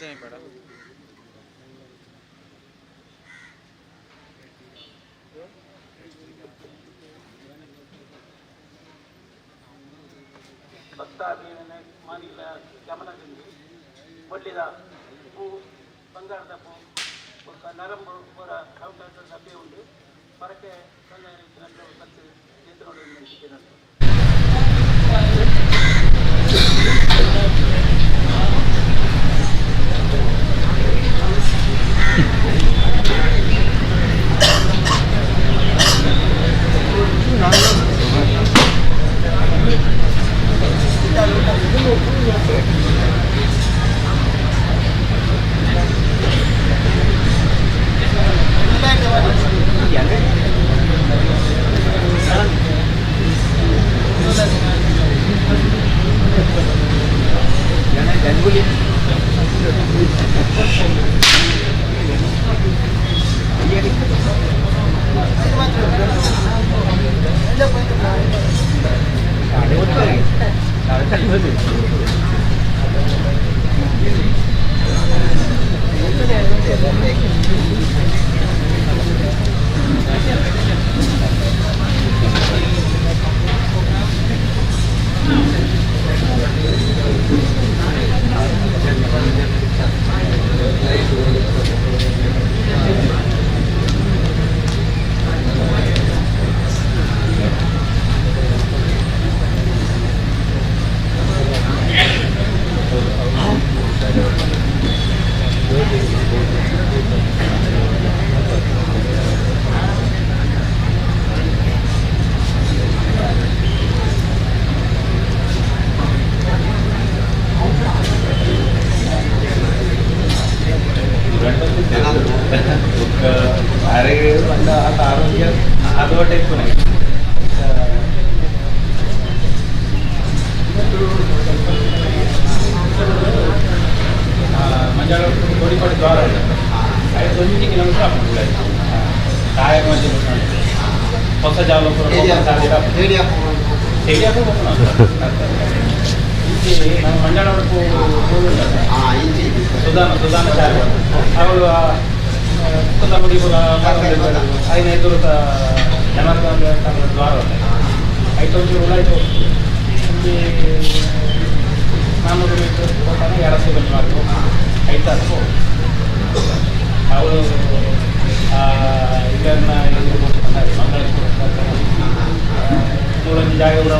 ಅಂಚನೆ ಬೇಡ. ಭಕ್ತಾದಿನ ಮಾನಿಲ ಗಮನದಿಂದ ಬೊಳ್ಳಿದ ಪೂ, ಬಂಗಾರದ ಪೂ ಬೊಕ್ಕ ನರಂಬು ಪೂರ ಕೌಂಟರ್ ಲಭ್ಯ ಉಂಟು. ಪರಕೆ ತೊಂದರೆ ಬತ್ತು ಎದುರು ನಿಂತಿದ್ದೇನೆ. ಅರೆ ಪಂಡ ಆತ ಆರೋಗ್ಯ ಅದೊಟ್ಟೆ ಇಪ್ಪುನೆ. ಮಂಜಾಳ ಕೋಡಿಕೋಡಿ ದ್ವಾರ ಉಂಟು. ಐದು ಒಂಜಿ ಕಿಲೋಮೀಟರ್ ಆಪುಂಡು. ತಾಯ ಮಂಜು ಹೊಸ ಜಾಲಪುರ ಏರಿಯಾ ಇಂಚಿ ನಮ್ಮ ಮಂಜಾಳ ಸುಧಾನ ಸುಧಾನ ಶಾಲೆ ಅವಳು ಕುತ್ತಮುಡಿ ಪೂರ ಐನ ಎದುರುತ ಜನಾರ್ದನ ದೇವಸ್ಥಾನದ ದ್ವಾರ ಉಂಟು. ಐತೊಂಜಿ ಉಲಾಯ್ತು ಒಂಜಿ 400 ಮೀಟರ್ ಹೋಗ್ತಾನೆ, ಎರಡತ್ತು ಬಂದು ಮಾರ್ಗ ಐತಾರು ಅವಳು ಇದನ್ನ ಮಂಗಳೇಶ್ವರ ಮೂಲೊಂಜಿ ಜಾಗ ಕೂಡ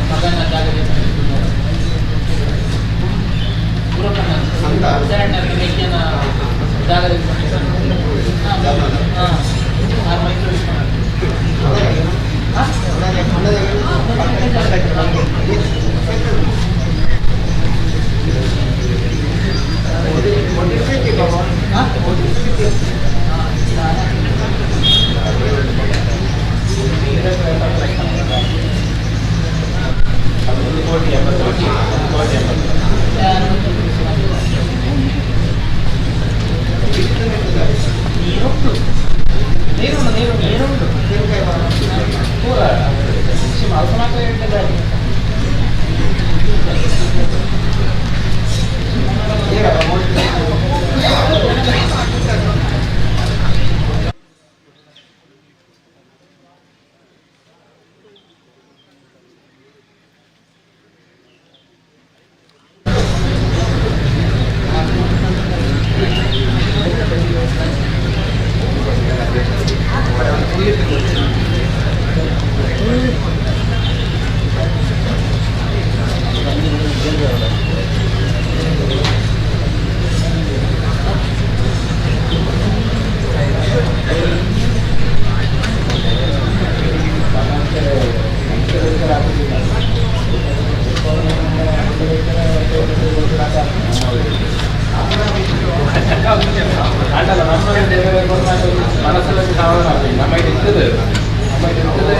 ಮಗನ ಜಾಗ ಜಾಗ. 1 ಕೋಟಿ 80 ಲಕ್ಷ, 1 ಕೋಟಿ 80 ಲಕ್ಷ. ನೀರುಂಟು, ನೀರುಂಟು, ನೀರು ನೀರುಂಟು ಪೂರ ಅಲ್ಪ ಮಾತ್ರ. ಅಂಡಲ್ಲ ನಮ್ಮ ಮನಸ್ಸಲ್ಲಿ ಸಮಾಧಾನ ಆಗ್ತದೆ. ನಮ್ಮ ಇರ್ತದೆ, ನಮ್ಮ ಇರ್ತದೆ.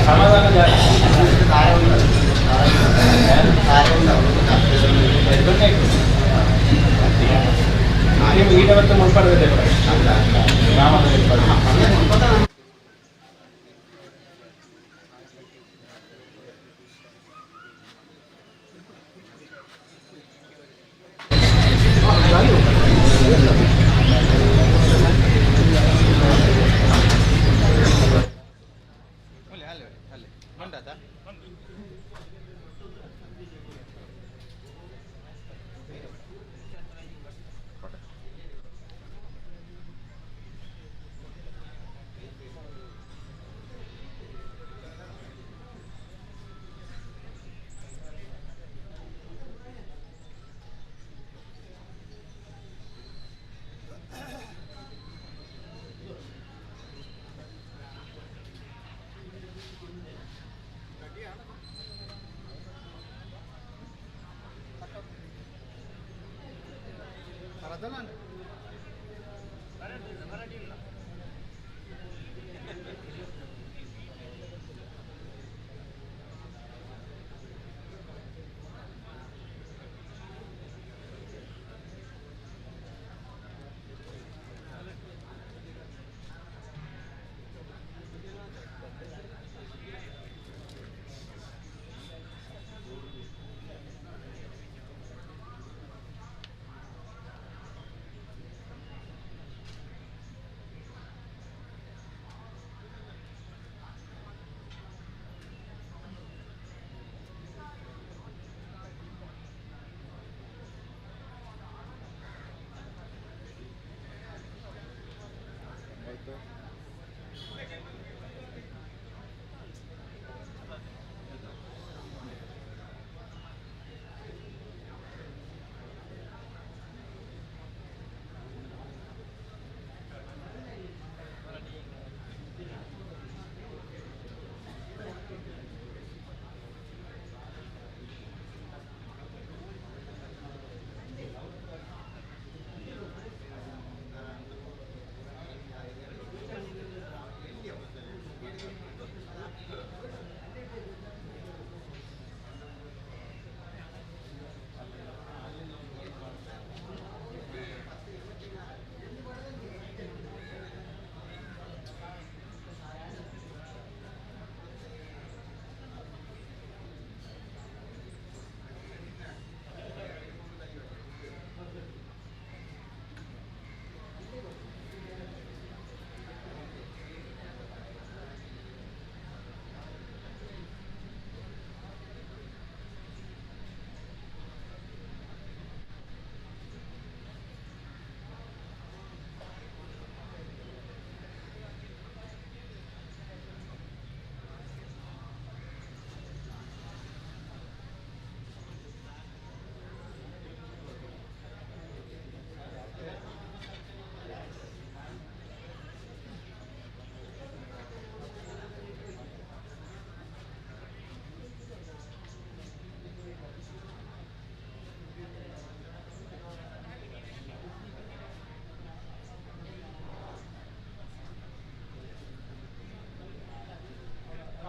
ಸಮಾಧಾನ ಜಾಸ್ತಿ. ನೀವು ಈಡ ಮತ್ತು ಮುಲ್ಪಡದೆ ಗ್ರಾಮದ.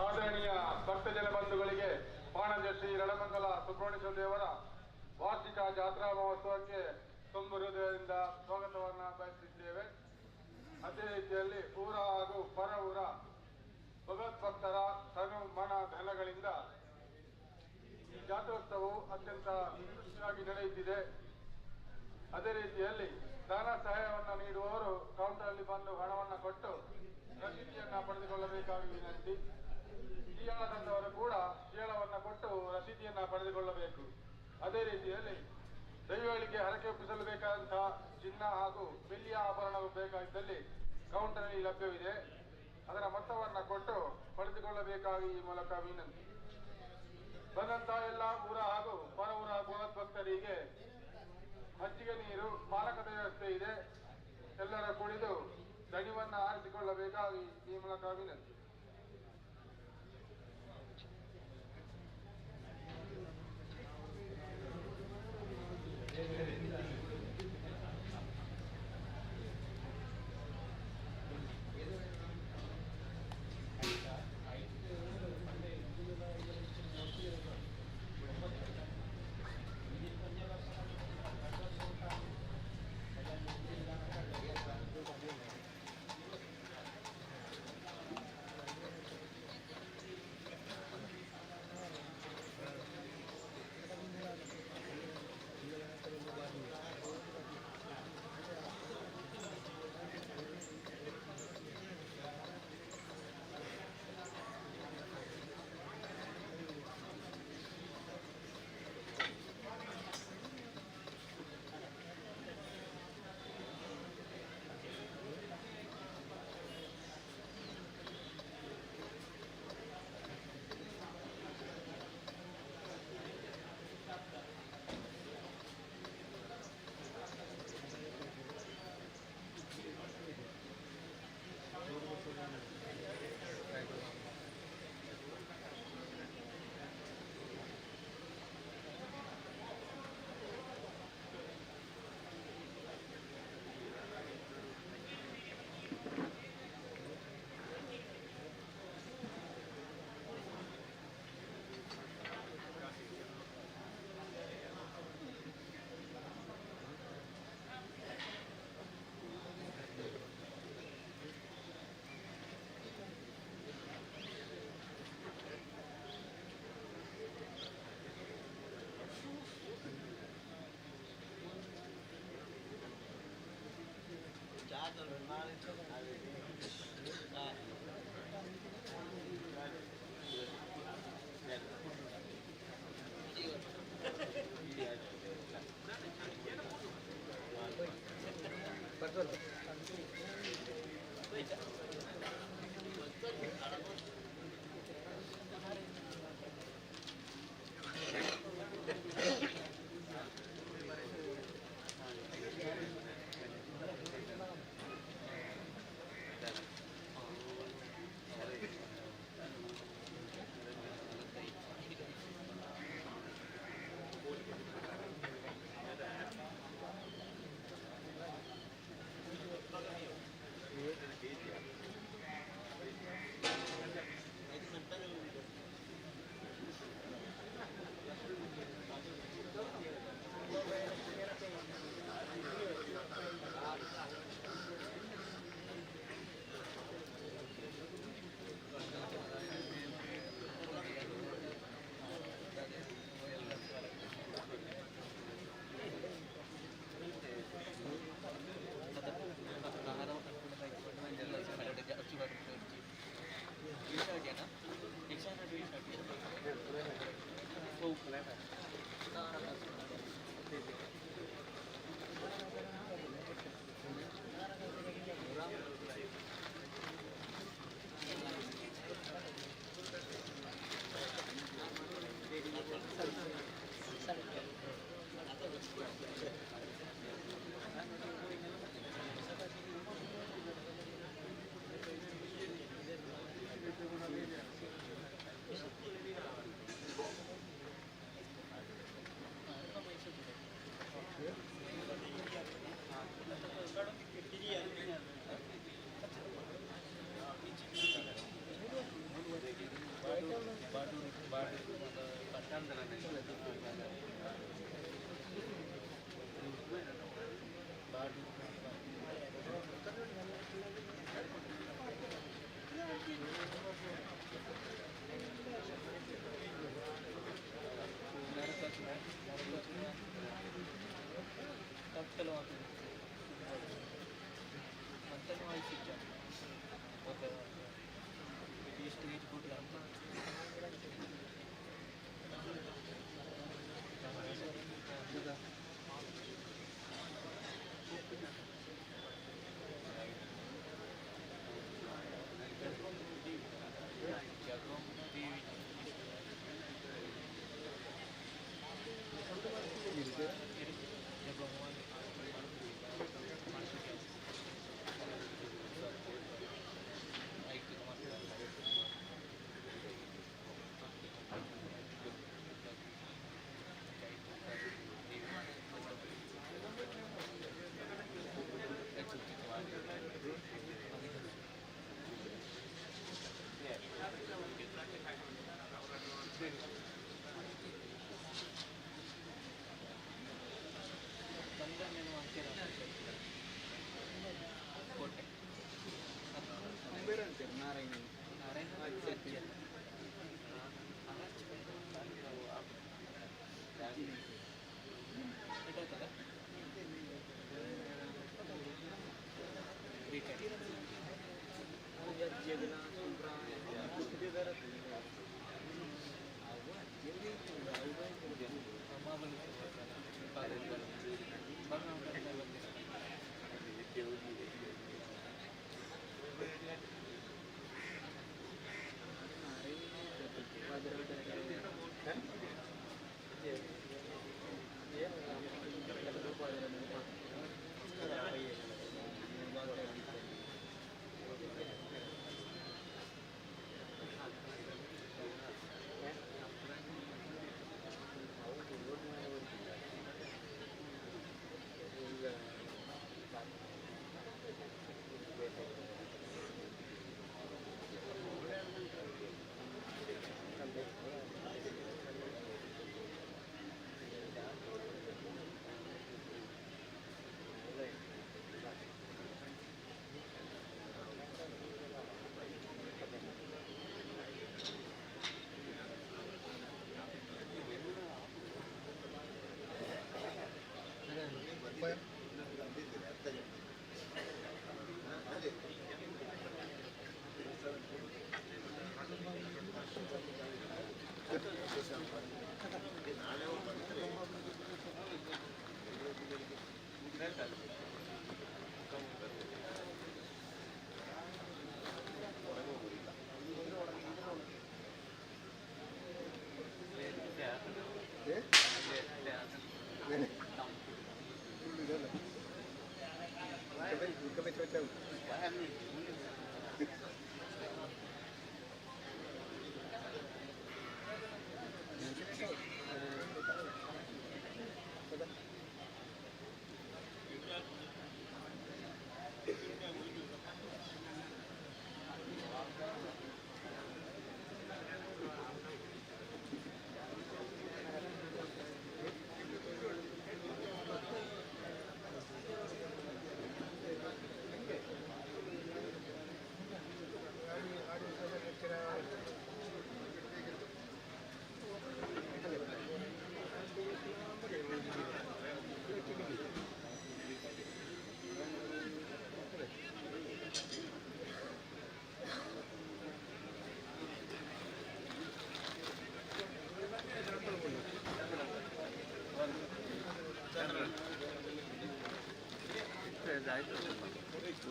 ಆದರಣೀಯ ಭಕ್ತಜನ ಬಂಧುಗಳಿಗೆ ಪಾಣಂಜೆ ಶ್ರೀ ರಣಮಂಗಲ ಸುಬ್ರಹ್ಮಣ್ಯೇಶ್ವರ ದೇವರ ವಾರ್ಷಿಕ ಜಾತ್ರಾ ಮಹೋತ್ಸವಕ್ಕೆ ತುಂಬು ಹೃದಯದಿಂದ ಸ್ವಾಗತವನ್ನು ಬಯಸಿದ್ದೇವೆ. ಅದೇ ರೀತಿಯಲ್ಲಿ ಊರ ಹಾಗೂ ಪರ ಊರ ಭಗವದ್ಭಕ್ತರ ತನು ಮನ ಧನಗಳಿಂದ ಈ ಜಾತ್ರೋತ್ಸವವು ಅತ್ಯಂತ ಯಶಸ್ವಿಯಾಗಿ ನಡೆಯುತ್ತಿದೆ. ಅದೇ ರೀತಿಯಲ್ಲಿ ಧನ ಸಹಾಯವನ್ನು ನೀಡುವವರು ಕೌಂಟರ್ ಬಂದು ಹಣವನ್ನು ಕೊಟ್ಟು ರಸೀದಿಯನ್ನು ಪಡೆದುಕೊಳ್ಳಬೇಕಾಗಿ ವಿನಂತಿ. ಶಿಯಾಳ ತಂದವರು ಕೂಡ ಶಿಯಾಳವನ್ನು ಕೊಟ್ಟು ರಸೀದಿಯನ್ನು ಪಡೆದುಕೊಳ್ಳಬೇಕು. ಅದೇ ರೀತಿಯಲ್ಲಿ ದೈವಗಳಿಗೆ ಹರಕೆ ಒಪ್ಪಿಸಲು ಬೇಕಾದಂತಹ ಚಿನ್ನ ಹಾಗೂ ಬೆಳ್ಳಿಯ ಆಭರಣವು ಬೇಕಾಗಿದ್ದಲ್ಲಿ ಕೌಂಟರ್ನಲ್ಲಿ ಲಭ್ಯವಿದೆ. ಅದರ ಮೊತ್ತವನ್ನು ಕೊಟ್ಟು ಪಡೆದುಕೊಳ್ಳಬೇಕಾಗಿ ಈ ಮೂಲಕ ವಿನಂತಿ. ಬಂದಂತಹ ಎಲ್ಲ ಊರ ಹಾಗೂ ಪರ ಊರ ಭಗವದ್ಭಕ್ತರಿಗೆ ಮಜ್ಜಿಗೆ ನೀರು, ಪಾನಕದ ವ್ಯವಸ್ಥೆ ಇದೆ. ಎಲ್ಲರ ಕುಡಿದು ದಣಿವನ್ನು ಆರಿಸಿಕೊಳ್ಳಬೇಕಾಗಿ ಈ ಮೂಲಕ ವಿನಂತಿ.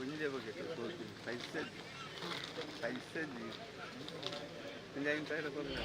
ಒಂಜೇ ಬಗ್ಗೆ ಪೈಸೆ ಪೈಸೆ ಒಂಜಿ ಐದು ಸಾವಿರ ಕೊರ್ಲೆ.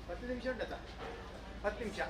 ಹತ್ತು ನಿಮಿಷ ಉಂಟಾ? 10 ನಿಮಿಷ.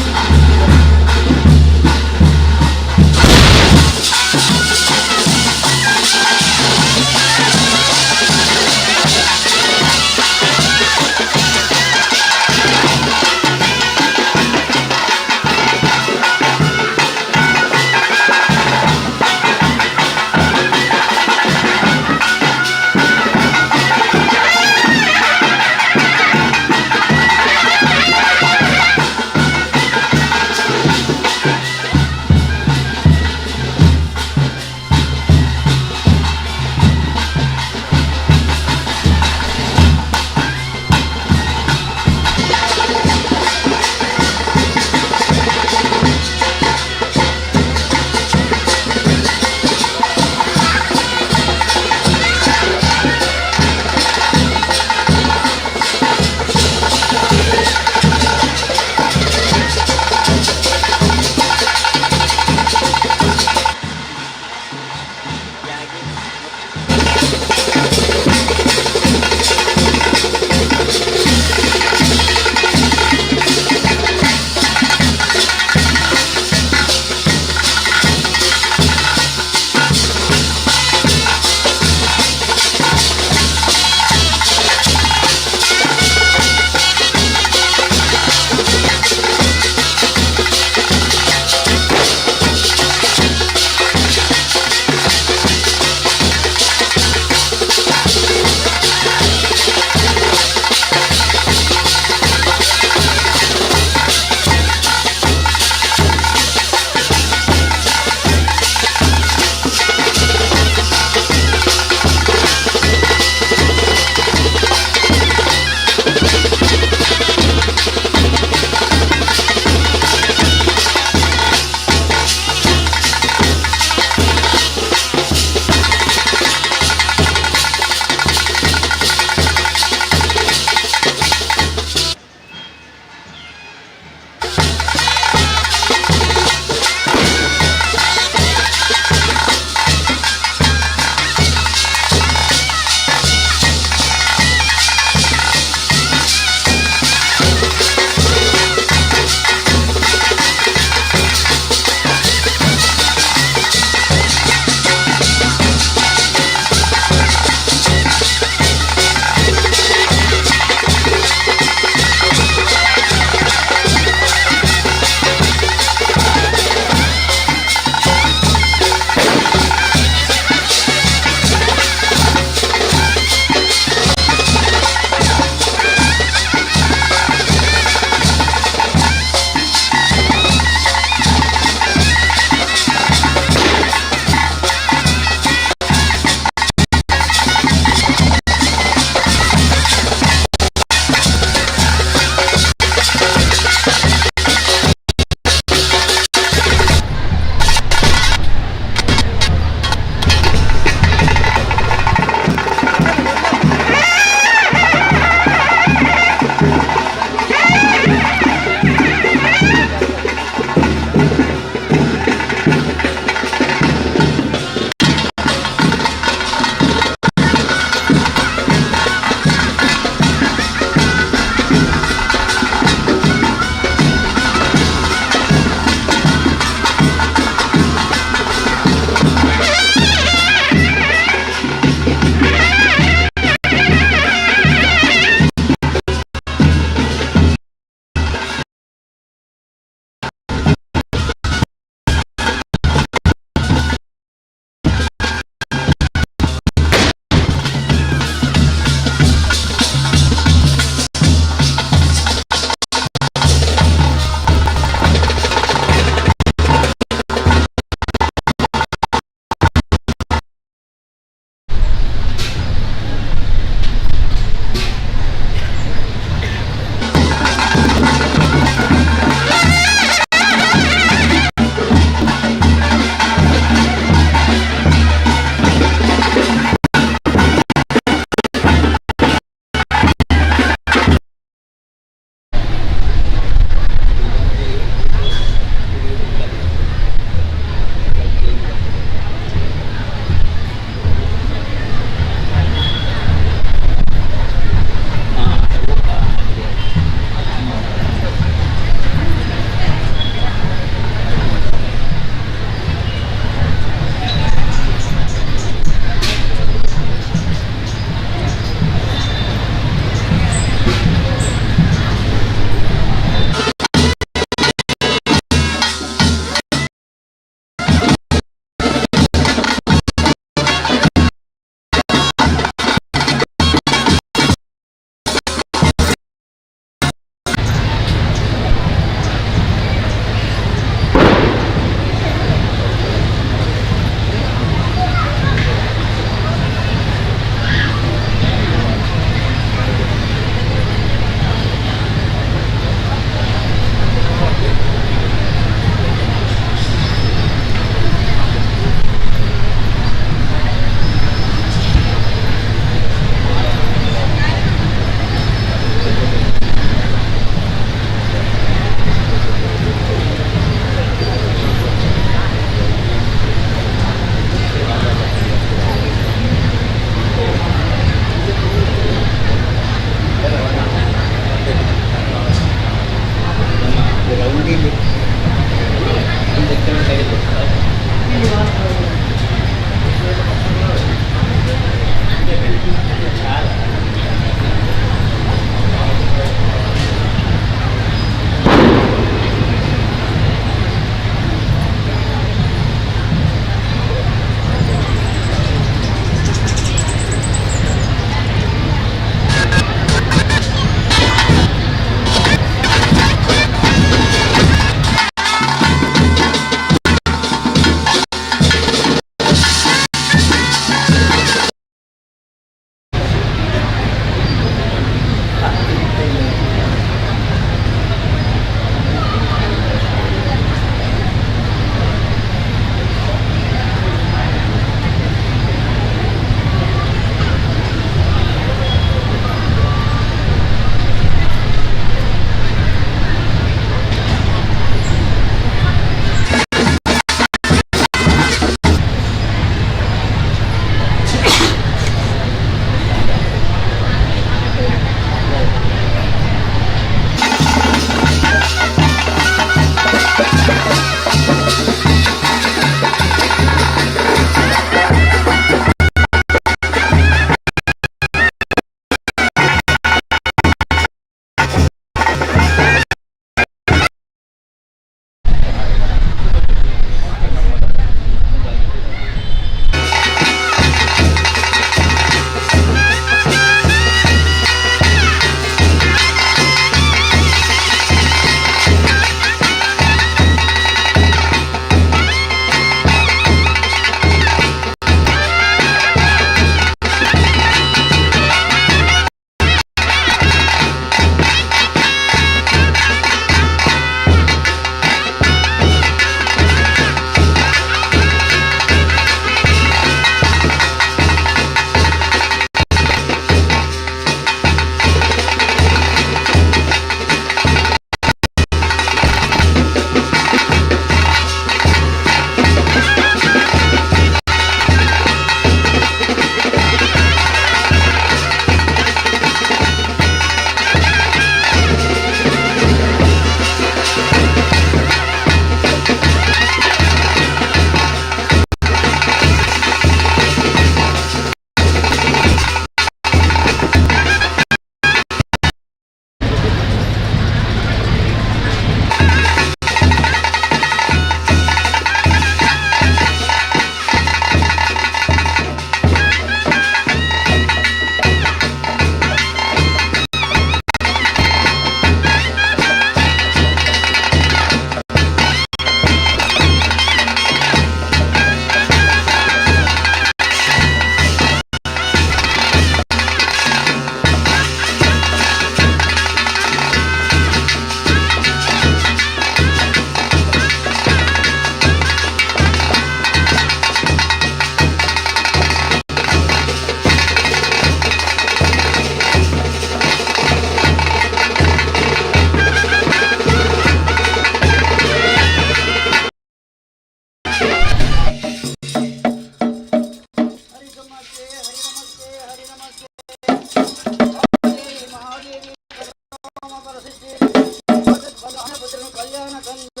ಕಲ್ಯಾಣ ಕಂದ.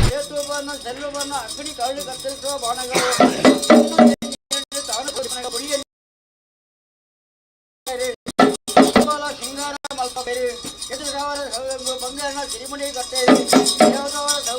ಸೇತುವನ್ನ ಸೆಲ್ಲುವನ್ನ ಅಗ್ನಿ ಕಳ್ಳಿ ಕತ್ತರಿಸುವ ಬಾಣಗಳು ತಾನು ಸಿಂಗಾರ ಮಲ್ಪಬೇರಿ ಎದುರಾವರ ಬಂಗಾರನ ಸಿರಿಮುಡಿ ಕಟ್ಟೇರಿ ದೇವದವರ ಸೌ.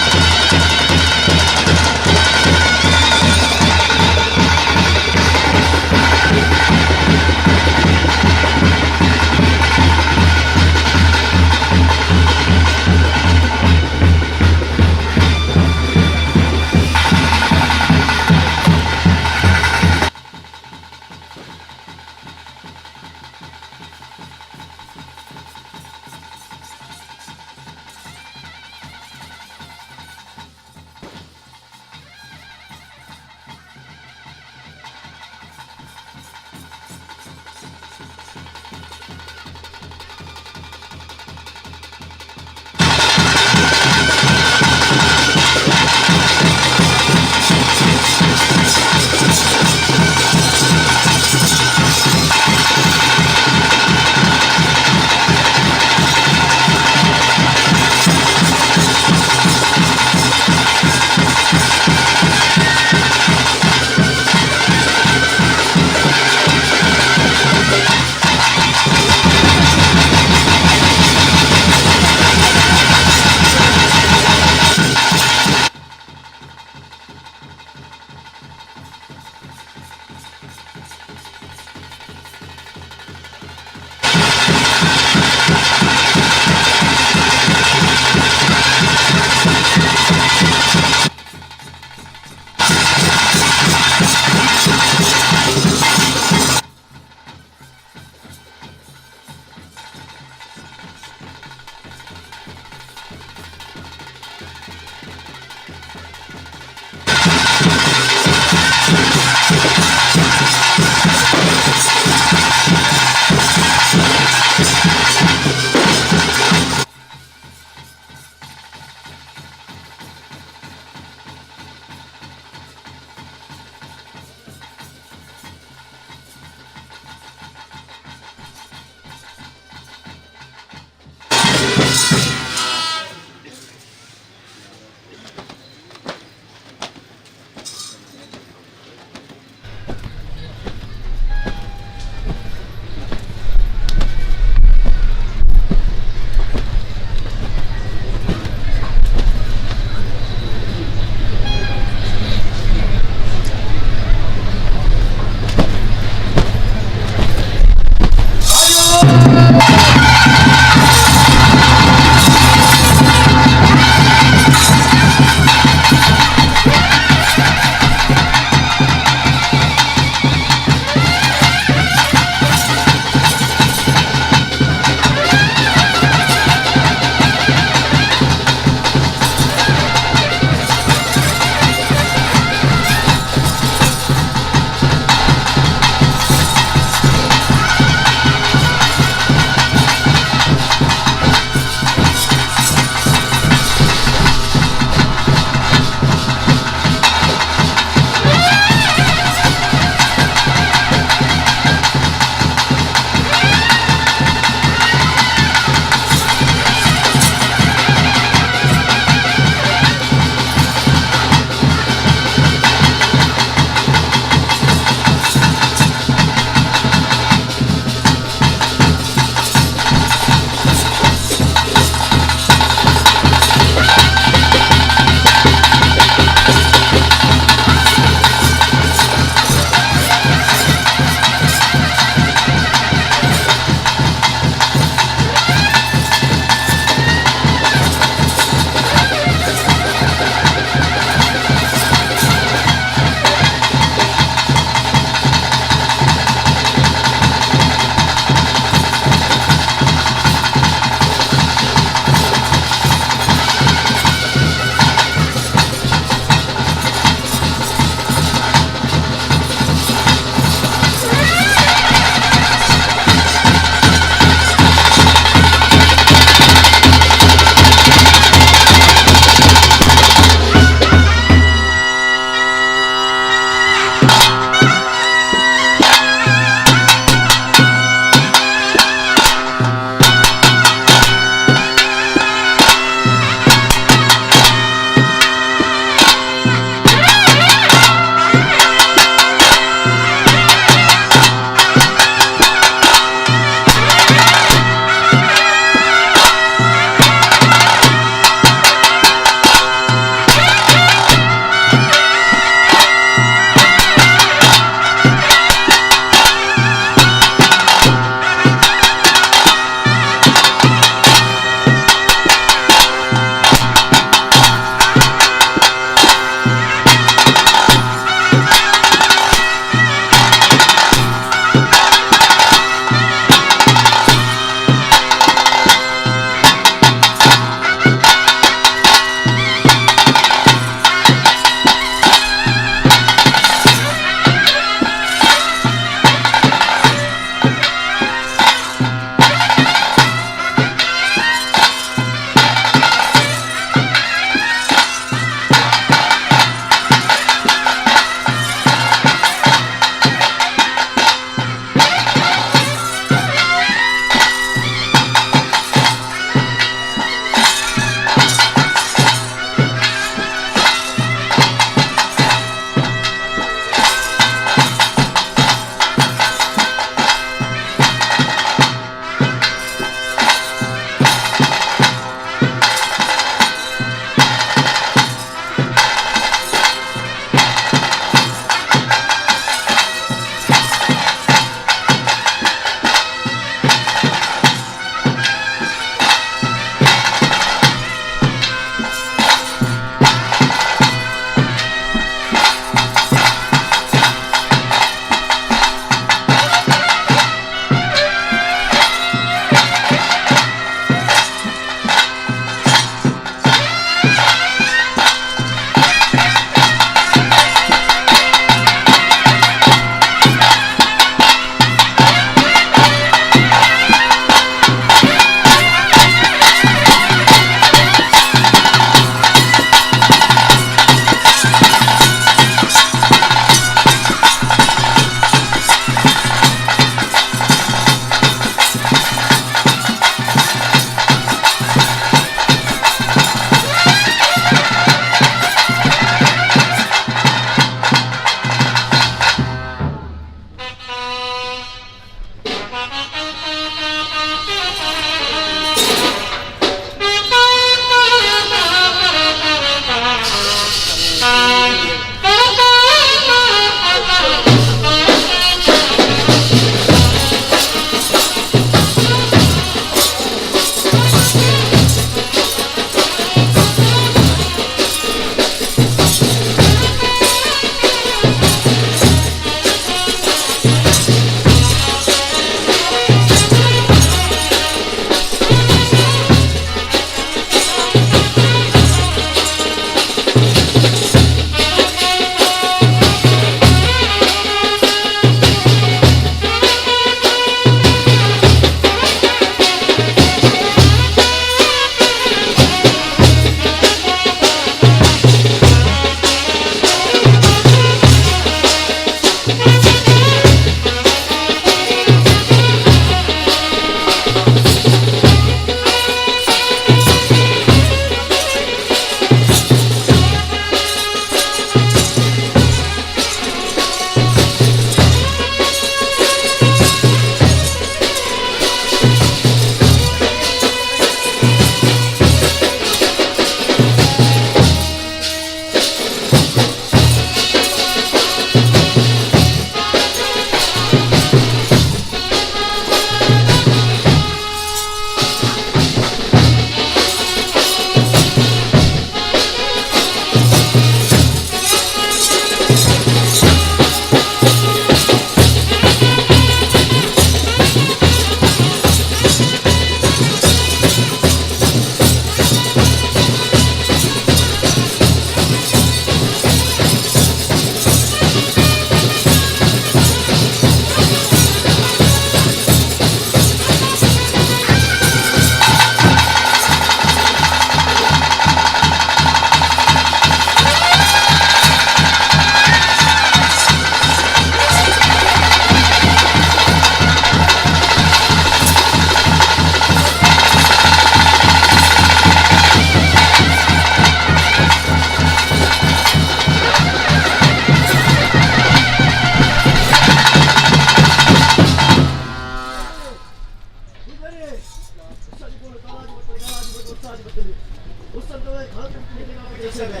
ಸೇವೆ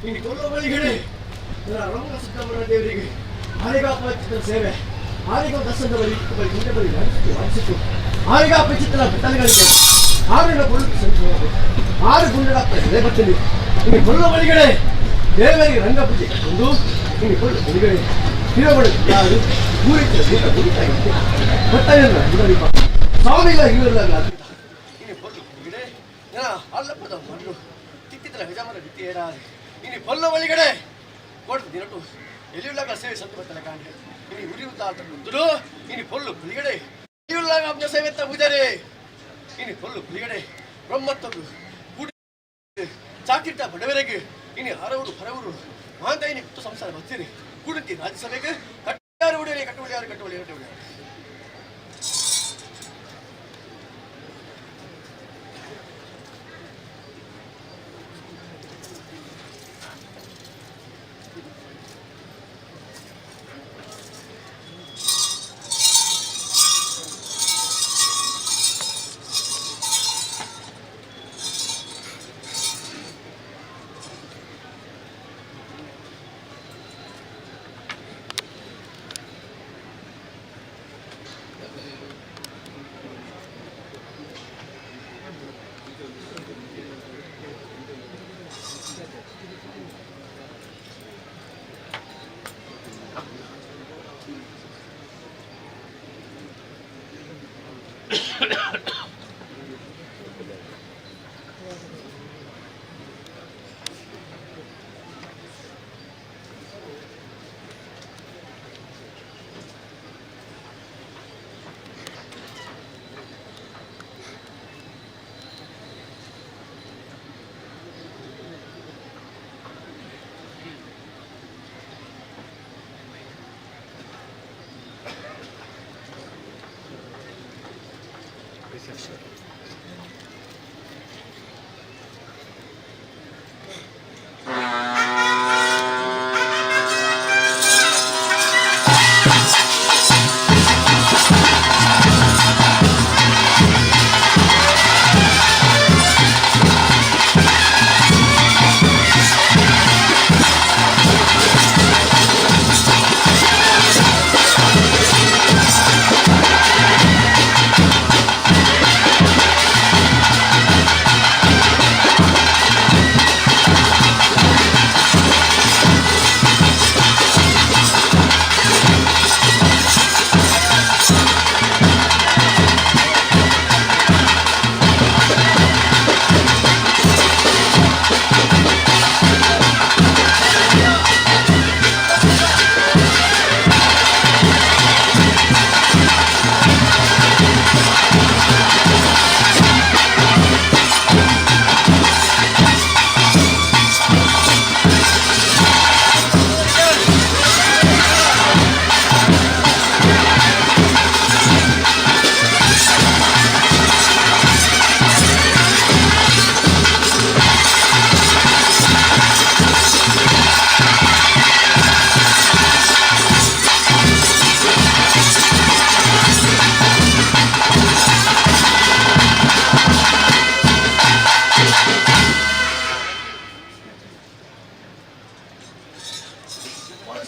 ಇನ್ನು ಕೊಲ್ಲೋ ಬಳಿಗಡೆ ರಂಗ ಸುಬ್ರಹ್ಮಣ್ಯ ದೇವರಿಗೆ ಆರಿಗಾಪ ಸೇವೆ ಆರಿಗ ದರ್ಶನದ ಬಳಿ ಬಳಿ ಗುಂಡೆ ಬಳಿ ವಾದಿಸಿತು ವಾದಿಸಿತು ಆರಿಗಾಪ ಚಿತ್ರ ಬೆಟ್ಟಗಳಿಗೆ ಆರಿನ ಕೊಲ್ಲು ಸಂಚುವುದು ಆರು ಗುಂಡಡಪ್ಪ ಎಲೆ ಬರ್ತದೆ. ಇನ್ನು ಕೊಲ್ಲೋ ಬಳಿಗಡೆ ದೇವರಿಗೆ ರಂಗ ಪೂಜೆ ಒಂದು ಇನ್ನು ಕೊಲ್ಲು ಬಳಿಗಡೆ ಹಿರೋಗಳು ಯಾರು ಊರಿದ್ದ ದೀಪ ಗುರಿತಾಗಿತ್ತು ಬಟ್ಟೆಯಲ್ಲ ಗುಡದೀಪ ಸ್ವಾಮಿಗಳ ಹಿರಿಯಲ್ಲ ಇನ್ನು ಕೊಲ್ಲು ಬಳಿಗಡೆ ಜನ ಅಲ್ಲಪ್ಪದ ಮಣ್ಣು ತಿತ್ತಿದ್ದರ ಯಜಮಾನ ಬಿತ್ತಿ ಏರಾದೆ. ಇನ್ನು ಕೊಲ್ಲ ಒಳಗಡೆ ಕೊಡ್ತು ದಿನಟು ಎಲ್ಲಿಯುಳ್ಳಾಗ ಸೇವೆ ಸಂತು ಬರ್ತಲ್ಲ ಕಾಂಡೆ. ಇನ್ನು ಉರಿಯುತ್ತ ಆತ ಮುಂದುಡು ಇನ್ನು ಕೊಲ್ಲು ಬಳಿಗಡೆ ಎಲ್ಲಿಯುಳ್ಳಾಗ ಅಬ್ನ ಸೇವೆ ಪೂಜಾರಿ. ಇನ್ನು ಕೊಲ್ಲು ಬಳಿಗಡೆ ಬ್ರಹ್ಮತ್ತೊಂದು ಕೂಡಿ ಚಾಕಿಟ್ಟ ಬಡವರಿಗೆ ಇನ್ನು ಹರವರು ಹರವರು ಮಾಂತ ಇನಿ ಕುತ್ತು ಸಂಸಾರ ಬರ್ತೀರಿ ಕೂಡುತ್ತಿ ರಾಜ್ಯಸಭೆಗೆ ಕಟ್ಟಾರು ಉಡಿಯಲಿ ಕಟ್ಟುವಳಿ ಕಟ್ಟುವಳಿ ಕಟ್ಟುವಳಿ.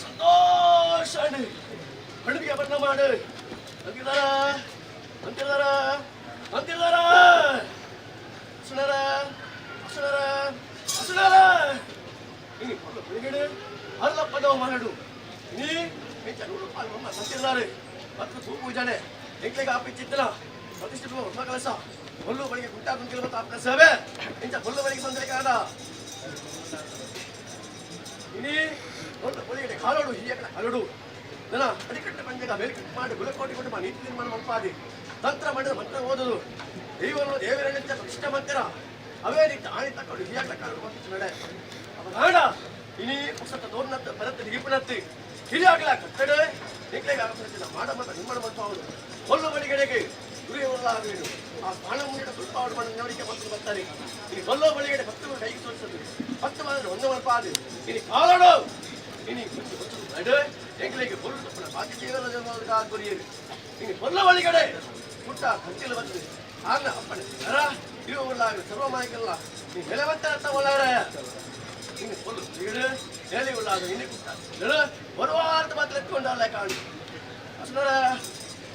ಸಂತೋಷ ಕಣಿಗೆ ಬಣ್ಣ ಮಾಡು ಅಂತಿದಾರ ಅಂತಿದಾರ ಅಂತಿದಾರ ಅಸುಣರ ಅಸುಣರ ಅಸುಣರ ಇನಿ ಪೊಳ್ಳು ಬೆಳಿಗಡೆ ಅರ್ಲಪ್ಪದವ ಮಾಡು ನೀ ಮೆಚ್ಚ ನೂರು ಪಾಲು ನಮ್ಮ ಸಂತಿದ್ದಾರೆ ಮತ್ತು ತೂಪು ಜಾನೆ ಎಂಕ್ಲೆಗೆ ಆಪಿಚ್ಚಿತ್ತಲ ಪ್ರತಿಷ್ಠಿತ ಬ್ರಹ್ಮ ಕಲಶ ಬೊಲ್ಲು ಬಳಿಗೆ ಗುಂಟಾ ಗುಂಕಿಲ ಮತ್ತು ಆಪ್ನ ಸೇವೆ ಇಂಚ ಬೊಲ್ಲು ಬಳಿಗೆ ಸಂದರ್ಭ ಇನಿ ಒಂದು ಬಳಿಗಡೆ ಕಾಲೋಡು ಹಿರಿಯಕನ ಕಾಲೋಡು ನನ್ನ ಅಡಿಕಟ್ಟ ಪಂಜಗ ಮೇಲ್ಕಟ್ಟು ಮಾಡಿ ಗುಲಕೋಟಿ ಕೊಟ್ಟು ನೀತಿ ತೀರ್ಮಾನ ಮಲ್ಪಾದಿ ತಂತ್ರ ಮಾಡಿದ ಮಂತ್ರ ಓದುದು ದೈವನು ದೇವರಣ್ಣ ಪ್ರತಿಷ್ಠ ಮಂತ್ರ ಅವೇ ರೀತಿ ಆಣಿ ತಕ್ಕೊಂಡು ಹಿರಿಯಕನ ಕಾಲೋಡು ಮತ್ತು ನಡೆ ಅವ ಇನಿ ಪುಸ್ತಕ ದೋರ್ನತ್ತ ಬರತ್ತ ನಿಪುಣತ್ತಿ ಹಿರಿಯಾಗಲ ಕಟ್ಟಡೆ ನಿಕ್ಲೆಗೆ ಆಗಸರಿಸಿದ ಮಾಡ ಮತ ನಿಮ್ಮಣ ಮತ್ತು ಅವರು ಕೊಲ್ಲು ಬಳಿಗಡೆಗೆ ಗುರಿಯವರಲ್ಲಾಗಲೇನು ಆ ಸ್ಥಾನ ಮುಂದಿನ ಸ್ವಲ್ಪ ಅವರು ಮಾಡಿ ನವರಿಕೆ ಬಂದು ಬರ್ತಾರೆ. ಇಲ್ಲಿ ಕೊಲ್ಲೋ ಬಳಿಗಡೆ ಭಕ್ತರು ಕೈಗೆ ತೋರಿಸೋದು ಭಕ್ತ ಮಾಡಿದ್ರೆ ಒಂದು ಮಲ್ಪಾದು ಇನಿ ಕಾಲೋಡು ಇನಿ కొంచెం కొంచెం ನಡೆ ಎಂಗ್ಲಿಗೆ ಕೊಲ್ಲು ತಪ್ಪಣ ಬಾಧ್ಯತೆ ಗುರಿಯರು ಇನಿ ಕೊಲ್ಲ ಬಳಿಗಡೆ ಪುಟ್ಟ ಕಂಚಿಲ ಬಂದು ಆಗ ಅಪ್ಪಣೆ ನರ ಇರುವವರಲ್ಲಾಗಲಿ ಸರ್ವಮಾಯಕಲ್ಲ ನೀ ನೆಲವಂತ ಒಳ್ಳಾರ. ಹೇಳಿ ಉಳ್ಳಾಗ ಇನ್ನೇ ಕುಟ್ಟ ಬರುವಾರ್ಥ ಮಾತ್ರ ಎತ್ಕೊಂಡಲ್ಲ ಕಾಣು ಅಸ್ಲಾರ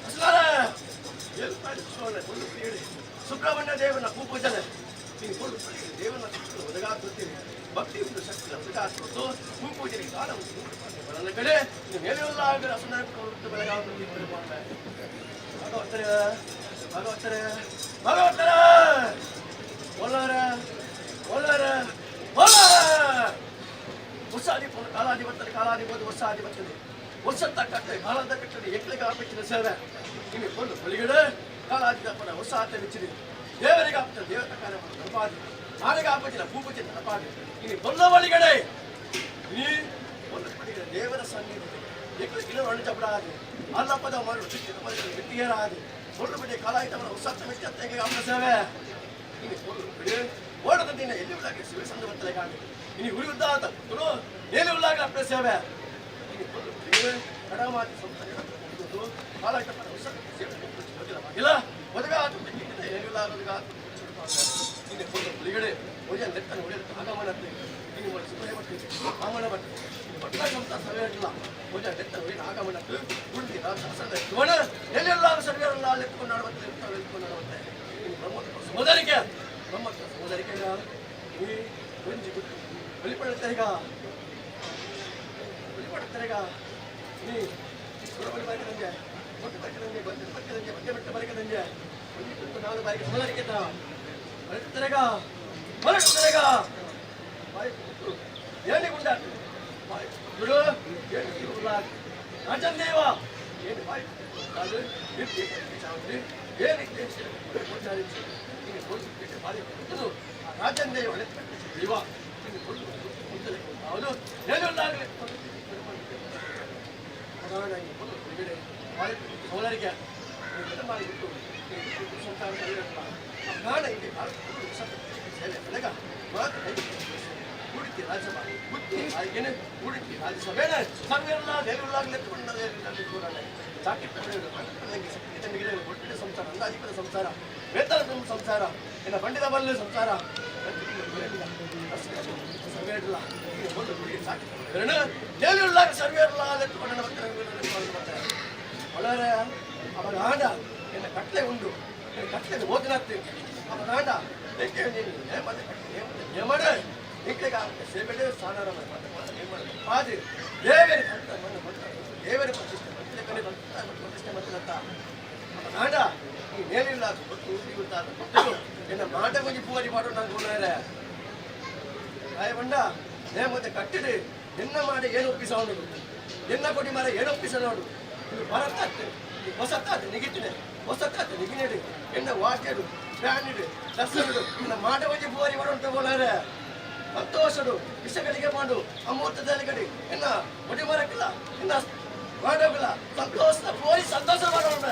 ಅಸ್ಲಾರ ಸುಬ್ರಹ್ಮಣ್ಯ ದೇವನ ಪೂಜನೆ ನೀನು ಕೊಡು ದೇವನ ಒದಗಾಕುತ್ತೀವಿ ಭಕ್ತಿ ಉಂಟು ಶಕ್ತಿ ಒದಗಾಕೊಟ್ಟು ಹೂ ಪೂಜೆಗೆ ದಾನ ಉಂಟು ಕಡೆ ನೀನು ಮೇಲೆಲ್ಲ ಅಸುಂದರ ಬೆಳಗಾಗುತ್ತೀವಿ. ಭಗವತ್ತರ ಭಗವತ್ತರ ಭಗವತ್ತರ ಒಲ್ಲರ ಒಲ್ಲರ ಒಲ್ಲರ ವರ್ಷಾಧಿಪತಿ ಕಾಲಾಧಿಪತ್ಯ ಕಾಲಾಧಿಪತಿ ವರ್ಷಾಧಿಪತ್ಯ ವರ್ಷ ಕಟ್ಟೆ ಕಾಲಾಂತ ಕಟ್ಟಡಿ ಎಕ್ಲಿಗೆ ಆಪಿಚ್ಚಿನ ಸೇವೆ ಇನ್ನು ಕೊಂಡು ಬಳಿಗಡೆ ಕಾಲಾಧಿಪನ ಹೊಸ ಆತ ಮೆಚ್ಚಿದೆ ದೇವರಿಗೆ ಆಪ್ತ ದೇವತ ಕಾರ್ಯ ನಡಪಾದಿ ನಾಳೆಗೆ ಆಪಚಿನ ಭೂಪಚಿನ ನಡಪಾದಿ ಇನ್ನು ಬೊಲ್ಲ ಬಳಿಗಡೆ ನೀ ಒಂದು ಬಳಿಗಡೆ ದೇವರ ಸನ್ನಿಧಿ ಎಕ್ಲಿ ಕಿಲೋ ಅಣಜಬಡಾದಿ ಅಲ್ಲಪ್ಪದ ಮರು ಬಿಟ್ಟಿಯರಾದಿ ಒಳ್ಳು ಬಿಡಿ ಕಾಲಾಯಿತವನ ಹೊಸ ಮೆಚ್ಚ ಆಪ್ತ ಸೇವೆ ಇನ್ನು ಕೊಲ್ಲು ಬಿಡಿ ಓಡದ ದಿನ ಎಲ್ಲಿ ಉಳ್ಳಾಗ ಶಿವ ಸಂದ ಬರ್ತಲೆ ಕಾಣಿ ಇನ್ನು ಉರಿ ಉದ್ದಾತ ಪುತ್ತರು ಎಲ್ಲಿ ಉಳ್ಳಾಗ ಅಪ್ಪ ಸೇವೆ ಇನ್ನು ಕೊಲ್ಲು ಬಿಡಿ ಕಡಮಾತಿ ಸ್ವಂತ ಕಾಲಾಯಿತಪ್ಪನ ಹೊಸ ಸೇವೆ ಇಲ್ಲ ಮದುವೆ ಆತು ಎಲ್ಲಿ ಉಳ್ಳಾಗ ಇನ್ನು ಕೊಲ್ಲು ಬುಳಿಗಡೆ ಒಳ್ಳೆಯ ನೆತ್ತನ ಒಳ್ಳೆಯ ಆಗಮನತ್ತೆ ಇನ್ನು ಒಳ್ಳೆ ಸುಮ್ಮನೆ ಬಟ್ಟೆ ಆಗಮನ ಬಟ್ಟೆ ಇನ್ನು ಬಟ್ಟ ಸಂತ ಸರ್ವೇ ಇಲ್ಲ ಒಳ್ಳೆಯ ನೆತ್ತನ ಒಳ್ಳೆಯ ಆಗಮನಕ್ಕೆ ಉಳಿದಿ ರಾಜ ಎಲ್ಲೆಲ್ಲ ಸರ್ವೇರಲ್ಲ ಎತ್ಕೊಂಡು ಆಡುವಂತೆ ಎತ್ಕೊಂಡು ಆಡುವಂತೆ ಇನ್ನು ಬ್ರಹ್ಮತ್ವ ಸಹೋದರಿಕೆ ಬ್ರಹ್ಮತ್ವ ಸಹೋದರಿಕೆ ಈ ಒಂಜಿ ಗುಟ್ಟು ಬಲಿಪಡುತ್ತೆಗ ಬಲಿಪಡುತ್ತೆಗ ನೀ ಸುರಬಲಿ ಬಾರಿಕದಂಗೆ ಕೊಟ್ಟು ಬಾರಿಕದಂಗೆ ಗೊತ್ತಿನ ಬಾರಿಕದಂಗೆ ಮಧ್ಯ ಬಿಟ್ಟು ಬಾರಿಕದಂಗೆ ಒಂಜಿ ಗುಟ್ಟು ನಾಲ್ಕು ಬಾರಿಗೆ ಸಹೋದರಿಕೆ ಬರುತ್ತೆಗ ಬರುತ್ತೆಗ ಬಾಯಿ ಗುಟ್ಟು ಏನಿ ಗುಂಡಾಟು ಬಾಯಿ ಬಿಡು ಏನು ರಾಜನ್ ದೇವ ಏನು ಬಾಯಿ ಅದು ಇರ್ತಿ ಏನು ರಾಜನ್ ದೇವ ದೇವ ಹೌದು ಏನುಲ್ಲಾಗಲಿ ಸೋದರಿಗೆ ಉಡುಪಿ ರಾಜ್ಯಸಭಾ ಉಡುಪಿ ಹಾಗೇನೆ ಉಡುಪಿ ರಾಜ್ಯಸಭೆ ಸರ್ವೆಲ್ಲ ದೇವರುಳ್ಳಾಗಲಿ ಸಂಸಾರ ಅಂದಾಜಿಪದ ಸಂಸಾರ ವೇತನ ಸಂಸಾರ ಎನ್ನ ಪಂಡಿತ ಬಲ್ಲ ಸಂಸಾರ ಒಳರೆ ಅವನ ಆಂಡ ಎನ್ನ ಕಟ್ಲೆ ಉಂಡು ಕಟ್ಲೆ ಓದಿನತ್ತೆ ಅವನ ಆಂಡ ನೇಮಡ ಸೇವೆಡೆ ಸ್ಥಾನ ಪಾದಿ ದೇವರ ದೇವರ ಪ್ರತಿಷ್ಠೆ ಪ್ರತಿಷ್ಠೆ ಮತ್ತಿನತ್ತ ಅವನ ಆಂಡ ಈ ಮೇಲಿಲ್ಲ ಗೊತ್ತು ಗೊತ್ತು ಎನ್ನ ಮಾಟ ಕೊಂಚ ಪೂವರಿ ಪಾಡು ನಾನು ಕೊಡೋರೆ ರಾಯಬಂಡ ನೇಮತೆ ಕಟ್ಟಿಡಿ ಎನ್ನ ಮಾಡಿ ಏನು ಒಪ್ಪಿಸವನು ಎನ್ನ ಕೊಡಿ ಮಾರ ಏನು ಒಪ್ಪಿಸನೋಡು ಇದು ಭರತಾತ್ ಹೊಸತಾತ್ ನಿಗಿತಿದೆ ಹೊಸತಾತ್ ನಿಗಿನೇಡು ಎನ್ನ ವಾಟೆಡು ಫ್ಯಾನಿಡು ದರ್ಶನಡು ಇನ್ನ ಮಾಟ ಕೊಂಚ ಪೂವರಿ ಮಾಡುಂಟು ಬೋಲಾರೆ ಸಂತೋಷಡು ವಿಷಗಳಿಗೆ ಮಾಡು ಅಮೂರ್ತದಲ್ಲಿ ಕಡಿ ಎನ್ನ ಒಡಿ ಮರಕ್ಕಿಲ್ಲ ಇನ್ನ ಮಾಡೋಗಿಲ್ಲ ಸಂತೋಷ ಪೋರಿ ಸಂತೋಷ ಮಾಡೋಣ.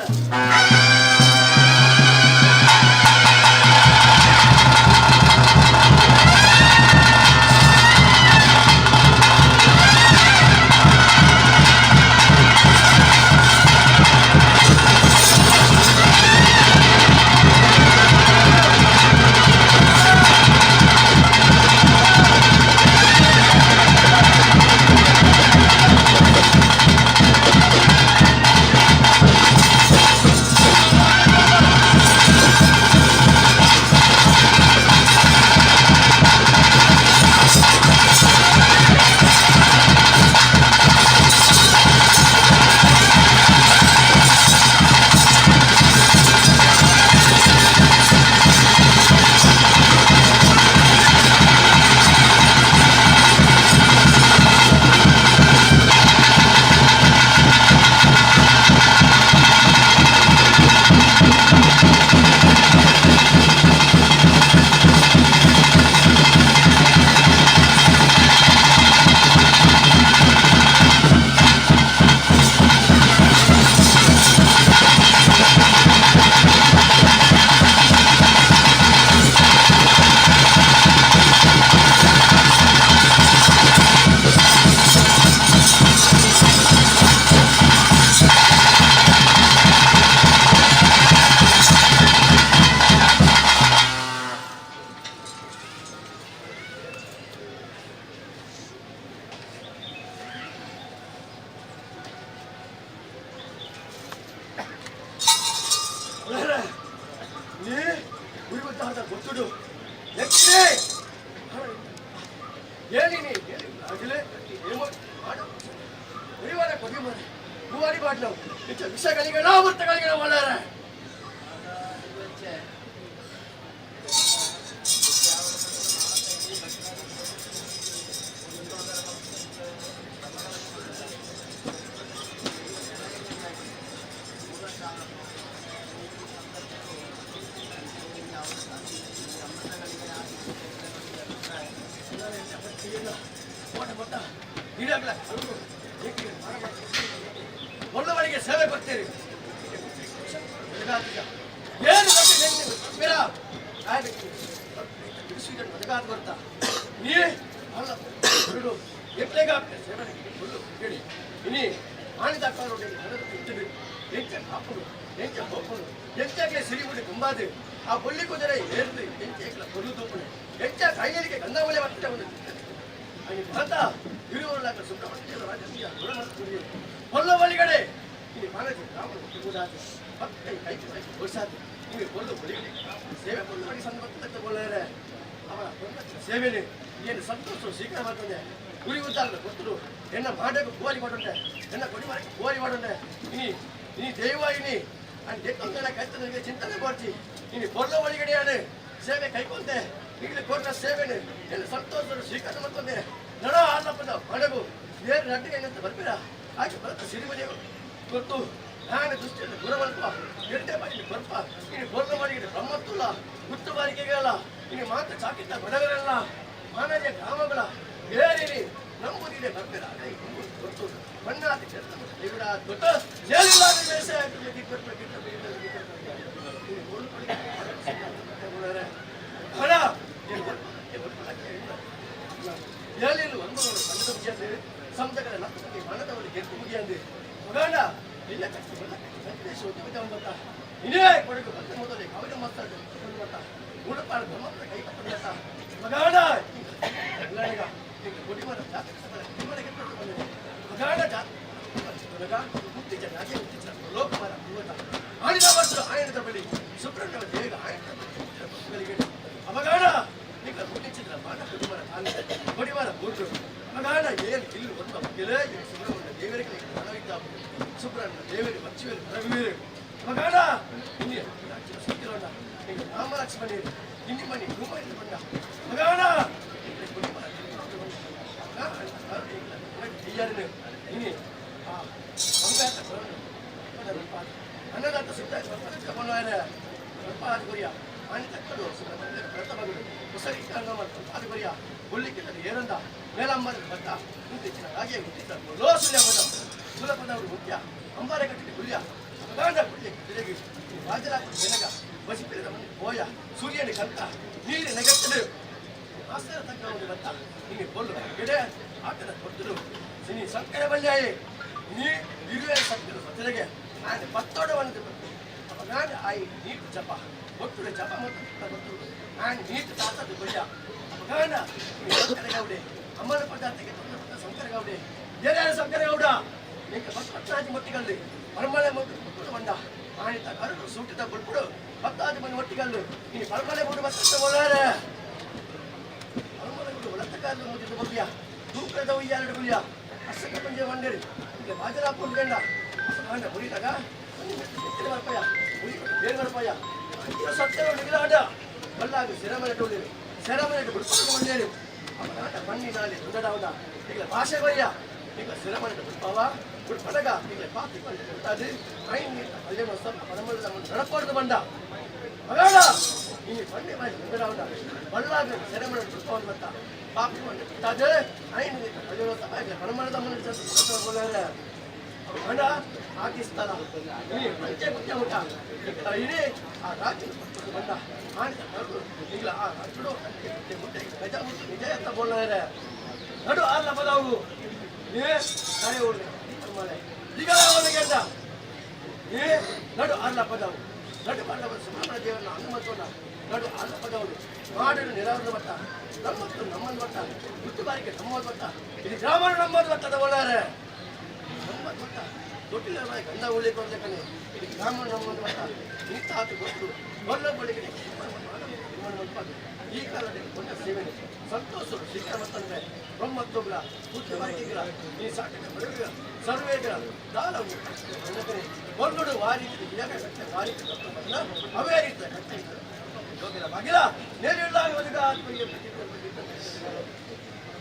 ಕೊಡಿಮರೆ ಹೂವಾರಿ ಬಾಟ್ಲವು ಹೆಚ್ಚು ವಿಷಗಳಿಗೆ ವೃತ್ತಗಳಿಗೆ ಒಳ್ಳೆಯ. ಒಳ್ಳೆಯವರಿಗೆ ಸೇವೆ ಕೊಡ್ತೀರಿ. ಏನು ಬರ್ತಾ ನೀ ಅಲ್ಲ ಹೊರಡು ಎಟ್ಲೆಗ ಸೇವೆ ಫುಲ್ಲು ಹೇಳಿ ಇನಿ ಆಣಿದ ಇತ್ತು ಎಂಚ ಕಾಪುಡು ಎಂಚ ಹೋಪುಡು ಎಂಚಾಗ್ಲೆ ಸಿರಿಗುಡಿ ತುಂಬಾದು ಆ ಬೊಳ್ಳಿ ಕುದುರೆ ಏರ್ದು ಎಂಚ ಕೊಲ್ಲು ತೂಪುಡು ಎಂಚ ಕೈಯಲಿಗೆ ಗಂಧಾವಳಿ ಬರ್ತದೆ ಒಂದು ಮಾತ ಇರುವವರಲ್ಲಾಗ ಸುಬ್ರಹ್ಮಣ್ಯ ರಾಜಕೀಯ ಹೊಲ್ಲ ಒಳಗಡೆ ಇಲ್ಲಿ ಮಾನಸಿ ರಾಮನ ಹುಟ್ಟುವುದಾದ ಮತ್ತೆ ಕೈ ತೋರಿಸಾದ ನಿಮಗೆ ಕೊಲ್ಲು ಒಳಗಡೆ ಸೇವೆ ಕೊಲ್ಲುವಳಿ ಸಣ್ಣ ತಗೊಳ್ಳಾರೆ ಅವರ ಸೇವೆನೆ ಏನು ಸಂತೋಷ ಸ್ವೀಕಾರ ಮಾಡ್ತದೆ. ಗುರಿ ಉದ್ದಾರಲ್ಲ ಗೊತ್ತರು ಎನ್ನ ಮಾಡಕ್ಕೆ ಪೂವಾರಿ ಮಾಡುಂಡೆ, ಎನ್ನ ಕೊಡಿ ಮಾಡಕ್ಕೆ ಪೂವಾರಿ ಮಾಡುಂಡೆ. ಇನಿ ಇನಿ ದೈವ ಇನಿ అని ದೆಕ್ಕೊಂದೆಲ್ಲ ಕೈತನಿಗೆ ಚಿಂತನೆ ಬರ್ತಿ ಇನಿ ಕೊಲ್ಲ ಒಳಗಡೆಯಾನೆ ಸೇವೆ ಕೈಕೊಂಡೆ ಈಗಲೇ ಕೊಟ್ಟ ಸೇವೆನೆ ಎಲ್ಲ ಸಂತೋಷ ಸ್ವೀಕಾರ ಮಾಡ್ತದೆ. ನಡ ಆಲಪ್ಪದ ಮಡಗು ಬೇರೆ ನಟ್ಟಿಗೆ ಏನಂತ ಬರ್ತೀರಾ ಆಕೆ ಬರತ್ತ ಸಿರಿಮನೆ ಗೊತ್ತು ನಾನು ದೃಷ್ಟಿಯನ್ನು ಗುರವಲ್ಪ ಎರಡೇ ಬಾರಿ ಬರ್ಪ ಇನ್ನು ಕೊಲ್ಲ ಮಾಡಿಗೆ ಬ್ರಹ್ಮತ್ತುಲ್ಲ ಗುತ್ತು ಬಾರಿಕೆಗಳ ಇನ್ನು ಮಾತ್ರ ಚಾಕಿದ್ದ ಬಡವರಲ್ಲ ಮಾನವೀಯ ಗ್ರಾಮಗಳ ಬೇರೆ ನಂಬುದಿದೆ ಬರ್ತೀರಾ ಗೊತ್ತು ಮಣ್ಣಾತಿ ಕೆಟ್ಟ ಗೊತ್ತು ಏನಿಲ್ಲ. ಹಣ ಏಳಿಲು ಒಂದು ಸಂಘದ ಮುಗಿಯಂದು ಸಂತಗಳ ಲಕ್ಷಕ್ಕೆ ಮನದವರು ಗೆದ್ದು ಮುಗಿಯಂದು ಮಗಾಂಡ ಇಲ್ಲ ಕಟ್ಟಿ ಬಲ್ಲ ವೆಂಕಟೇಶ ಉದ್ಯಮ ಬಂತ ಇದೇ ಕೊಡಗು ಬಂದ ಮೊದಲೇ ಕವನ ಮಾತಾಡ ಬಂತ ಗುಣಪಾಡ ಬ್ರಹ್ಮತ್ರ ಕೈ ಕಟ್ಟ ಮಗಾಂಡ ಈಗ ಕೊಡಿಮರ ಜಾತಕ ಕೊಡಿಮರ ಕೆಟ್ಟು ಬಂದಿದೆ ಮಗಾಂಡ ಜಾತಕ ಮುತ್ತಿಜ ರಾಜ ಮುತ್ತಿಜ ಲೋಕಮಾರ ಪೂವತ ಆಡಿದ ವರ್ಷ ಆಯನದ ಬಳಿ ಸುಬ್ರಹ್ಮಣ್ಯ ದೇವ ಆಯನ ಅಮಗಾಣ ಈಗ ಮುಟ್ಟಿಚಿದ್ರ ಮಾನ ಕೊಡಿಮರ ತಾನೆ ಕೊಡಿಮರ ಬೂಟು ಅಮಗಾಣ ಏನು ಇಲ್ಲಿ ಒಂದು ಕೆಲೆ ಸುಬ್ರಹ್ಮಣ್ಯ ದೇವರಿಗೆ ಮನವಿದ್ದ ಸುಬ್ರಹ್ಮಣ್ಯ ದೇವರಿಗೆ ಮಚ್ಚುವೇರು ರಘುವೀರು ಅಮಗಾಣ ಇಲ್ಲಿ ಸುತ್ತಿರೋಣ ಈಗ ರಾಮ ಲಕ್ಷ್ಮಣರು ಇಲ್ಲಿ ಮನಿ ಭೂಮಿ ಬಂಡ ಮಗಾಣ ಕೊಡಿಮರ ಇನಿ ಆ ಬಂಗಾರ ಅನ್ನದಾತ ಸುತ್ತ ಕೊರಿಯ ಆನಿ ತಕ್ಕಡು ಪ್ರಥಮಗಳು ಹೊಸರಿ ಕೊರಿಯ ಒಳ್ಳಿಕ್ಕಿಲ್ಲದೆ ಏರಂದ ಮೇಲಮ್ಮನ ಭತ್ತ ಮುಂತಿಚ್ಚಿನ ರಾಜೇ ಹುಟ್ಟಿದ್ದ ಲೋಸುಲ್ಯ ಪದ ಸುಲಪದವರು ಮುಖ್ಯ ಅಂಬಾರೆ ಕಟ್ಟಿದ ಗುಳ್ಯ ಮಗಾಂಡ ಗುಳ್ಯ ತಿರುಗಿ ರಾಜರಾಜ ಬೆನಗ ವಸಿಪಿರದ ಮನೆ ಹೋಯ ಸೂರ್ಯನ ಕಂತ ನೀರಿನ ನೆಗತ್ತಲು ಆಸರ ತಕ್ಕ ಒಂದು ಭತ್ತ ನಿಮಗೆ ಕೊಲ್ಲು ಗೆಡೆ ಆಟದ ಕೊಟ್ಟರು ಸಿನಿ ಸಂಕರ ಬಲ್ಯಾಯಿ ನೀ ಇರುವೆ ಸತ್ತಿರು ಸತ್ತಿರಗೆ ನಾನು ಪತ್ತೋಡ ಒಂದು ಅಪ್ಪ ನಾನು ಆಯಿ ನೀಟು ಜಪ ಒಟ್ಟುಡೆ ಜಪ ಮತ್ತು ಗೊತ್ತು ನಾನು ನೀಟು ತಾತದ್ದು ಗುಳ್ಯ ಅಪ್ಪ ಸಂಕರ ಗೌಡೆ ಅಮ್ಮನ ಪದಾರ್ಥಕ್ಕೆ ತೊಂದರೆ ಸಂಕರ ಗೌಡೆ ಯಾರ್ಯಾರು ಸಂಕರ ಗೌಡ ನಿಂಗೆ ಪತ್ತಾಜಿ ಮೊಟ್ಟಿಗಲ್ಲು ಪರಮಳೆ ಮೊಟ್ಟು ಕೊಟ್ಟು ಬಂಡ ಆನಿತ ಕರುಡು ಸೂಟಿದ ಬುಡ್ಬುಡು ಪತ್ತಾಜಿ ಮಂದಿ ಒಟ್ಟಿಗಲ್ಲು ನೀ ಪರಮಳೆ ಗುಡು ಬತ್ತ ಒಳ್ಳಾರೆ ಪರಮಳೆ ಗುಡು ಒಳತ್ತಕಾರಲು ಮುದ್ದಿದ ಬೊಬ್ಬಿಯ ತೂಕದ ಉಯ್ಯಾರಡು ಗುಳಿಯ ಅಸಕ ಪಂಜೆ ವಂಡೇರಿ ಇಲ್ಲಿ ಬಾಜರಾ ಗಂಡ ಕಾಂಡ ಮುರಿದಾಗ ಎತ್ತಿನ ಬರ್ಪಯ್ಯ ಮುರಿ ಬೇರೆ ಬರ್ಪಯ್ಯ ಅಂತಿಮ ಸತ್ಯ ನಿಗಲಾಡ ಬಲ್ಲಾಗ ಸಿರಮನೆ ಟೋಳಿರು ಸೆರಮನೆ ಬಿಡ್ಕೊಂಡು ಬಂದೇರು ಅವ ನಾಟ ಮಣ್ಣಿನಾಲೆ ದುಂದಡಾವದ ಈಗ ಭಾಷೆ ಬಯ್ಯ ಈಗ ಸಿರಮನೆ ಬಿಡ್ಪಾವ ಬಿಡ್ಪಡಗ ಈಗ ಪಾತಿ ಬಂದು ಐನ್ ಕಲ್ಯಾಣ ಪರಮಳದ ನಡಪಾಡ್ದು ಬಂಡ ಮಗಾಡ ಈ ಬಂಡೆ ಮಾಡಿ ದುಂದಡಾವದ ಬಲ್ಲಾಗ ಸೆರಮನೆ ಬಿಡ್ಪಾವ ಮತ್ತ ಪಾಪಿ ಬಂಡೆ ಬಿಟ್ಟಾದೆ ಐನ್ ಕಲ್ಯಾಣ ಈಗ ಪರಮಳದ ಮನೆ ಗಂಡ ಪಾಕಿಸ್ತಾನ ಈ ಪಂಚೆ ಮುಖ್ಯ ಊಟ ಇಡೀ ಆ ರಾಜ್ಯ ಬಂದ ಈಗ ಆ ರಾಜ್ಯಡು ಮುಟ್ಟೆ ಗಜ ಮುಟ್ಟು ನಿಜ ಅಂತ ಬೋಲಾರೆ ನಡು ಆರ್ಲ ಬದವು ಏ ಕರೆ ಈಗ ಅವನಿಗೆ ಅಂತ ಏ ನಡು ಆರ್ಲ ಪದವು ನಡು ಆರ್ಲ ಸುಬ್ರಹ್ಮಣ್ಯ ದೇವರನ್ನ ಹನುಮಂತನ ನಡು ಆರ್ಲ ಪದವು ಮಾಡಲು ನಿರಾವರದ ಮಟ್ಟ ನಮ್ಮತ್ತು ನಮ್ಮನ್ನು ಮಟ್ಟ ಗುಟ್ಟು ಬಾರಿಗೆ ನಮ್ಮದು ಮಟ್ಟ ಇದು ಗ್ರಾಮರು ನಮ್ಮದು ಮಟ್ಟದ ಒಳ್ಳಾರೆ ನಮ್ಮ ಮಟ್ಟ ದೊಡ್ಡಿಲ್ಲ ಗಂಧ ಉಳ್ಳಿ ಕೊಡ್ಬೇಕನೆ ಇದು ಗ್ರಾಮ ನಮ್ಮದು ಮಟ್ಟ ನಿಂತ ಆತು ಗೊತ್ತು ಒಳ್ಳೆ ಬಳಿಗೆ ಈ ಕಾಲದಲ್ಲಿ ಪುಣ್ಯ ಸೇವೆನೆ ಸಂತೋಷ ಶೀಘ್ರ ಮತ್ತಂದ್ರೆ ಬ್ರಹ್ಮತ್ವಗಳ ಬುದ್ಧಿವಾರಿಕೆಗಳ ಈ ಸಾಕಕ ಬಡವಿಗಳ ಸರ್ವೇಗಳ ದಾನವು ಒಂದು ವಾರೀತಿ ವಿಜಯ ಕಟ್ಟೆ ವಾರೀತಿ ತತ್ವವನ್ನ ಅವೇ ರೀತಿಯ ಕಟ್ಟೆ ಯೋಗಿನ ಬಾಗಿಲ ನೇರಿಲ್ಲ ಒದಗ ಆತ್ಮೀಯ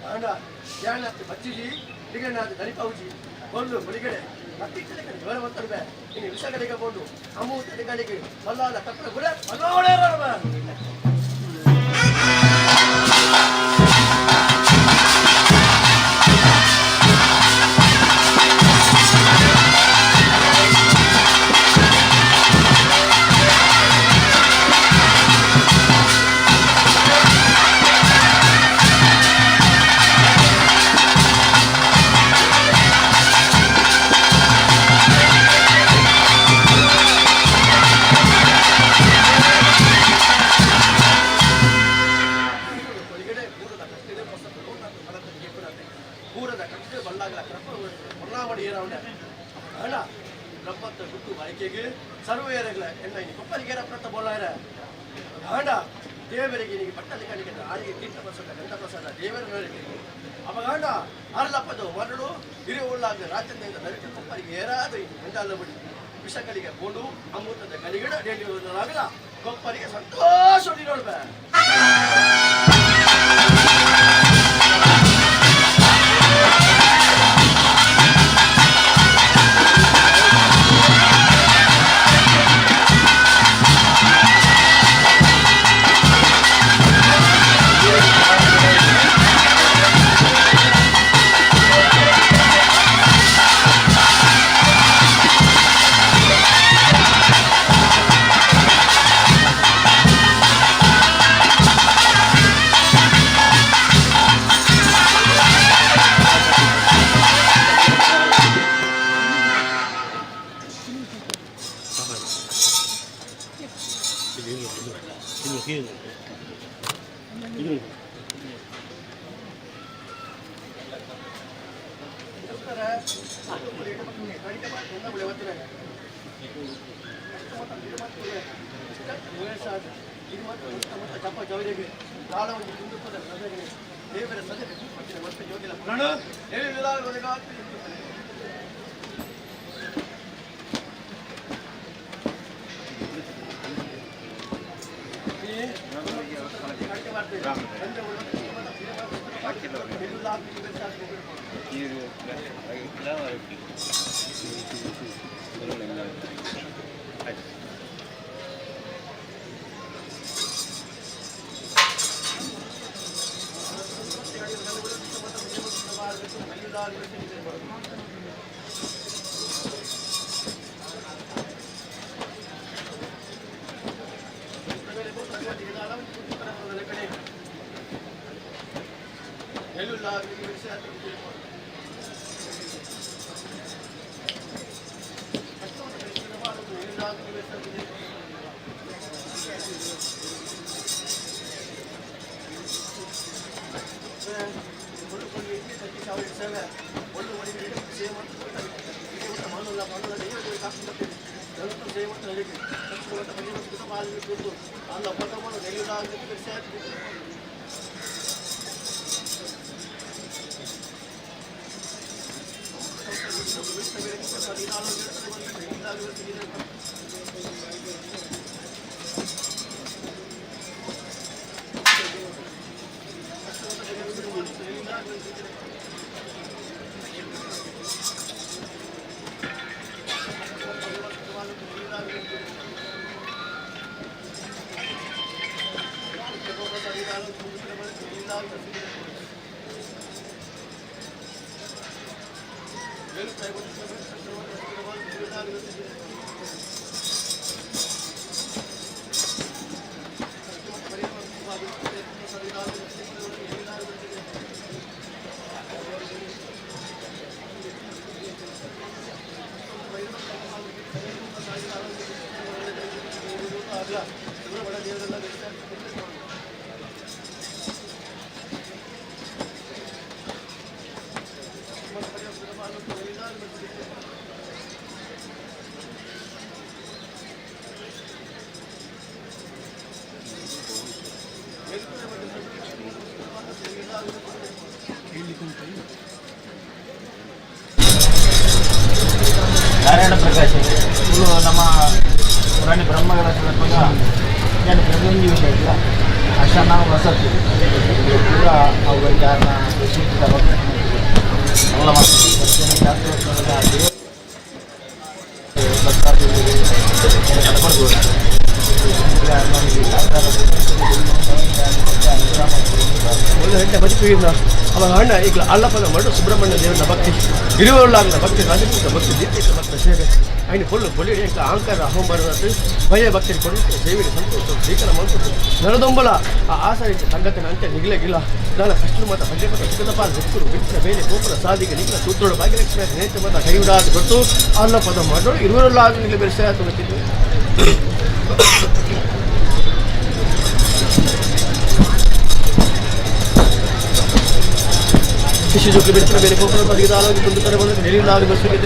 ಆಂಡ ಜ್ಞಾನಾತಿ ಬಚ್ಚಿಜಿ ದಿಗನಾಥ ದಲಿಪೌಜಿ ಒಂದು ಮುಳಿಗಡೆ ಮತ್ತಿಚ್ಚಲಿಕ್ಕೆ ಜೋರ ಮತ್ತೊಮ್ಮೆ ಇನ್ನು ವಿಷಗಳಿಗೆ ಕೊಂಡು ಅಮೂತಗಳಿಗೆ ಮಲ್ಲಾದ ಕಪ್ಪಳ ಗುಡ ಮನೋಳೆ. ಒಳಗಡೆ ಊರದ ಕಟ್ಟಿದೆ ಹೊಸ ಊರದ ಕಟ್ಟಿದೆ ಬಲ್ಲಾಗಲ ಕಪ್ಪ ಹೊನ್ನಾವಡಿ ಏರವಣ ಅಣ್ಣ ಬ್ರಹ್ಮತ್ತ ಗುಟ್ಟು ಬಾಳಿಕೆಗೆ ಸರ್ವೇರಗಳ ಎಣ್ಣ ಇನಿ ಕೊಪ್ಪರಿಗೇರ ಪ್ರತ ಬೋಲಾರ ಆಂಡ ದೇವರಿಗೆ ನಿನಗೆ ಬಟ್ಟಲಿ ಕಾಣಿಕೆ ಆರಿಗೆ ತೀರ್ಥ ಪ್ರಸಾದ ಗಂಧ ಪ್ರಸಾದ ದೇವರ ಅಪಗಾಂಡ ಅರಲಪ್ಪದ ಮರಳು ಹಿರಿಯ ರಾಜ್ಯದಿಂದ ನರಿತ ಕೊಪ್ಪರಿಗೆ ಏರಾದ ಗಂಡಾಲ ಬಡಿ ವಿಷಗಳಿಗೆ ಬೋಂಡು ಅಮೃತದ ಗಲಿಗಿಡ ಡೇಲಿರುವುದರಾಗಲ ಕೊಪ್ಪರಿಗೆ ಸಂತೋಷ ನೋಡ್ಬೇ. ದೇವರ ಸದೆ ಮತ್ತೆ ಯೋಗಿನ ಪ್ರಾಣ. Narayana Prakash ಇವರು ನಮ್ಮ ಪುರಾಣಿ ಬ್ರಹ್ಮಗಳ ಸಂದರ್ಭ ನಾನು ಪ್ರತಿಯೊಂದು ವಿಷಯ ಇಲ್ಲ ಅಶನ ವಸತಿ ಪೂರ ಅವರಿಗೆ ಅಲ್ಲ ಒಳ್ಳೆ ಬದುಕಿನ ಅವಾಗ ಅಣ್ಣ ಈಗ ಅಲ್ಲಪ್ಪನ ಮಡು ಸುಬ್ರಹ್ಮಣ್ಯ ದೇವರ ಭಕ್ತಿ ಇರುವಲ್ಲಾಗಲ ಭಕ್ತಿ ರಾಜಕೀಯ ಭಕ್ತಿ ದೀರ್ಘ ಭಕ್ತ ಸೇವೆ ಐನು ಫುಲ್ಲು ಬೊಲಿ ಎಂಕ ಅಹಂಕಾರ ಅಹಂಬಾರದು ಭಯ ಭಕ್ತಿ ಕೊಡುತ್ತೆ ಸೇವೆಗೆ ಸಂತೋಷ ಶ್ರೀಕರ ಮನ್ಸು ನರದೊಂಬಲ ಆ ಆಸರಿಚ ಸಂಗತನ ಅಂತ್ಯ ನಿಗಲಗಿಲ್ಲ ನಾನು ಕಷ್ಟ ಮಾತ ಭಜೆ ಮಾತ ಸುಖದ ಪಾಲ್ ಬೆಕ್ಕರು ಬಿಟ್ಟ ಬೇಲೆ ಗೋಪುರ ಸಾಧಿಗೆ ನಿಗಲ ಸೂತ್ರೋಡು ಭಾಗ್ಯಲಕ್ಷ್ಮಿ ನೇತ್ರ ಮಾತ ಕೈವಿಡಾದ ಗೊತ್ತು ಅಲ್ಲಪ್ಪದ ಮಾಡೋಳು ಇರುವಲ್ಲಾಗ ನಿಗಲ ಬೆರೆಸ ತುಗುತ್ತಿದ್ದು. ಶಿಶು ಜೋಗಿ ಬೆಚ್ಚಿನ ಬೇರೆ ಗೋಪುರ ಸಾಧಿಗೆ ದಾಲಾಗಿ ತುಂಡುತ್ತಾರೆ ಬಂದರೆ ನೆಲಿಲಾಗಿ ಬಸ್ಸಿಗೆ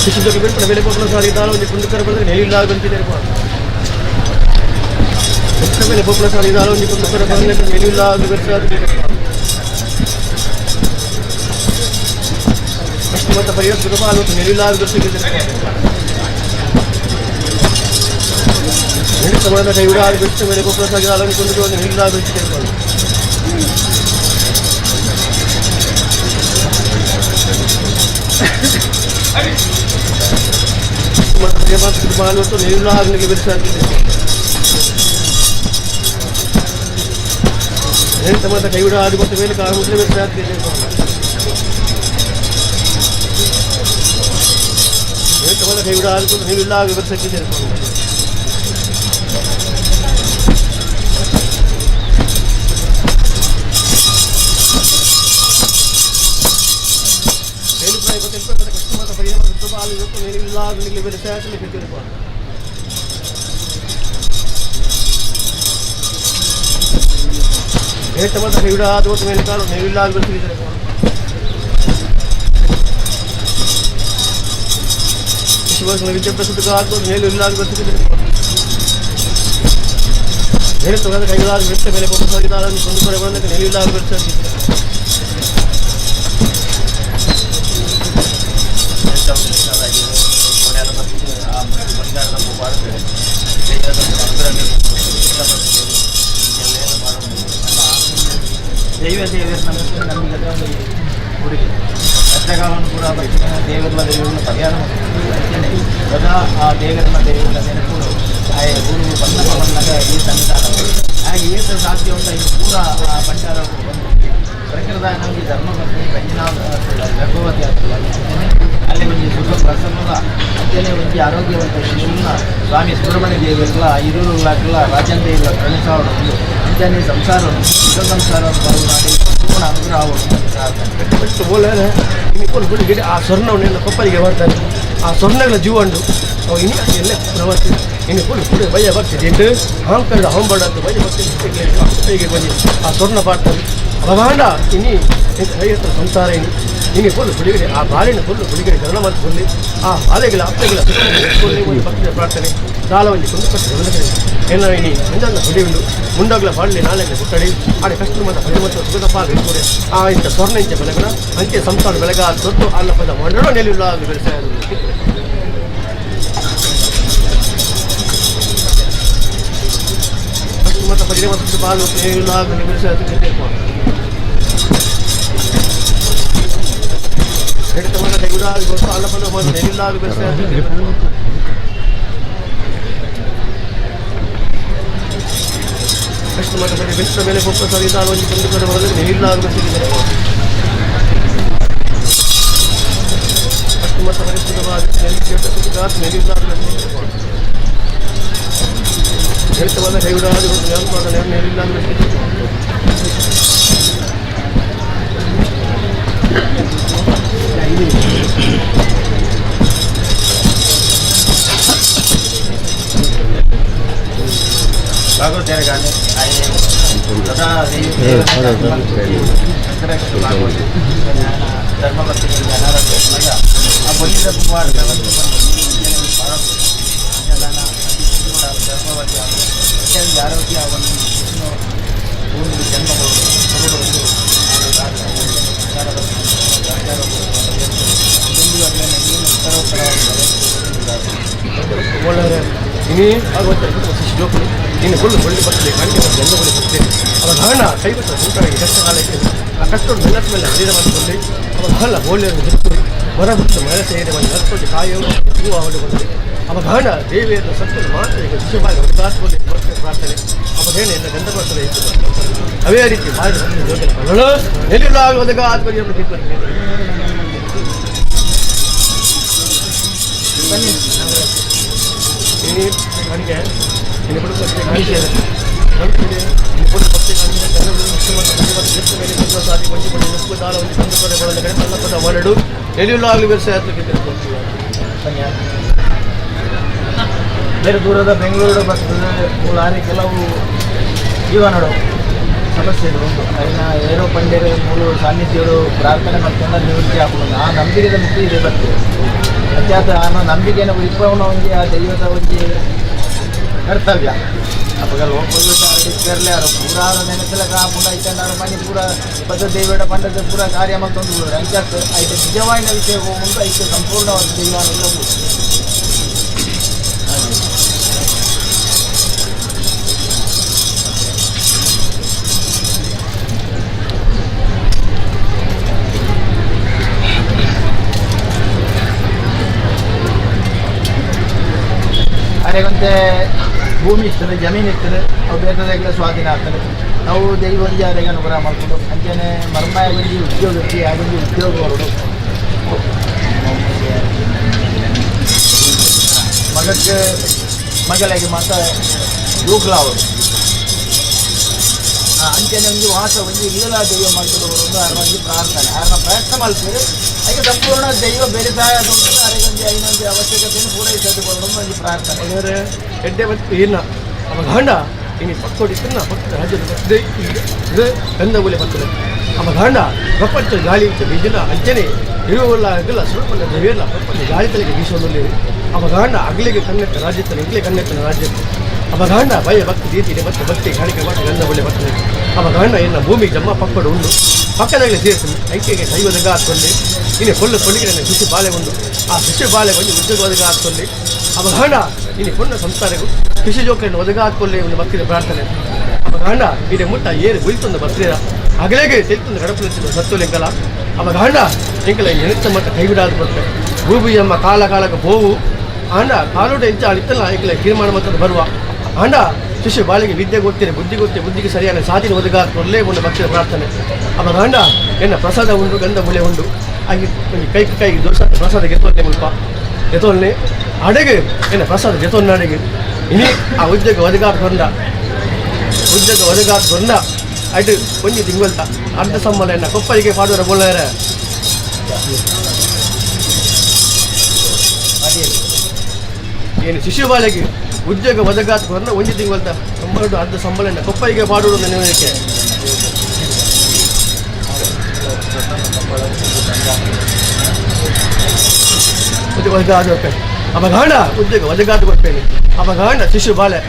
ಶಿಶು ಜೋಗಿ ಬೆಟ್ಟ ಬೇರೆ ಗೋಪುರ ಸಾಧಿಗೆ ದಾಲಾಗಿ ತುಂಡುತ್ತಾರೆ ಬಂದರೆ ನೆಲಿಲಾಗಿ ಬಂತಿದ್ದಾರೆ ಬೆಟ್ಟ ಮೇಲೆ ಗೋಪುರ ಸಾಧಿಗೆ ದಾಲಾಗಿ ತುಂಡುತ್ತಾರೆ ಬಂದರೆ ನೆಲಿಲಾಗಿ ಬೆರ್ಸಾಗಿ ಅಷ್ಟು ಮತ್ತೆ ಪರಿಹಾರ ಸುಲಭ ಆಗುತ್ತೆ ನೆಲಿಲಾಗಿ ಬೆರ್ಸಿಗೆ ಸಮಾನ ಕೈವಿಡ ಬೆಟ್ಟ ಮೇಲೆ ಗೋಪುರ ಸಾಗಿ ದಾಲಾಗಿ ತುಂಡುತ್ತಾರೆ ನೆಲಿಲಾಗಿ ಬೆರ್ಸಿಗೆ ಮತ್ತು ನೆಲಿಲಾಗಿ ಬೆರ್ಸಾಗಿದೆ ಎಂತ ಕೈವಿಡ ಆದಿಗೊತ್ತ ಮೇಲೆ ಕಾಮುದ್ರೆ ಬೆರ್ಸಾಗಿದೆ ಎಂತ ಕೈವಿಡ ಆದಿಗೊತ್ತ ನೆಲಿಲಾಗಿ ಬೆರ್ಸಾಗಿದೆ ದೈವ ದೇವರ ನಂಬಿಕೆ ಒಂದು ಹುಡುಗಿ ಕಷ್ಟಕಾಲವನ್ನು ಕೂಡ ಬರ್ತೀನಿ ದೇವರ ದೇವರ ಪರಿಹಾರ ಅಂಚನೆ ಸದಾ ಆ ದೇವರನ್ನ ದೇವರ ನೆನಪು ಆಯ ಗುರು ಬಂದಾಗ ಬಂದಾಗ ಈ ಸನ್ನಿಧಾನ ಹಾಗೆ ಏತ ಸಾಧ್ಯ ಉಂಟು ಇದು ಪೂರ ಆ ಭಂಡಾರ ಬಂದು ಪ್ರಕೃತ ನಮಗೆ ಧರ್ಮಪತ್ನಿ ಪಂಜನಾಥ ಗರ್ಭವತಿ ಆಗ್ತದೆ ಅಂಚನೆ ಅಲ್ಲಿ ಒಂಜಿ ಸುಖ ಪ್ರಸನ್ನದ ಅಂಚನೆ ಒಂಜಿ ಆರೋಗ್ಯವಂತ ಶಿಶುನ ಸ್ವಾಮಿ ಸುಬ್ರಹ್ಮಣ್ಯ ದೇವರುಗಳ ಇರುಲಾಗಲ ರಾಜಂದ ಇಲ್ಲ ಕರುಣಿಸಾವಡು ಅಂಚನೆ ಸಂಸಾರ ಸುಖ ಸಂಸಾರ ಮಾಡಿ ಪೂರ್ಣ ಅನುಗ್ರಹ ಪ್ರಾರ್ಥನೆ. ಬಟ್ ಬೋಲೆ ಇನಿ ಪೋಲ್ ಗುಡಿ ಗಿಡ ಆ ಸ್ವರ್ಣವನ್ನೆಲ್ಲ ಕೊಪ್ಪರಿಗೆ ಬರ್ತಾರೆ ಆ ಸ್ವರ್ಣಗಳ ಜೀವ ಉಂಡು ಅವು ಇನಿ ಎಲ್ಲ ಪ್ರವಾಸಿ ಇನಿ ಪೋಲ್ ಗುಡಿ ಬಯ್ಯ ಬರ್ತಿದೆ ಎಂಟು ಹಾಂಕಂಡ ಹೊಂಬಡ ಅಂತ ಬಯ್ಯ ಬರ್ತಿದೆ ಹೀಗೆ ಬಂದು ಆ ಸ್ವರ್ಣ ಪಾಡ್ತಾರೆ ಅವಾಂಡ ಇನಿ ಹತ್ರ ಸಂಸಾರ ಇನಿ ಇನಿ ಫುಲ್ ಗುಡಿಗಡೆ ಆ ಬಾಲಿನ ಫುಲ್ ಗುಡಿಗಡೆ ಕರುಣ ಮತ್ತು ಫುಲ್ಲಿ ಆ ಬಾಲೆಗಳ ಅಪ್ಪೆಗಳ ಒಂದು ಭಕ್ತಿಯ ಪ್ರಾರ್ಥನೆ ದಾಲವಂಜಿ ಕೊಂಡು ಕಟ್ಟು ಏನ ಇನಿ ಅಂಜನ್ನ ಗುಡಿ ಉಂಡು ಮುಂಡಾಗ್ಲ ಬಾಳ್ಲಿ ನಾಳೆಗೆ ಹುಟ್ಟಡಿ ಆಡೆ ಕಷ್ಟ ಮತ ಪರಿ ಮತ್ತು ಸುಗದ ಪಾಲ್ ಇಟ್ಕೊಡೆ ಆ ಇಂಥ ಸ್ವರ್ಣ ಇಂಚ ಬೆಳಗಣ ಅಂಚೆ ಸಂಸಾರ ಬೆಳಗ ತೊಟ್ಟು ಅಲ್ಲ ಪದ ಮಂಡಳ ನೆಲಿಲ್ಲ ಬೆಳೆಸ. ಕಷ್ಟ ಮತ ಪರಿ ಮತ್ತು ಬಾಲು ನೆಲಿಲ್ಲ ಬೆಳೆಸ ಹಿಡಿತ ಕೈಗುಡ ಗೊತ್ತು ಅಲ್ಲ ಪದ ನೆಲಿಲ್ಲ ಬೆಳೆಸ. ಕಷ್ಟ ಮತ ಪರಿ ಬೆಟ್ಟ ಮೇಲೆ ಕೊಪ್ಪ ಸರಿದ ಒಂದು ಬಂದು ಕಡೆ ಬರಲು ನೆಲಿಲ್ಲ ಬೆಳೆಸಿದ್ದಾರೆ. ಕಷ್ಟ ಮತ ಪರಿಶುದ್ಧವಾದ ನೆಲಿಲ್ಲ ಹಿಡಿತವಾದ ಕೈಗುಡ ನೆಲಿಲ್ಲ ಬೆಳೆಸಿದ್ದಾರೆ. ಭಾಗವತರಿಗಾನೆ ಸದಾ ಧರ್ಮಪತ್ನಿಗೆ ಅನಾರೋಗ್ಯ ಆ ಬಲಿದ ಕುಮಾರ ಗರ್ಭವತಿ ಆವಡ್ ಅಂಚನೆ ಆರೋಗ್ಯ ಆವೊಂದು ವಿಷ್ಣು ಭೂಮಿಗೆ ಜನ್ಮ ಕೊರೊಡು ಒಂದು ಒಳ್ಳೆಯ ಇನಿ ಆಗುವಂಥ ಶಿಶು ಜೋಕುಲು ಇನ್ನು ಫುಲ್ ಒಳ್ಳೆ ಬರ್ತದೆ ಕಾಣಿಕೆ ಜನ್ಮ ಬರ್ತದೆ. ಅವಾಗ ಹಣ ಕೈಗೊತ್ತ ಸಂಸಾರಕ್ಕೆ ಕಷ್ಟ ಕಾಲಕ್ಕೆ ಆ ಕಷ್ಟ ಮೆಲ್ಲತ್ ಮೇಲೆ ಹರಿದ ಮಾಡಿಕೊಂಡು ಅವಾಗ ಹಣ ಬೋಳಿಯನ್ನು ಬಿಟ್ಟು ಮರ ಬಿಟ್ಟು ಮರ ಸೇರಿ ಒಂದು ನಡ್ಕೊಂಡು ಕಾಯೋ ಹೂವು ಹೊಂದಿದೆ. ಅವಾಗ ಹಣ ದೇವಿಯನ್ನು ಸತ್ತು ಮಾತ್ರ ಈಗ ಶಿಶುಬಾಯಿ ಉದಾಸ್ಕೊಂಡು ಬರ್ತದೆ ಪ್ರಾರ್ಥನೆ. ಅವಾಗ ಏನು ಎಲ್ಲ ಗಂಧ ಬರ್ತದೆ ಇತ್ತು. ಅದೇ ರೀತಿ ಮಾಡಿ ನೆಲೆಯುಳ್ಳ ಆಗುವಾಗ ಆತ್ಮೀಯ ಇನಿ ಕಾಣಿಕೆ ಇನ್ನು ಬಿಡು ಬಟ್ಟೆ ಕಾಣಿಕೆ ಇನ್ನು ಬಿಡು ಬಟ್ಟೆ ಕಾಣಿಕೆ ಸಾಧಿ ಒಂಜಿ ಪಡೆ ಉಪ್ಪು ದಾಳ ಒಂಜಿ ತಂದು ಪಡೆ ಬಳದ ಕಡೆ ತನ್ನ ಪದ ಒರಡು ಎಲ್ಲಿಲ್ಲ ಆಗಲಿ ಬೇರೆ ಬೇರೆ ದೂರದ ಬೆಂಗಳೂರು ಬರ್ತದೆ. ಮೂಲ ಕೆಲವು ಜೀವನಡು ಸಮಸ್ಯೆಗಳು ಉಂಟು. ಅಯಿನ ಏರೋ ಪಂಡೇರು ಮೂಲು ಸಾನ್ನಿಧ್ಯಗಳು ಪ್ರಾರ್ಥನೆ ಮಾಡ್ಕೊಂಡು ನಿವೃತ್ತಿ ಆಪುಂಡು. ಆ ನಂಬಿಕೆದ ಮುಕ್ತಿ ಇದೆ ಬರ್ತದೆ. ಅಂಚಾತ ಆ ನಂಬಿಕೆಯನ್ನು ಉಳಿಪವನ ಒಂಜಿ ಆ ದೈವದ ಒಂಜಿ ಕರ್ತವ್ಯ. ಅಪಗ ಲೋಕದಲ್ಲಿ ಯಾರು ಪೂರ ನೆನೆಸಲ ಕಾಪುಂಡು ಐತಂಡಾರು ಮನಿ ಪೂರ ಪದ ದೈವಡ ಪಂಡದ ಪೂರ ಕಾರ್ಯ ಮಲ್ತೊಂದು ಅಂಚಾತ್ ಐತೆ ನಿಜವಾಯಿನ ವಿಷಯ ಉಂಟು. ಐತೆ ಸಂಪೂರ್ಣವಾದ ದೈವಾನುಗ್ರಹ. ಅರೆಗೊಂತೆ ಭೂಮಿ ಇರ್ತದೆ, ಜಮೀನು ಇರ್ತದೆ, ಅವು ಬೇತದಾಗಲೇ ಸ್ವಾಧೀನ ಆಗ್ತದೆ. ನಾವು ದೈವ ಒಂಜಿ ಅರೆಗೆ ಅನುಗ್ರಹ ಮಾಡ್ಕೊಂಡು ಅಂಚನೆ ಮರ್ಮಾಯ ಒಂಜಿ ಉದ್ಯೋಗಕ್ಕೆ ಆಗೊಂಜಿ ಉದ್ಯೋಗ ಹೊರಡು ಮಗಕ್ಕೆ ಮಗಳಿಗೆ ಮಾತ್ರ ಜೋಕ್ಲಾವಡು ಅಂಚನೆ ಒಂಜಿ ವಾಸ ಒಂಜಿ ಇಲ್ಲಲ ದೈವ ಮಾಡ್ತದೆ ಒಂದು ಆರ್ನ ಒಂಜಿ ಪ್ರಾರ್ಥನೆ ಆರ್ನ ಪ್ರಯತ್ನ ಮಾಡ್ತೀರಿ. ಅದಕ್ಕೆ ಸಂಪೂರ್ಣ ದೈವ ಬೇರೆ ಸಹಾಯ ಅರೆಗೊಂಜಿ ಐನೊಂಜಿ ಅವಶ್ಯಕತೆಯನ್ನು ಪೂರೈಸೋದು ಒಂಜಿ ಪ್ರಾರ್ಥನೆ. ಒಳ್ಳೆಯ ಎಡ್ಡೆ ಮತ್ತು ಏನ ಅವಾಗ ಹಣ ಇನಿ ಪಕ್ಕೋಡಿ ತಿನ್ನ ಪಕ್ಕದ ರಾಜ್ಯದ ಬರ್ತದೆ ಇದು ಗಂಧ ಗುಲೆ ಬರ್ತದೆ. ಅವಾಗ ಹಣ ಪ್ರಪಂಚ ಗಾಳಿ ಇತ್ತು ಬೀಜನ ಅಂಚನೆ ಇರುವಲ್ಲ ಆಗಲ್ಲ ಸುಳ್ಪಲ್ಲ ದೇವಿಯಲ್ಲ ಪ್ರಪಂಚ ಗಾಳಿ ತಲೆಗೆ ಬೀಸೋದಲ್ಲಿ. ಅವಾಗ ಹಣ ಅಗಲಿಗೆ ಕಣ್ಣೆತ್ತ ರಾಜ್ಯದಲ್ಲಿ ಇಗ್ಲೇ ಕಣ್ಣೆತ್ತನ ರಾಜ್ಯಕ್ಕೆ. ಅವಾಗ ಹಣ ಭಯ ಭಕ್ತಿ ರೀತಿ ಇದೆ ಮತ್ತು ಭಕ್ತಿ ಕಾಣಿಕೆ ಮಾಡಿ ಗಂಧ ಗುಲೆ ಬರ್ತದೆ. ಅವಾಗ ಹಣ ಎನ್ನ ಭೂಮಿ ಜಮ್ಮ ಪಕ್ಕಡು ಉಂಡು ಪಕ್ಕದಾಗಲೇ ಸೇರಿಸಿ ಐಕ್ಯಗೆ ದೈವದಾಗ ಹಾಕೊಳ್ಳಿ. ಇನ್ನು ಕೊಲ್ಲು ಕೊಲ್ಲಿಗೆ ನನ್ನ ಶಿಶು ಬಾಳೆ ಉಂಡು ಆ ಶಿಶು ಬಾಳೆ ಒಂದು ಉದ್ಯೋಗದಾಗ ಹಾಕೊಳ್ಳಿ. ಅವಾಗ ಹಣ ಇನ್ನು ಪುಣ್ಯ ಸಂಸಾರಗೂ ಕೃಷಿ ಜೋಕರನ್ನು ಒದಗ ಹಾಕೊಳ್ಳಿ ಒಂದು ಭಕ್ತಿಯ ಪ್ರಾರ್ಥನೆ. ಅವಾಗ ಹಣ ಇದೆ ಮುಟ್ಟ ಏರು ಬುಳಿತೊಂದು ಬರ್ತೀರ ಅಗಲೇಗೆ ತೆಲ್ತೊಂದು ಗಡಪು ಸತ್ತು ಲಿಂಕಲ. ಅವಾಗ ಹಣ ಎಂಕಲ ಎಣಿತ ಮಟ್ಟ ಕೈಬಿಡಾದ ಬರ್ತೆ ಭೂಮಿಯಮ್ಮ ಕಾಲ ಕಾಲಕ್ಕೆ ಬೋವು ಹಣ ಕಾಲೋಟ ಎಂಚ ಅಳಿತಲ್ಲ ಎಂಕಲ ತೀರ್ಮಾನ ಮತ್ತದ ಬರುವ ಹಣ ಶಿಶು ಬಾಳಿಗೆ ವಿದ್ಯೆ ಗೊತ್ತಿದೆ ಬುದ್ಧಿ ಗೊತ್ತಿದೆ ಬುದ್ಧಿಗೆ ಸರಿಯಾದ ಸಾಧನೆ ಒದಗ ಕೊಡಲೇ ಒಂದು ಭಕ್ತಿಯ ಪ್ರಾರ್ಥನೆ. ಅವಾಗ ಹಣ ಎನ್ನ ಪ್ರಸಾದ ಉಂಡು ಗಂಧ ಮುಳೆ ಉಂಡು ಹಾಗೆ ಒಂದು ಕೈ ಕೈಗೆ ದೋಷ ಪ್ರಸಾದ ಗೆತ್ತೊಲ್ಲೆ ಮುಲ್ಪ ಗೆತೊಲ್ಲೆ ಅಡೆಗೆ ಎನ್ನ ಪ್ರಸಾದ ಗೆತೊನ್ನ ಅಡೆಗೆ ಇನಿ ಆ ಉದ್ಯೋಗ ಒದಗಾದ ಕೊಂಡ ಉದ್ಯೋಗ ಒದಗಾದ ಕೊಂಡ ಅಡು ಒಂಜಿ ತಿಂಗಳ್ತ ಅರ್ಧ ಸಂಬಳ ಎನ್ನ ಕೊಪ್ಪರಿಗೆ ಪಾಡುವರ ಬೋಳಾರ ಏನು ಶಿಶು ಬಾಲೆಗೆ ಉದ್ಯೋಗ ಒದಗಾದ ಕೊಂಡ ಒಂಜಿ ತಿಂಗಳ್ತ ಸಂಬಳ ಅರ್ಧ ಸಂಬಳ ಎನ್ನ ಕೊಪ್ಪರಿಗೆ ಪಾಡುವುದು ನೆನವರಿಕೆ ಉದ್ಯೋಗ ಒದಗಾದ ಅವಾಗ ಹಣ ಉದ್ಯೋಗ ಒದಗಾದ ಕೊಡ್ತೇನೆ. ಅವಾಗ ಹಣ ಶಿಶು ಬಾಲೆ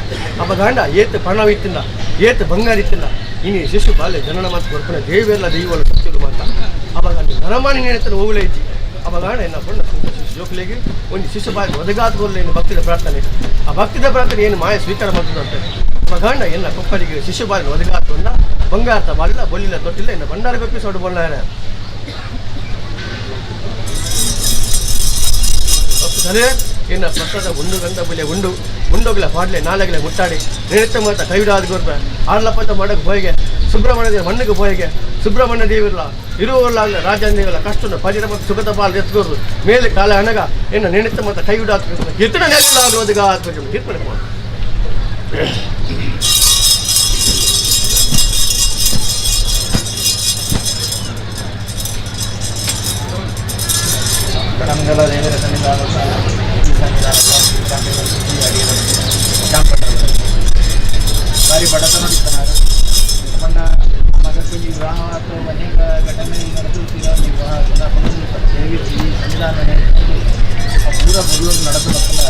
ಅವಾಗ ಹಣ ಏತ್ ಪಣವಿತ್ತಿಲ್ಲ ಏತ್ ಬಂಗಾರ ಇತ್ತಿಲ್ಲ ಇನಿ ಶಿಶು ಬಾಲೆ ಜನನ ಮಾತು ಕೊಡ್ತಾನೆ ದೇವಿಯಲ್ಲ ದೈವಲ್ಲ ಸತ್ಯಲು ಮಾತ. ಅವಾಗ ನರಮಾನಿ ನೇತನ ಹೋಗಲೇ ಇಜ್ಜಿ. ಅವಾಗ ಹಣ ಎನ್ನ ಪೊಣ್ಣ ಶಿಶು ಜೋಕ್ಲೆಗೆ ಒಂದು ಶಿಶು ಬಾಲೆ ಒದಗಾದ ಏನು ಭಕ್ತಿದ ಪ್ರಾರ್ಥನೆ. ಆ ಭಕ್ತಿದ ಪ್ರಾರ್ಥನೆ ಏನು ಮಾಯ ಸ್ವೀಕಾರ ಮಾಡ್ತದೆ ಅಂತ. ಅವಾಗ ಹಣ ಎನ್ನ ಕೊಪ್ಪರಿಗೆ ಶಿಶು ಬಾಲೆ ಒದಗಾದ ಬಂಗಾರದ ಬಾಲಿಲ್ಲ ಬೊಲ್ಲಿಲ್ಲ ತೊಟ್ಟಿಲ್ಲ ಎನ್ನ ಭಂಡಾರ ಕೊಪ್ಪಿ ಸೊಡು ಬೊಲ್ಲಾರ ಸರಿ ಏನ ಪ್ರಸಾದ ಉಂಡು ಗಂಧ ಬುಲೆ ಉಂಡು ಉಂಡೋಗ್ಲ ಪಾಡ್ಲೆ ನಾಳೆಗ್ಲೆ ಮುಟ್ಟಾಡಿ ನಿರತ ಮಾತ ಕೈವಿಡಾದ ಗೊರ್ಬ ಆರ್ಲಪ್ಪಂತ ಮಾಡಕ್ಕೆ ಪೋಯಿಗೆ ಸುಬ್ರಹ್ಮಣ್ಯ ದೇವ ಮಣ್ಣಿಗೆ ಪೋಯಿಗೆ ಸುಬ್ರಹ್ಮಣ್ಯ ದೇವಿಲ್ಲ ಇರುವಲ್ಲ ರಾಜನ ಕಷ್ಟನ ಪರಿರ ಮತ್ತು ಸುಖದ ಪಾಲ್ ಎತ್ಕೋರು ಮೇಲೆ ಕಾಲ ಅಣಗ ಎನ್ನ ನೆನೆತ ಮಾತ ಕೈವಿಡಾದ ಕೀರ್ತನೆ ಆಗೋದಗ ಕೀರ್ತನೆ. ಕಡಂಗಲ ದೇವರ ಸನ್ನಿಧಾನದ ಈ ಸನ್ನಿಧಾನದ ಬಾರಿ ಬಡತನ ಇತ್ತನಾರ ಪಂಡ ಮಗಕ್ಕೆ ವಿವಾಹ ಅಥವಾ ಅನೇಕ ಘಟನೆ ನಡೆದು ವಿವಾಹ ದೇವಿ ಈ ಸನ್ನಿಧಾನ ಆ ಪೂರ ಬರುವುದು ನಡೆದು ಮಕ್ಕಳ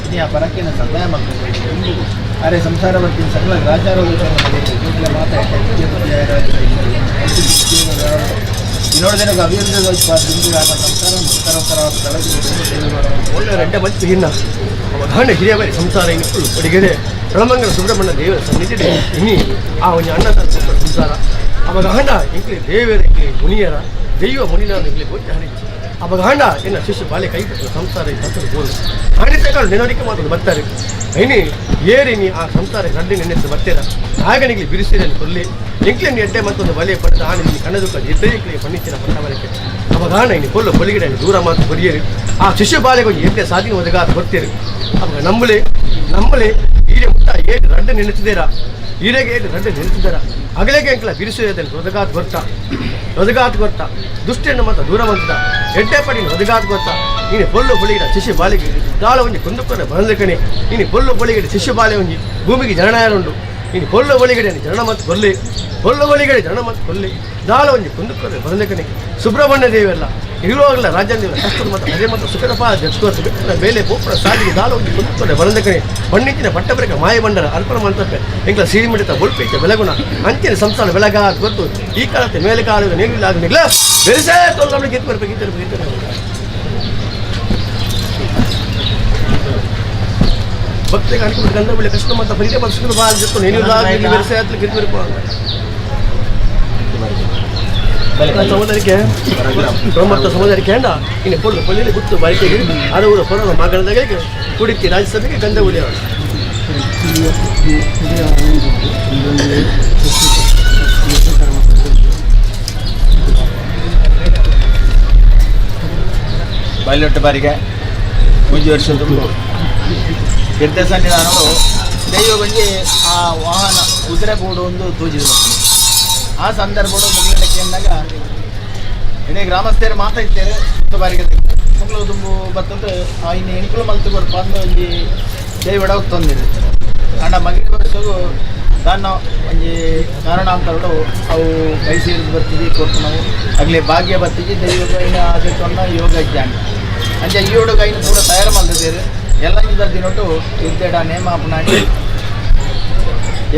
ಇನಿ ಆ ಪರಕ್ಕಿನ ಸಂದಾಯ ಮಲ್ಪು ಅರೆ ಸಂಸಾರ ಬರ್ತೀನಿ ಸಕಲ ಗ್ರಾಚಾರ ಮಾತಾ ಇನ್ನೋಡಿದ ಅಭಿವೃದ್ಧಿ ಸಂಸಾರ ಉತ್ತರ ಒಳ್ಳೆ ರೆಡ್ಡ ಮಚ್ಚು ಹಿನ್ನ ಅವಧಾನ ಹಿರಿಯ ಬರಿ ಸಂಸಾರ ಇನ್ನು ಬಡಿಗೆರೆ ರಣಮಂಗಲ ಸುಬ್ರಹ್ಮಣ್ಯ ದೇವರ ಸನ್ನಿಧಿ ಇನಿ ಆ ಒಂದು ಅಣ್ಣ ಸಂಸಾರ ಅವಾಗ ಹಂಡ ಇಂಕ್ಲಿ ದೇವರ ಇಂಕ್ಲಿ ಮುನಿಯರ ದೈವ ಮುನಿನ ಇಂಕ್ಲಿ ಗೊತ್ತಿ ಹರಿಚಿ ಅವಾಗ ಹಂಡ ಎನ್ನ ಶಿಷ್ಯ ಬಾಳೆ ಕೈ ಬಿಟ್ಟು ಸಂಸಾರ ಕತ್ತಲು ಬೋಲು ಆಣಿತ ಕಾಲು ನೆನವರಿಕೆ ಮಾತು ಬರ್ತಾರೆ ಐನಿ ಏರಿನಿ ಆ ಸಂಸಾರ ರಡ್ಡಿ ನೆನೆತ್ತು ಬರ್ತೀರ ಆಗನಿಗೆ ಬಿರುಸಿರನ್ನು ಕೊಲ್ಲಿ ಎಂಕ್ಲಿನ ಎಡ್ಡೆ ಮತ್ತೊಂದು ಬಲೆ ಪಡೆದು ಆನೆ ನಿನ್ನ ಕಣ್ಣದುಕ್ಕ ಎದ್ದೇ ಇಂಕ್ಲಿ ಪಣ್ಣಿಚ್ಚಿನ ಪಟ್ಟವರಕ್ಕೆ ಅವಾಗ ಆಣ ಇನ್ನು ಕೊಲ್ಲು ಕೊಲ್ಲಿಗಿಡ ದೂರ ಮಾತು ಬರಿಯರು ಆ ಶಿಷ್ಯ ಬಾಲೆಗೆ ಒಂದು ಎಡ್ಡೆ ಸಾಧನೆ ಒದಗಾದ ಬರ್ತೀರಿ ಅವಾಗ ನಂಬಲಿ ನಂಬಲಿ ಈರೆ ಮುಟ್ಟ ಏಟು ರಡ್ಡೆ ನೆನೆಸಿದ್ದೀರಾ ಈರೆಗೆ ಏಟು ರಡ್ಡೆ ನೆನೆಸಿದ್ದೀರಾ ಅಗಲೆಗೆ ಎಂಕ್ಲ ಬಿರುಸಿರದಲ್ಲಿ ಒದಗಾದ ಗೊತ್ತಾ ಒದಗಾದ ಗೊತ್ತಾ ದುಷ್ಟಿಯನ್ನು ಮಾತ್ರ ದೂರ ಬಂದ ಎಡ್ಡೆ ಪಡಿ ಒದಗಾದ ಗೊತ್ತಾ ನೀನು ಬೊಲ್ಲು ಬೊಳಿಗಿಡ ಶಿಷ್ಯ ಬಾಲಿಗೆ ದಾಳ ಒಂಜಿ ಕುಂದುಕೊರೆ ಬರಲಿಕಣೆ ನೀನು ಬೊಲ್ಲು ಬೊಳಿಗಿಡ ಶಿಷ್ಯ ಬಾಲೆ ಒಂಜಿ ಭೂಮಿಗೆ ಜನನಾಯರುಂಡು ನೀನು ಬೊಲ್ಲು ಬೊಳಿಗಡೆ ಜನನ ಮತ್ತು ಕೊಲ್ಲಿ ಬೊಲ್ಲು ಬೊಳಿಗಡೆ ಜನನ ಮತ್ತು ಕೊಲ್ಲಿ ದಾಳ ಒಂಜಿ ಕುಂದುಕೊರೆ ಬರಲಿಕಣೆ ಸುಬ್ರಹ್ಮಣ್ಯ ದೇವೆಲ್ಲ ಇರುವಾಗಲ ರಾಜ್ಯದೇವ ಕಷ್ಟದ ಮತ್ತು ಅದೇ ಮತ್ತು ಸುಖದಪ್ಪ ಜತ್ಕೋರ್ಸು ಬೇಲೆ ಬೋಪುರ ಸಾಲಿಗೆ ದಾಳ ಒಂಜಿ ಕುಂದುಕೊರೆ ಬರಲಿಕಣೆ ಬಣ್ಣಿಕ್ಕಿನ ಪಟ್ಟಬರಿಕ ಮಾಯ ಬಂಡರ ಅರ್ಪಣ ಮಂತಪ್ಪೆ ಎಂಕ್ಲ ಸಿರಿಮಿಡಿತ ಬೊಲ್ಪೇಚ ಬೆಲಗುಣ ಅಂಚಿನ ಸಂಸಾರ ಬೆಳಗ ಗೊತ್ತು ಈ ಕಾಲಕ್ಕೆ ಮೇಲೆ ಕಾಲ ನೀರಿಲ್ಲ ಆಗಲಿಲ್ಲ ಬೆರೆಸೇ ತೊಲ್ಲ ಗೀತ ಬರ್ಬೇಕು ಗೀತ ಗೀತ ಭಕ್ತಿಗೆ ಅನ್ಕೊಂಡು ಗಂಧ ಬೆಳೆ ಕೃಷ್ಣ ಮತ್ತು ಪರಿದೆ ಮತ್ತು ಸುಖದ ಬಾಲ್ ಜೊತೆ ಏನಿಲ್ಲ ಬೆರೆಸೇ ಆತ್ಲಿ ಗೀತ ಬರ್ಬೇಕು ಸಮುದಾಯಕ್ಕೆ ಬ್ರಹ್ಮತ್ತ ಸಮುದಾಯಕ್ಕೆ ಹೆಂಡ ಇನ್ನು ಪೊಳ್ಳು ಪೊಳ್ಳಿಲಿ ಗುತ್ತು ಬಾರಿಕೆಗೆ ಅರವರು ಪೊರನ ಮಗನದಾಗೆ ಕುಡಿತಿ ರಾಜ್ಯಸಭೆಗೆ ಗಂಧ ಉಳಿಯವರು ಬಯಲೊಟ್ಟು ಬಾರಿಗೆ ಮುಂಜಿ ವರ್ಷ ತುಂಬ ತೀರ್ಥ ಸನ್ನಿಧಾನವು ದೈವಗೊಂಜಿ ಆ ವಾಹನ ಕುದುರೆ ಬೋಡು ಒಂದು ತೂಜಿದ ಆ ಸಂದರ್ಭಡು ಮುಗಿಲಕ್ಕೆ ಅಂದಾಗ ಇಡೀ ಗ್ರಾಮಸ್ಥರು ಮಾತಾಡ್ತಾರೆ ಸುತ್ತ ಬಾರಿಗೆ ಮುಗ್ಲು ತುಂಬು ಬತ್ತಂದ್ರೆ ಆ ಇನ್ನು ಎಂಕುಲು ಮಲ್ತು ಕೊಡ್ಪ ಅಂದು ಒಂಜಿ ದೈವಡ ತಂದಿದೆ ಅಂಡ ಮಗಿನ ವರ್ಷಗೂ ದಾನ್ನ ಒಂಜಿ ಕಾರಣಾಂತರಡು ಅವು ಕೈ ಸೇರಿದು ಬರ್ತೀವಿ ಕೊಟ್ಟು ನಾವು ಆಗಲೇ ಭಾಗ್ಯ ಬರ್ತೀವಿ ದೈವ ಆಸೆತ್ತೊನ್ನ ಯೋಗ ಜ್ಞಾನ ಅಂಚೆ ಈ ಹುಡುಗ ಇನ್ನು ಪೂರ ತಯಾರು ಮಲ್ದಿದ್ದೀರಿ ಎಲ್ಲ ಇಂದ ದಿನೊಟ್ಟು ಇದ್ದೇಡ ನೇಮ ಅಪನಾಡಿ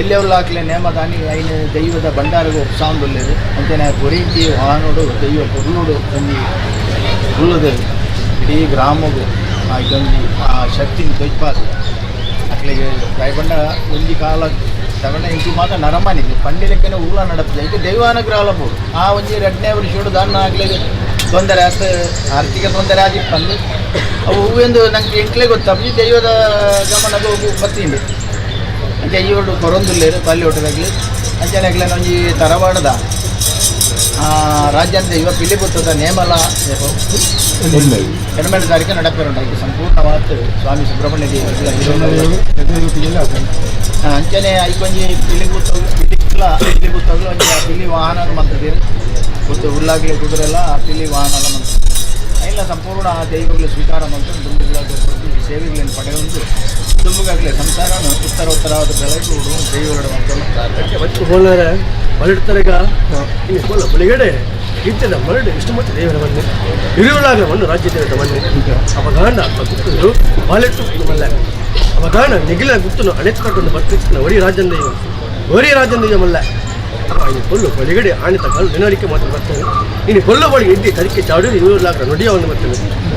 ಎಲ್ಲೆಲ್ಲ ಹಾಕ್ಲೆ ನೇಮ ದಾನಿ ಐನ ದೈವದ ಭಂಡಾರಗೂ ಒಪ್ಸಾಂದುಲ್ಲೇದು ಅಂಚನೆ ಕೊರಿಂತಿ ವಾಹನೋಡು ದೈವ ಪೊರ್ಲುಡು ಒಂಜಿ ಉಲ್ಲದು ಇಡೀ ಗ್ರಾಮಗು ಆ ಇದೊಂಜಿ ಆ ಶಕ್ತಿನ ತೊಯ್ಪಾದು ಅಕ್ಲಿಗೆ ದಯಪಂಡ ಒಂಜಿ ಕಾಲ ತಗೊಂಡ ಇಂಚು ಮಾತ್ರ ನರಮಾನಿಗೆ ಪಂಡಿಲೆಕ್ಕನೆ ಊಲ ನಡಪುಜ ಈಗ ದೈವಾನುಗ್ರಹ ಬೋಡು ಆ ಒಂಜಿ ರಡ್ನೇ ವರ್ಷೋಡು ದಾನ್ನ ಆಗ್ಲಿಗೆ ತೊಂದರೆ ಆತ ಆರ್ಥಿಕ ತೊಂದರೆ ಆಗಿಪ್ಪಂದು ಅವು ಹೂವೆಂದು ನಂಗೆ ಎಂಕ್ಲೆ ಗೊತ್ತಪ್ಪ ಈ ದೈವದ ಗಮನದ ಹೋಗು ಬತ್ತೀನಿ ಅಂಚೆ ಈವಡು ಕೊರೊಂದುಲ್ಲೇರು ಪಲ್ಲಿ ಒಟ್ಟದಾಗಲಿ ಅಂಚನೆ ಆಗ್ಲೇ ಒಂಜಿ ತರವಾಡದ ರಾಜ್ಯದ ದೈವ ಪಿಲಿಪುತ್ತದ ನೇಮಲ ಎಡಮೇಲೆ ತಾರೀಕು ನಡಪೇರುಂಟು ಸಂಪೂರ್ಣವಾದ ಸ್ವಾಮಿ ಸುಬ್ರಹ್ಮಣ್ಯ ದೇವರ ಅಂಚನೆ ಐಕೊಂಜಿ ಪಿಲಿಪುತ್ತ ಪಿಲಿಕ್ಲ ಪಿಲಿಪುತ್ತಗ್ಲು ಒಂಜಿ ಆ ಪಿಲಿ ವಾಹನ ಮಂತದಿರು ಗೊತ್ತು ಹುಲ್ಲಾಗ್ಲಿ ಕುದುರೆಲ್ಲ ಆ ಪಿಲಿ ವಾಹನ ಮಂತ ಇಲ್ಲ ಸಂಪೂರ್ಣ ಆ ದೈವಗಳು ಸ್ವೀಕಾರ ಮಂತು ದುಂಬುಗಳಾಗ ಸೇವೆಗಳನ್ನು ಪಡೆಯೊಂದು ದುಂಬುಗಾಗಲಿ ಸಂಸಾರ ಉತ್ತರ ಉತ್ತರವಾದ ಬೆಳಕು ದೈವಗಳ ಬೋಲಾರ ಮರಡ್ತಾರೆಗ ಇನ್ನು ಬೋಲ ಬಳಿಗಡೆ ಇತ್ತದ ಮರಡು ಇಷ್ಟು ಮತ್ತು ದೇವರ ಮಣ್ಣು ಇರುವಲಾಗ ಮಣ್ಣು ರಾಜ್ಯ ದೇವದ ಮಣ್ಣು ಅಪಗಾಂಡ ಗುತ್ತು ಬಾಲೆಟ್ಟು ಮಲ್ಲ ಅಪಗಾಂಡ ನಿಗಿಲ ಗುತ್ತನು ಅಣೆತ್ಕಟ್ಟೊಂದು ಬರ್ತಿನ ಒರಿ ರಾಜ್ಯದ ದೈವ ಒರಿ ರಾಜ್ಯದ ದೈವ ಮಲ್ಲ ಇನ್ನು ಕೊಲ್ಲು ಬಳಿಗಡೆ ಆಣಿತ ಕಲ್ಲು ನೆನವರಿಕೆ ಮಾತ್ರ ಬರ್ತೇನೆ ಇನ್ನು ಕೊಲ್ಲು ಬಳಿಗೆ ಇದ್ದಿ ತರಿಕೆ ಚಾಡು ಇರುವಲಾಗ ನುಡಿಯ ಒಂದು ಬರ್ತೇನೆ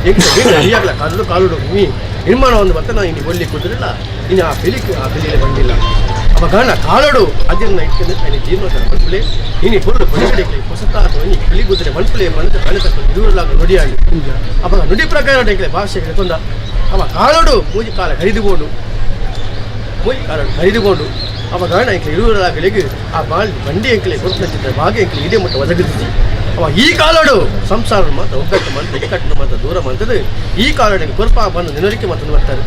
ಏಕೆ ಅಡಿಯಾಗಲ ಕಾಲುಡು ಕಾಲುಡು ನೀ ನಿರ್ಮಾಣ ಒಂದು ಬರ್ತಾನೆ ಇನ್ನು ಒಲ್ಲಿ ಕುದುರಿಲ್ಲ ಇನ್ನು ಆ ಬೆಲಿಗೆ ಆ ಬೆಲೆಯಲ್ಲಿ ಬಂದಿಲ್ಲ ಅವಾಗ ಕಾಲಡು ಅದನ್ನ ಇಟ್ಕೊಂಡು ఆయన ಜೀರ್ಣೋದ್ಧಾರ ಮನ್ಪುಲೆ ಇನಿ ಪೊರ್ಲು ಬಳಿಗಡೆ ಹೊಸತಾದ ಇನಿ ಕಲಿ ಕುದುರೆ ಮನ್ಪುಲೆ ಮನದ ಕಾಣತಕ್ಕ ಇರುವಲಾಗ ನುಡಿಯಾಗಿ ಅವಾಗ ನುಡಿ ಪ್ರಕಾರ ಎಂಕ್ಲೆ ಭಾಷೆ ಕೊಂದ ಅವ ಕಾಲಡು ಮೂಜಿ ಕಾಲ ಕರಿದುಕೊಂಡು ಮೂಜಿ ಕಾಲಡು ಕರಿದುಕೊಂಡು ಅವಾಗ ಎಂಕ್ಲೆ ಇರುವಲಾಗಲಿಗೆ ಆ ಬಾಳ್ ಬಂಡಿ ಎಂಕ್ಲೆ ಕೊಡ್ತಿದ್ದ ಬಾಗೆ ಎಂಕ್ಲೆ ಇದೇ ಮಟ್ಟ ಒದಗಿದ್ದಿ ಅವ ಈ ಕಾಲಡು ಸಂಸಾರ ಮಾತ್ರ ಒಗ್ಗಟ್ಟು ಮಂತ್ರ ಇಕ್ಕಟ್ಟು ಮಾತ್ರ ದೂರ ಮಂತದ್ದು ಈ ಕಾಲಡು ಕೊರ್ಪ ಬಂದು ನಿನರಿಕೆ ಮಾತ್ರ ಬರ್ತಾರೆ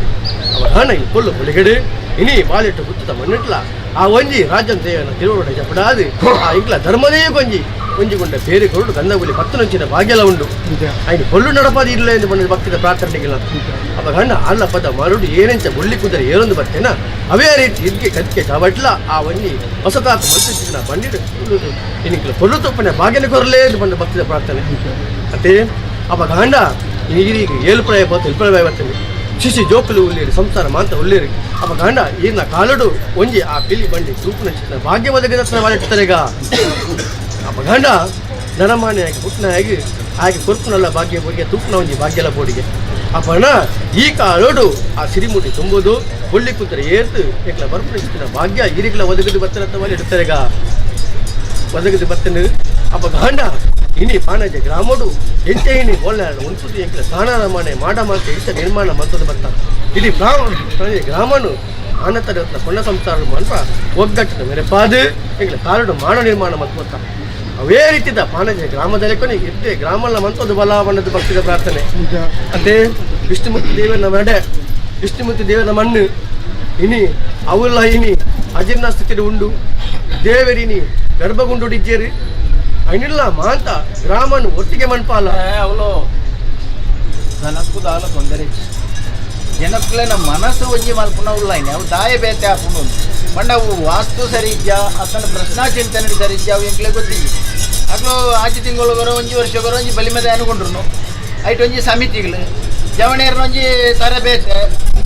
ಅವ ಹಣ ಇಲ್ಲಿ ಕೊಲ್ಲು ಬಳಿಗಡೆ ಇನಿ ಬಾಲಿಟ್ಟು ಗುತ್ತದ ಮಣ್ಣಿಟ್ಲ ಆ ಒಂಜಿ ರಾಜ್ಯಂ ದೇವನ ತಿರುವಡ ಜಪಡಾದು ಆ ಇಂಕ್ಲ ಧರ್ಮದೇ ಕೊಂಜಿ ಒಂಜಿ ಗುಂಡ ಬೇರೆ ಕೊರಡು ಗಂಧಗುಲಿ ಪತ್ತನಂಚಿನ ಭಾಗ್ಯಲ ಉಂಡು ಆಯ್ತು ಕೊಲ್ಲು ನಡಪಾದ ಇಲ್ಲ ಎಂದು ಬಂದ ಭಕ್ತಿದ ಪ್ರಾರ್ಥನೆಗಿಲ್ಲ. ಅಪ್ಪ ಗಂಡ ಅಲ್ಲ ಪದ ಮರುಡು ಏನೆಂಚ ಬುಳ್ಳಿ ಕುದರೆ ಏರೊಂದು ಬರ್ತೇನ ಅವೇ ರೀತಿ ಇದ್ಗೆ ಕದ್ಕೆ ಚಾವಟ್ಲ ಆ ಒಂಜಿ ಹೊಸತಾತ ಮಂತ್ರಿಸಿದ ಬಂಡಿಡು ಇನ್ನಿಕ್ಲ ಕೊಲ್ಲು ತೊಪ್ಪನೆ ಭಾಗ್ಯನ ಕೊರಲೇ ಎಂದು ಬಂದ ಭಕ್ತಿದ ಪ್ರಾರ್ಥನೆ. ಅತ್ತೆ ಅಪ್ಪ ಗಂಡ ಈಗೀಗ ಏಳು ಪ್ರಾಯ ಬತ್ತು ಎಲ್ಪ್ರಾಯ ಬರ್ತೇನೆ ಶಿಶಿ ಜೋಕುಲು ಉಳ್ಳೇರಿ ಸಂಸಾರ ಮಾಂತ ಉಳ್ಳೇರಿ. ಅಪ್ಪ ಗಂಡ ಈರ್ನ ಕಾಲಡು ಒಂಜಿ ಆ ಪಿಲಿ ಬಂಡಿ ತೂಪುನ ಚಿತ್ರ ಭಾಗ್ಯ ಒದಗಿದ ವಾಲಿಟ್ಟರೆಗ. ಅಪ್ಪ ಗಂಡ ನರಮಾನ್ಯಾಗಿ ಪುಟ್ಟನಾಗಿ ಹಾಗೆ ಕೊರ್ಪುನಲ್ಲ ಭಾಗ್ಯ ಬೋಡಿಗೆ ತೂಪುನ ಒಂಜಿ ಭಾಗ್ಯಲ ಬೋಡಿಗೆ. ಅಪ್ಪಣ ಈ ಕಾಲೋಡು ಆ ಸಿರಿಮುಡಿ ತುಂಬುದು ಒಳ್ಳಿ ಕುಂತರೆ ಏರ್ತು ಎಕ್ಲ ಬರ್ಪುನ ಚಿತ್ರ ಭಾಗ್ಯ ಈರಿಗ್ಲ ಒದಗಿದು ಬತ್ತನತ್ತ ವಾಲಿ ಇಡ್ತಾರೆಗ ಒದಗಿದು ಬತ್ತನು. ಅಪ್ಪ ಗಂಡ ಇನಿ ಪಾಣಜೆ ಗ್ರಾಮಡು ಎಂಚೆ ಇನಿ ಒಳ್ಳೆ ಉಂಟುದು ಎಂಕ್ಲ ಸ್ಥಾನ ಮನೆ ಮಾಡ ಮಾತ ಇಂಚ ನಿರ್ಮಾಣ ಮಂತದ ಬತ್ತ ಇಲ್ಲಿ ಗ್ರಾಮನು ಆನಂತರ ಕೊಂಡ ಸಂಸಾರ ಮನ್ಪ ಒಗ್ಗಟ್ಟಿನ ಮೆರೆಪಾದು ಎಂಕ್ಲ ಕಾರಡು ಮಾಡ ನಿರ್ಮಾಣ ಮಂತ್ ಬತ್ತ. ಅವೇ ರೀತಿದ ಪಾಣಜೆ ಗ್ರಾಮದಲ್ಲಿ ಕೊನೆ ಇದ್ದೆ ಗ್ರಾಮಲ್ಲ ಮಂತದ್ದು ಬಲ ಬಣ್ಣದ ಭಕ್ತಿದ ಪ್ರಾರ್ಥನೆ. ಅದೇ ವಿಷ್ಣುಮೂರ್ತಿ ದೇವನ ಮಡೆ ವಿಷ್ಣುಮೂರ್ತಿ ದೇವನ ಮಣ್ಣು ಇನಿ ಅವುಲ್ಲ ಇನಿ ಅಜೀರ್ಣ ಸ್ಥಿತಿ ಉಂಡು ದೇವರಿನಿ ಗರ್ಭಗುಂಡು ಇಜ್ಜೇರಿ ಅನಿಲ್ಲ ಮಾಂತ ಗ್ರಾಮನು ಒಟ್ಟಿಗೆ ಮಣ್ಪಾಲ. ಅವಳು ಜನಕ್ಕೂ ದಾಲ ತೊಂದರೆ ಜನಕ್ಕುಲೆನ ಮನಸ್ಸು ಒಂಜಿ ಮಲ್ಪುನ ಉಳ್ಳಾಯ್ನೆ ಅವು ದಾಯ ಬೇತೆ ಆಪುಂಡು ಪಂಡ ಅವು ವಾಸ್ತು ಸರಿ ಇಜ್ಜಾ ಅತ್ತನ ಪ್ರಶ್ನಾ ಚಿಂತನೆ ಸರಿ ಇಜ್ಜಾ ಅವು ಎಂಕ್ಲೆ ಗೊತ್ತಿಜ್ಜಿ. ಅಕ್ಲು ಆಚೆ ತಿಂಗಳು ಬರೋ ಒಂಜಿ ವರ್ಷ ಬರೋ ಒಂಜಿ ಬಲಿಮೆದ ಅನುಕೊಂಡ್ರು ಐಟ್ ಒಂಜಿ ಸಮಿತಿಗಳು ಜವಣೇರ್ನ ಒಂಜಿ ತರ ಬೇತೆ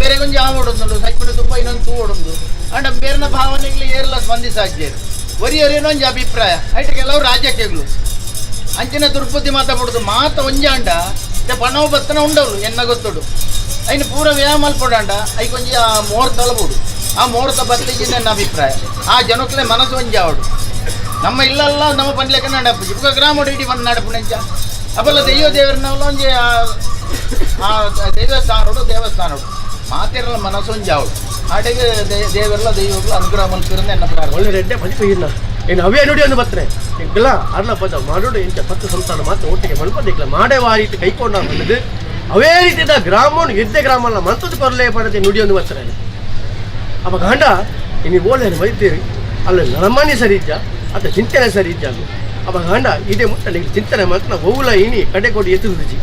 ಬೇರೆ ಒಂಜಿ ಆ ಓಡೊಂದುಂಡು ಸೈಪುಂಡು ತುಪ್ಪ ಇನ್ನೊಂದು ತೂ ಓಡೊಂದು ಅಂಡ ಬೇರ್ನ ಭಾವನೆಗಳು ಏರ್ಲ ಸ್ಪಂದಿಸಾಜ್ಜೇರು ಒರಿಯರೇನೋ ಒಂಜಿ ಅಭಿಪ್ರಾಯ ಐಟ್ ಕೆಲವು ರಾಜ್ಯಕ್ಕೆಗಳು ಅಂಚಿನ ದುರ್ಬುದ್ಧಿ ಮಾತಾಡ್ಬಿಡುದು ಮಾತ ಒಂಜಾಂಡ ಪಣವು ಬತ್ತನ ಉಂಡವ್ರು ಎನ್ನ ಗೊತ್ತುಡು ಐನು ಪೂರ ವ್ಯಾಯಾಮ ಮಲ್ಪೊಡಾಂಡ ಐಕೊಂಜಿ ಒಂಜಿ ಆ ಮುಹೂರ್ತ ಅಲ್ಬೋಡು ಆ ಮುಹೂರ್ತ ಬತ್ತಿಗೆ ನನ್ನ ಅಭಿಪ್ರಾಯ. ಆ ಜನಕ್ಲೆ ಮನಸ್ಸು ಒಂಜಿ ಆವಡು ನಮ್ಮ ಇಲ್ಲಲ್ಲ ನಮ್ಮ ಪನ್ಲೆಕ್ಕ ನಡಪುಜಿ ಬುಕ್ಕ ಗ್ರಾಮ ಇಡೀ ಬಂದು ನಡಪುಣಂಚ ಅಪಲ್ಲ ದೈವ ದೇವರನ್ನವಲ್ಲ ಒಂಜಿ ಆ ದೇವಸ್ಥಾನಡು ದೇವಸ್ಥಾನಡು ಮಾತಿರಲ್ಲ ಮನಸ್ಸು ಒಂಜಿ ಆವಡು ಆಟೆಗೆ ದೇವರೆಲ್ಲ ದೈವಗಳು ಅನುಗ್ರಹ ಮಲ್ಪಿರಂದು ಎನ್ನ ಪ್ರಾರ್ಥನೆ. ಒಳ್ಳೆ ರೆಡ್ಡೆ ಬದುಕು ಇನ್ನು ಅವೇ ನುಡಿ ಅನ್ನು ಬತ್ತನೆ ಎಂಕಲ ಅರ್ಲ ಪದ ಮಾಡೋಡು ಇಂಚ ಪತ್ತು ಸಂಸಾರ ಮಾತ್ರ ಒಟ್ಟಿಗೆ ಮಲ್ಪದ ಎಂಕಲ ಮಾಡೇ ಆ ರೀತಿ ಕೈಕೊಂಡ ಬಂದದ್ದು ಅವೇ ರೀತಿದ ಗ್ರಾಮವನ್ನು ಎದ್ದೆ ಗ್ರಾಮಲ್ಲ ಮಂತದ್ದು ಕೊರಲೇ ಪಡದೆ ನುಡಿಯೊಂದು ಬತ್ತನೆ. ಅಪ್ಪ ಗಂಡ ಇನ್ನು ಓಲೆ ವೈದ್ಯರು ಅಲ್ಲ ನರಮಾನ್ಯ ಸರಿ ಇದ್ದ ಅತ್ತ ಚಿಂತನೆ ಸರಿ ಇದ್ದ ಅದು. ಅಪ್ಪ ಗಂಡ ಇದೇ ಮುಟ್ಟ ನಿಂಗೆ ಚಿಂತನೆ ಮಾತ್ರ ಓವುಲ ಇನಿ ಕಡೆ ಕೊಡಿ ಎತ್ತುಜಿ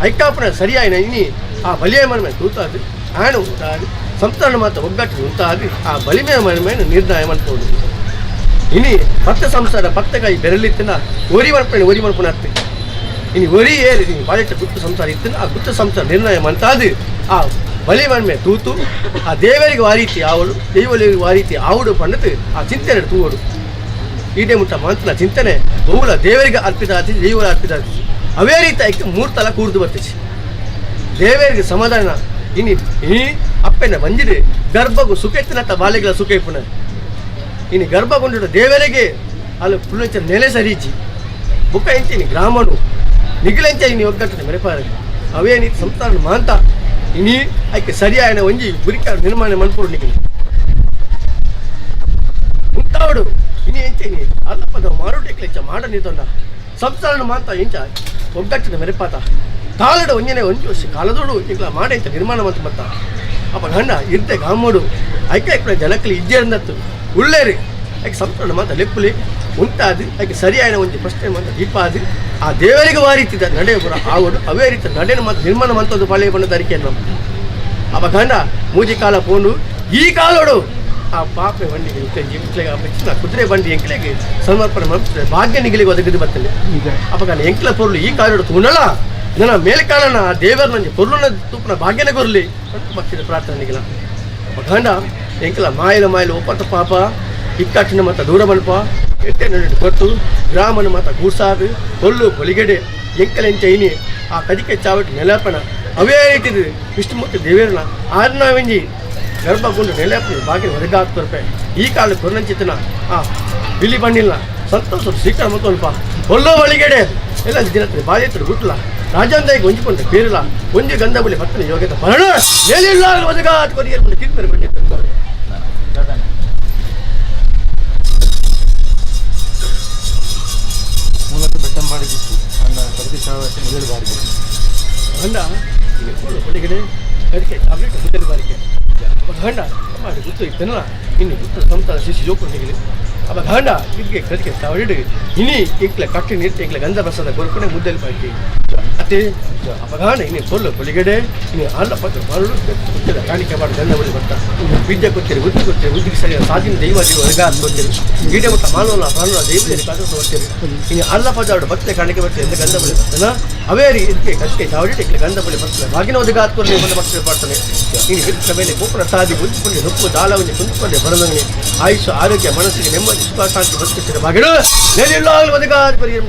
ಐಕಾಪುರ ಸರಿಯಾಯಿನ ಇನಿ ಆ ಬಲಿಯ ಮನ ತೂತಾದು ಆಣ ಉಂಟಾದು ಸಂತಾನ ಮಾತ್ರ ಒಗ್ಗಟ್ಟು ಉಂಟಾದು ಆ ಬಲಿಮೆಯ ಮನ ನಿರ್ಣಯ ಮಾಡ್ಕೊಂಡು ಇನಿ ಪತ್ತ ಸಂಸಾರ ಪತ್ತಕಾಯಿ ಬೆರಳಿತ್ತಿನ ಒರಿ ಮಲ್ಪನೆ ಒರಿ ಮಲ್ಪನ ಅತ್ತೆ ಇನಿ ಒರಿ ಏರಿ ನೀ ಬಾಳೆಟ್ಟ ಗುತ್ತು ಸಂಸಾರ ಇತ್ತಿನ ಆ ಗುತ್ತು ಸಂಸಾರ ನಿರ್ಣಯ ಮಂತಾದು ಆ ಬಲಿ ಮನ್ಮೆ ತೂತು ಆ ದೇವರಿಗೆ ವಾರೀತಿ ಆವಡು ದೈವಲಿಗೆ ವಾರೀತಿ ಆವಡು ಪಣ್ಣದು ಆ ಚಿಂತನೆ ತೂವಡು ಈಟೆ ಮುಟ್ಟ ಮಂತನ ಚಿಂತನೆ ಬಹುಲ ದೇವರಿಗೆ ಅರ್ಪಿತ ಆತಿ ದೈವಲ ಅರ್ಪಿತ ಆತಿ ಅವೇ ರೀತಿ ಐಕ್ಕೆ ಮೂರ್ತಲ ಕೂರ್ದು ಬರ್ತಿச்சு ದೇವರಿಗೆ ಸಮಾಧಾನ ಇನಿ ಇನಿ ಅಪ್ಪೆನ ಬಂದಿದೆ ಗರ್ಭಗು ಸುಖ ಎತ್ತಿನತ್ತ ಬಾಲೆಗಳ ಸುಖ ಇಪ್ಪುನ ಇನಿ ಗರ್ಭಗೊಂಡು ದೇವರಿಗೆ ಅಲ್ಲಿ ಪುಲ್ಲಂಚ ನೆಲೆ ಸರಿಜಿ ಬುಕ್ಕ ಎಂಚಿನಿ ಗ್ರಾಮನು ನಿಗಿಲೆಂಚ ಇನಿ ಒಗ್ಗಟ್ಟಿನ ಮೆರೆಪಾರ ಅವೇ ನೀತಿ ಸಂಸಾರ ಮಾಂತ ಇನಿ ಐಕೆ ಸರಿಯಾಯನ ಒಂಜಿ ಗುರಿಕಾರ ನಿರ್ಮಾಣ ಮನ್ಪುರು ನಿಗಿಲಿ ಉಂತಾವಡು ಇನಿ ಎಂಚಿನಿ ಅಲ್ಲಪದ ಮಾರುಟೆಕ್ಲೆಂಚ ಮಾಡ ನೀತೊಂಡ ಸಂಸಾರನ ಮಾಂತ ಎಂಚ ಒಗ್ಗಟ್ಟಿನ ಮೆರೆಪಾತ ಕಾಲಡು ಒಂಜನೆ ಒಂಜಿ ವರ್ಷ ಕಾಲದೋಡು ಇಂಕ್ಲ ಮಾಡ ಎಂಚ ನಿರ್ಮಾಣ ಮಂತ ಮತ್ತ ಅಪ್ಪ ಗಂಡ ಇರ್ತೆ ಗಾಮೋಡು ಐಕೆ ಐಕ್ಲ ಜನಕ್ಕಲಿ ಇಜ್ಜೇರಂದತ್ತು ಉಳ್ಳೇರಿ ಐಕೆ ಸಂಸಾರ ಮಾತ ಲೆಪ್ಪುಲಿ ಉಂಟಾದು ಐಕೆ ಸರಿಯಾದ ಒಂಜಿ ಪ್ರಶ್ನೆ ಮಾತ ದೀಪ ಅದು ಆ ದೇವರಿಗೆ ವಾರೀತಿದ್ದ ನಡೆ ಪುರ ಆವಡು ಅವೇ ರೀತಿ ನಡೆನ ಮಾತ್ರ ನಿರ್ಮಾಣ ಮಂತದ್ದು ಪಾಳೆ ಬಣ್ಣದ ಅರಿಕೆ ಅಪ್ಪ ಗಂಡ ಮೂಜಿ ಕಾಲ ಪೋನು ಈ ಕಾಲೋಡು ಆ ಪಾಪೆ ಬಂಡಿಗೆ ಎಂಕ್ಲೆಗೆ ಆ ಕುದುರೆ ಬಂಡಿ ಎಂಕ್ಲೆಗೆ ಸಮರ್ಪಣೆ ಮಾಡ್ತಾರೆ ಭಾಗ್ಯ ನಿಗಿಲಿಗೆ ಒದಗಿದ್ದು ಬರ್ತದೆ. ಅಪ್ಪ ಗಂಡ ಎಂಕ್ಲ ಪೊರ್ಲು ಈ ಕಾಲೋಡು ತೂನಲ್ಲ ನನ್ನ ಮೇಲ್ಕಾಲನ ಆ ದೇವರ ನಂಜೆ ಪೊರ್ಲುನ ತೂಪನ ಭಾಗ್ಯನ ಕೊರ್ಲಿ ಅಂತ ಭಕ್ತಿದ ಪ್ರಾರ್ಥನೆಗಿಲ್ಲ. ಅಪ್ಪ ಗಂಡ ಎಂಕ್ಲ ಮಾಯಲ ಮಾಯಲ ಒಪ್ಪತ್ತ ಪಾಪ ಇಕ್ಕಟ್ಟಿನ ಮಾತ ದೂರ ಮಲ್ಪ ಎಟ್ಟೆ ನಡು ಕೊಟ್ಟು ಗ್ರಾಮನ ಮಾತ ಗೂಸಾದು ಕೊಲ್ಲು ಕೊಲಿಗೆಡೆ ಎಂಕಲೆಂಚ ಇನಿ ಆ ಕದಿಕೆ ಚಾವಟಿ ನೆಲಪನ ಅವೇ ರೀತಿದು ವಿಷ್ಣುಮೂರ್ತಿ ದೇವೇರನ ಆರ್ನಾವೆಂಜಿ ಗರ್ಭಗುಂಡು ನೆಲಪನ ಬಾಗಿಲು ಹೊರಗಾಕ್ತರ್ಪೆ ಈ ಕಾಲ ಕೊರ್ನಂಚಿತನ ಆ ಬಿಳಿ ಬಣ್ಣಿಲ್ಲ ಸಂತೋಷ ಸ್ವೀಕಾರ ಮತ್ತೊಲ್ಪ ಕೊಲ್ಲೋ ಒಳಿಗೆಡೆ ಎಲ್ಲ ದಿನ ಬಾಧ್ಯತೆ ಗುಟ್ಲ ರಾಜಾಂದಾಯಿಗೆ ಒಂಜಿಕೊಂಡ ಪೇರಿಲ್ಲ ಒಂಜಿ ಗಂಧ ಬಲಿ ಪತ್ತನ ಯೋಗ್ಯತೆ ಪರಣ ಮೇಲಿಲ್ಲ ಒದಗಾತ್ ಕೊರಿಯರ್ ಕಿರ್ಪೆರೆ ಬಂಡಿ ಮೂಲಕ ಬೆಟ್ಟಂಬಾಡಿ ಗುತ್ತು ಅಂಡ ಕಡತಿ ಚಾವಟಿ ಮೊದಲು ಬಾರಿಗೆ ಗಂಡ ಒಳಗಡೆ ಅದಕ್ಕೆ ಟಾಬ್ಲೆಟ್ ಮೊದಲು ಬಾರಿಗೆ ಗಂಡ ಮಾಡಿ ಗುತ್ತು ಇತ್ತನಲ್ಲ ಇನ್ನು ಗುತ್ತು ಸಂತಾನ ಶಿಶು ಜೋಕೊಂಡಿಗೆ ಅಪ್ಪ ಗಾಂಡ ಇದಕ್ಕೆ ಕದಿಕೆ ತವಡಿಡು ಇನಿ ಇಕ್ಲೆ ಕಟ್ಟಿ ನೀರ್ತಿ ಇಕ್ಲೆ ಗಂಧ ಬಸದ ಕೊರ್ಪಣೆ ಮುದ್ದೆಲ್ ಪಾಕಿ ಅತಿ ಅಪ್ಪ ಗಾಂಡ ಇನಿ ಕೊಲ್ಲು ಕೊಲಿಗಡೆ ಇನಿ ಅಲ್ಲ ಪತ್ರ ಮರಳು ಕೊತ್ತಿರ ಕಾಣಿಕೆ ಮಾಡಿ ಗಂಧ ಬಳಿ ಬರ್ತಾ ವಿದ್ಯೆ ಕೊತ್ತಿರಿ ಬುದ್ಧಿ ಕೊತ್ತಿರಿ ಬುದ್ಧಿಗೆ ಸರಿಯಾದ ಸಾಧಿನ ದೈವ ದೇವ ವರ್ಗ ಕೊತ್ತಿರಿ ಗೀಡೆ ಮಟ್ಟ ಮಾನವನ ಪ್ರಾಣ ದೈವದಲ್ಲಿ ಕಾದು ಕೊತ್ತಿರಿ ಇನಿ ಅಲ್ಲ ಪದಾಡು ಭಕ್ತಿ ಕಾಣಿಕೆ ಬರ್ತೀರಿ ಎಂದು ಗಂಧ ಬಳಿ ಬರ್ತಾನ ಅವೇರಿ ಇದಕ್ಕೆ ಕತ್ತಿಗೆ ಚಾವಡಿ ಇಕ್ಲೆ ಗಂಧ ಬಳಿ ಬರ್ತಾರೆ ಬಾಗಿನ ಒದಗ ಹಾತ್ಕೊಂಡು ಬಂದ ಭಕ್ತಿ ಮಾಡ್ತಾನೆ ಇನಿ ಹಿಡಿದ ಮೇಲೆ ಗೋಪುರ ಸಾಧಿ ಗುಂಜುಕೊಂಡು ನುಪ್ಪು ದಾಲವನ್ನಿ ಕುಂದುಕೊಂಡೆ ಬರದಂಗೆ ಆಯುಷ್ ಆರೋಗ್ಯ ಮನಸ್ಸಿಗೆ ನೆಮ್ಮದಿ ಸುಖ ಶಾಂತಿ ಬದುಕುತ್ತಿರ ಬಾಗಿಲು ನೆಲೆಯಿಲ್ಲಾಗಲು ಒದಗಾದ ಪರಿಹಾರ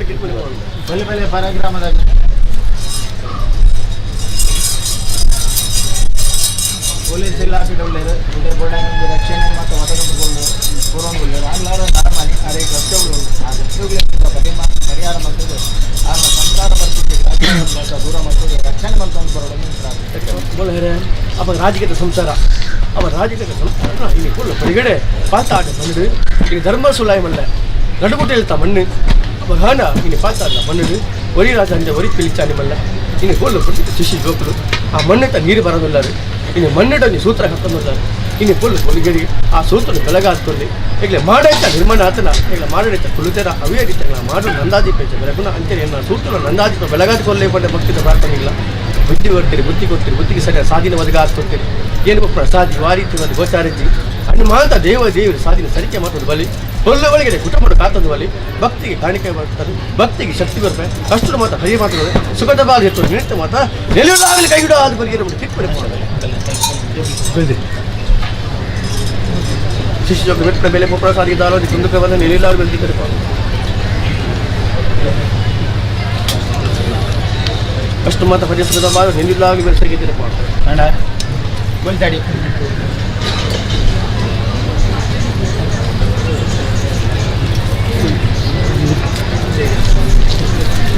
ಬಲೆ ಬಲೆ ಪರಗ್ರಾಮದ ಪೊಲೀಸ್ ಇಲಾಖೆ ಉಳ್ಳೇರು ಬೋರ್ಡಾಗಿ ರಕ್ಷಣೆ ಮತ್ತು ಒದಗಿಸಿಕೊಂಡು ಪೂರ್ವಂಗುಳ್ಳೇರು ಆನ್ಲಾರ ನಾರ್ಮಲಿ ಅರೆ ಕಷ್ಟಗಳು ಆ ಕಷ್ಟಗಳಿಗೆ ಪರಿಹಾರ ಮತ್ತು ಆಗ ಸಂಸಾರ ಬರ್ತಿದ್ದೆ ದೂರ ಮತ್ತು ರಕ್ಷಣೆ ಮಾಡ್ಕೊಂಡು ಬರೋದನ್ನು ಬೋಲರೆ ಅಪ್ಪ ರಾಜಕೀಯದ ಸಂಸಾರ ಅವ ರಾಜಕೀಯದ ಸಂಸಾರ ಇಲ್ಲಿ ಕೊಲ್ಲ ಪರಿಗಡೆ ಪಾತಾಟ ಮಣ್ಣು ಇಲ್ಲಿ ಧರ್ಮ ಸುಲಾಯ ಮಲ್ಲ ನಡುಗುಟ್ಟೆ ಹೇಳ್ತಾ ಮಣ್ಣು ಅಪ್ಪ ಗಾನ ಇಲ್ಲಿ ಪಾತಾಟ ಮಣ್ಣು ಒರಿ ರಾಜ ಅಂದೆ ಒರಿ ಪಿಲಿಚಾನಿ ಮಲ್ಲ ಇನ್ನು ಕೊಲ್ಲು ಪುಟ್ಟಿದ್ದ ಶಿಶಿ ಜೋಕುಲು ಆ ಮಣ್ಣಿಟ ನೀರು ಬರೋದಿಲ್ಲ ಇನ್ನು ಮಣ್ಣಿಟ ನೀ ಸೂತ್ರ ಹಾಕೊಂಡಿಲ್ಲ ಇನ್ನು ಕೊಲ್ಲು ಕೊಲಿಗಡಿ ಆ ಸೂತ್ರ ಬೆಳಗಾದ್ಕೊಳ್ಳಿ ಈಗಲೇ ಮಾಡೈತ ನಿರ್ಮಾಣ ಆತನ ಈಗಲೇ ಮಾಡೈತ ಕುಲುತೆರ ಅವೇ ರೀತಿ ಮಾಡು ನಂದಾದೀಪ ಬೆಳಗುನ ಅಂತೇಳಿ ಏನು ಸೂತ್ರ ನಂದಾದೀಪ ಬೆಳಗಾದ್ಕೊಳ್ಳಿ ಪಂಡೆ ಭಕ್ತಿದ ಪ್ರಾರ್ಥನೆ ಇಲ್ಲ ಬುದ್ಧಿ ಕೊಡ್ತೀರಿ ಬುದ್ಧಿ ಕೊಡ್ತೀರಿ ಬುದ್ಧಿಗೆ ಸರಿಯಾದ ಸಾಧನೆ ಒದಗಾಸ್ಕೊಡ್ತೀರಿ ಏನು ಕೊಪ್ಪಳ ಸಾಧಿ ವಾರೀತಿ ಒಂದು ಗೋಚಾರಜ್ಜಿ ಹನುಮಾಂತ ದೇವ ದೇವರು ಸಾಧಿನ ಸರಿಕೆ ಮಾತೊಂದು ಬಲಿ ಒಳ್ಳೆ ಕುಟುಂಬ ಕಾತೊಂದು ಬಲಿ ಭಕ್ತಿಗೆ ಕಾಣಿಕೆ ಮಾಡ್ತಾರೆ ಭಕ್ತಿಗೆ ಶಕ್ತಿ ಬರ್ತಾರೆ ಕಷ್ಟದ ಮಾತ ಹರಿ ಮಾತುಗಳು ಸುಖದ ಬಾಧೆ ಇತ್ತು ನಿಂತ ಮಾತ ನೆಲೆಯಲ್ಲಾಗಲಿ ಕೈಗಿಡ ಆದ ಬಲಿಗೆ ನಮಗೆ ತಿಪ್ಪಣೆ ಶಿಷ್ಯ ಜೋಗ ಬೆಟ್ಟ ಮೇಲೆ ಕೊಪ್ಪಳ ಸಾರಿಗೆ ದಾರೋ ಕುಂದುಕವನ್ನು ನೆಲೆಯಲ್ಲಾಗಲಿ ಬೆಳೆದಿದ್ದಾರೆ. ಅಷ್ಟು ಮಾತ ಹರಿ ಸುಖದ ಬಾಧೆ ನೆಲೆಯಲ್ಲಾಗಲಿ ಬೆಳೆಸಾಗಿದ್ದೀರಪ್ಪ. ಅಣ್ಣ ಗೋಲ್ತಾಡಿ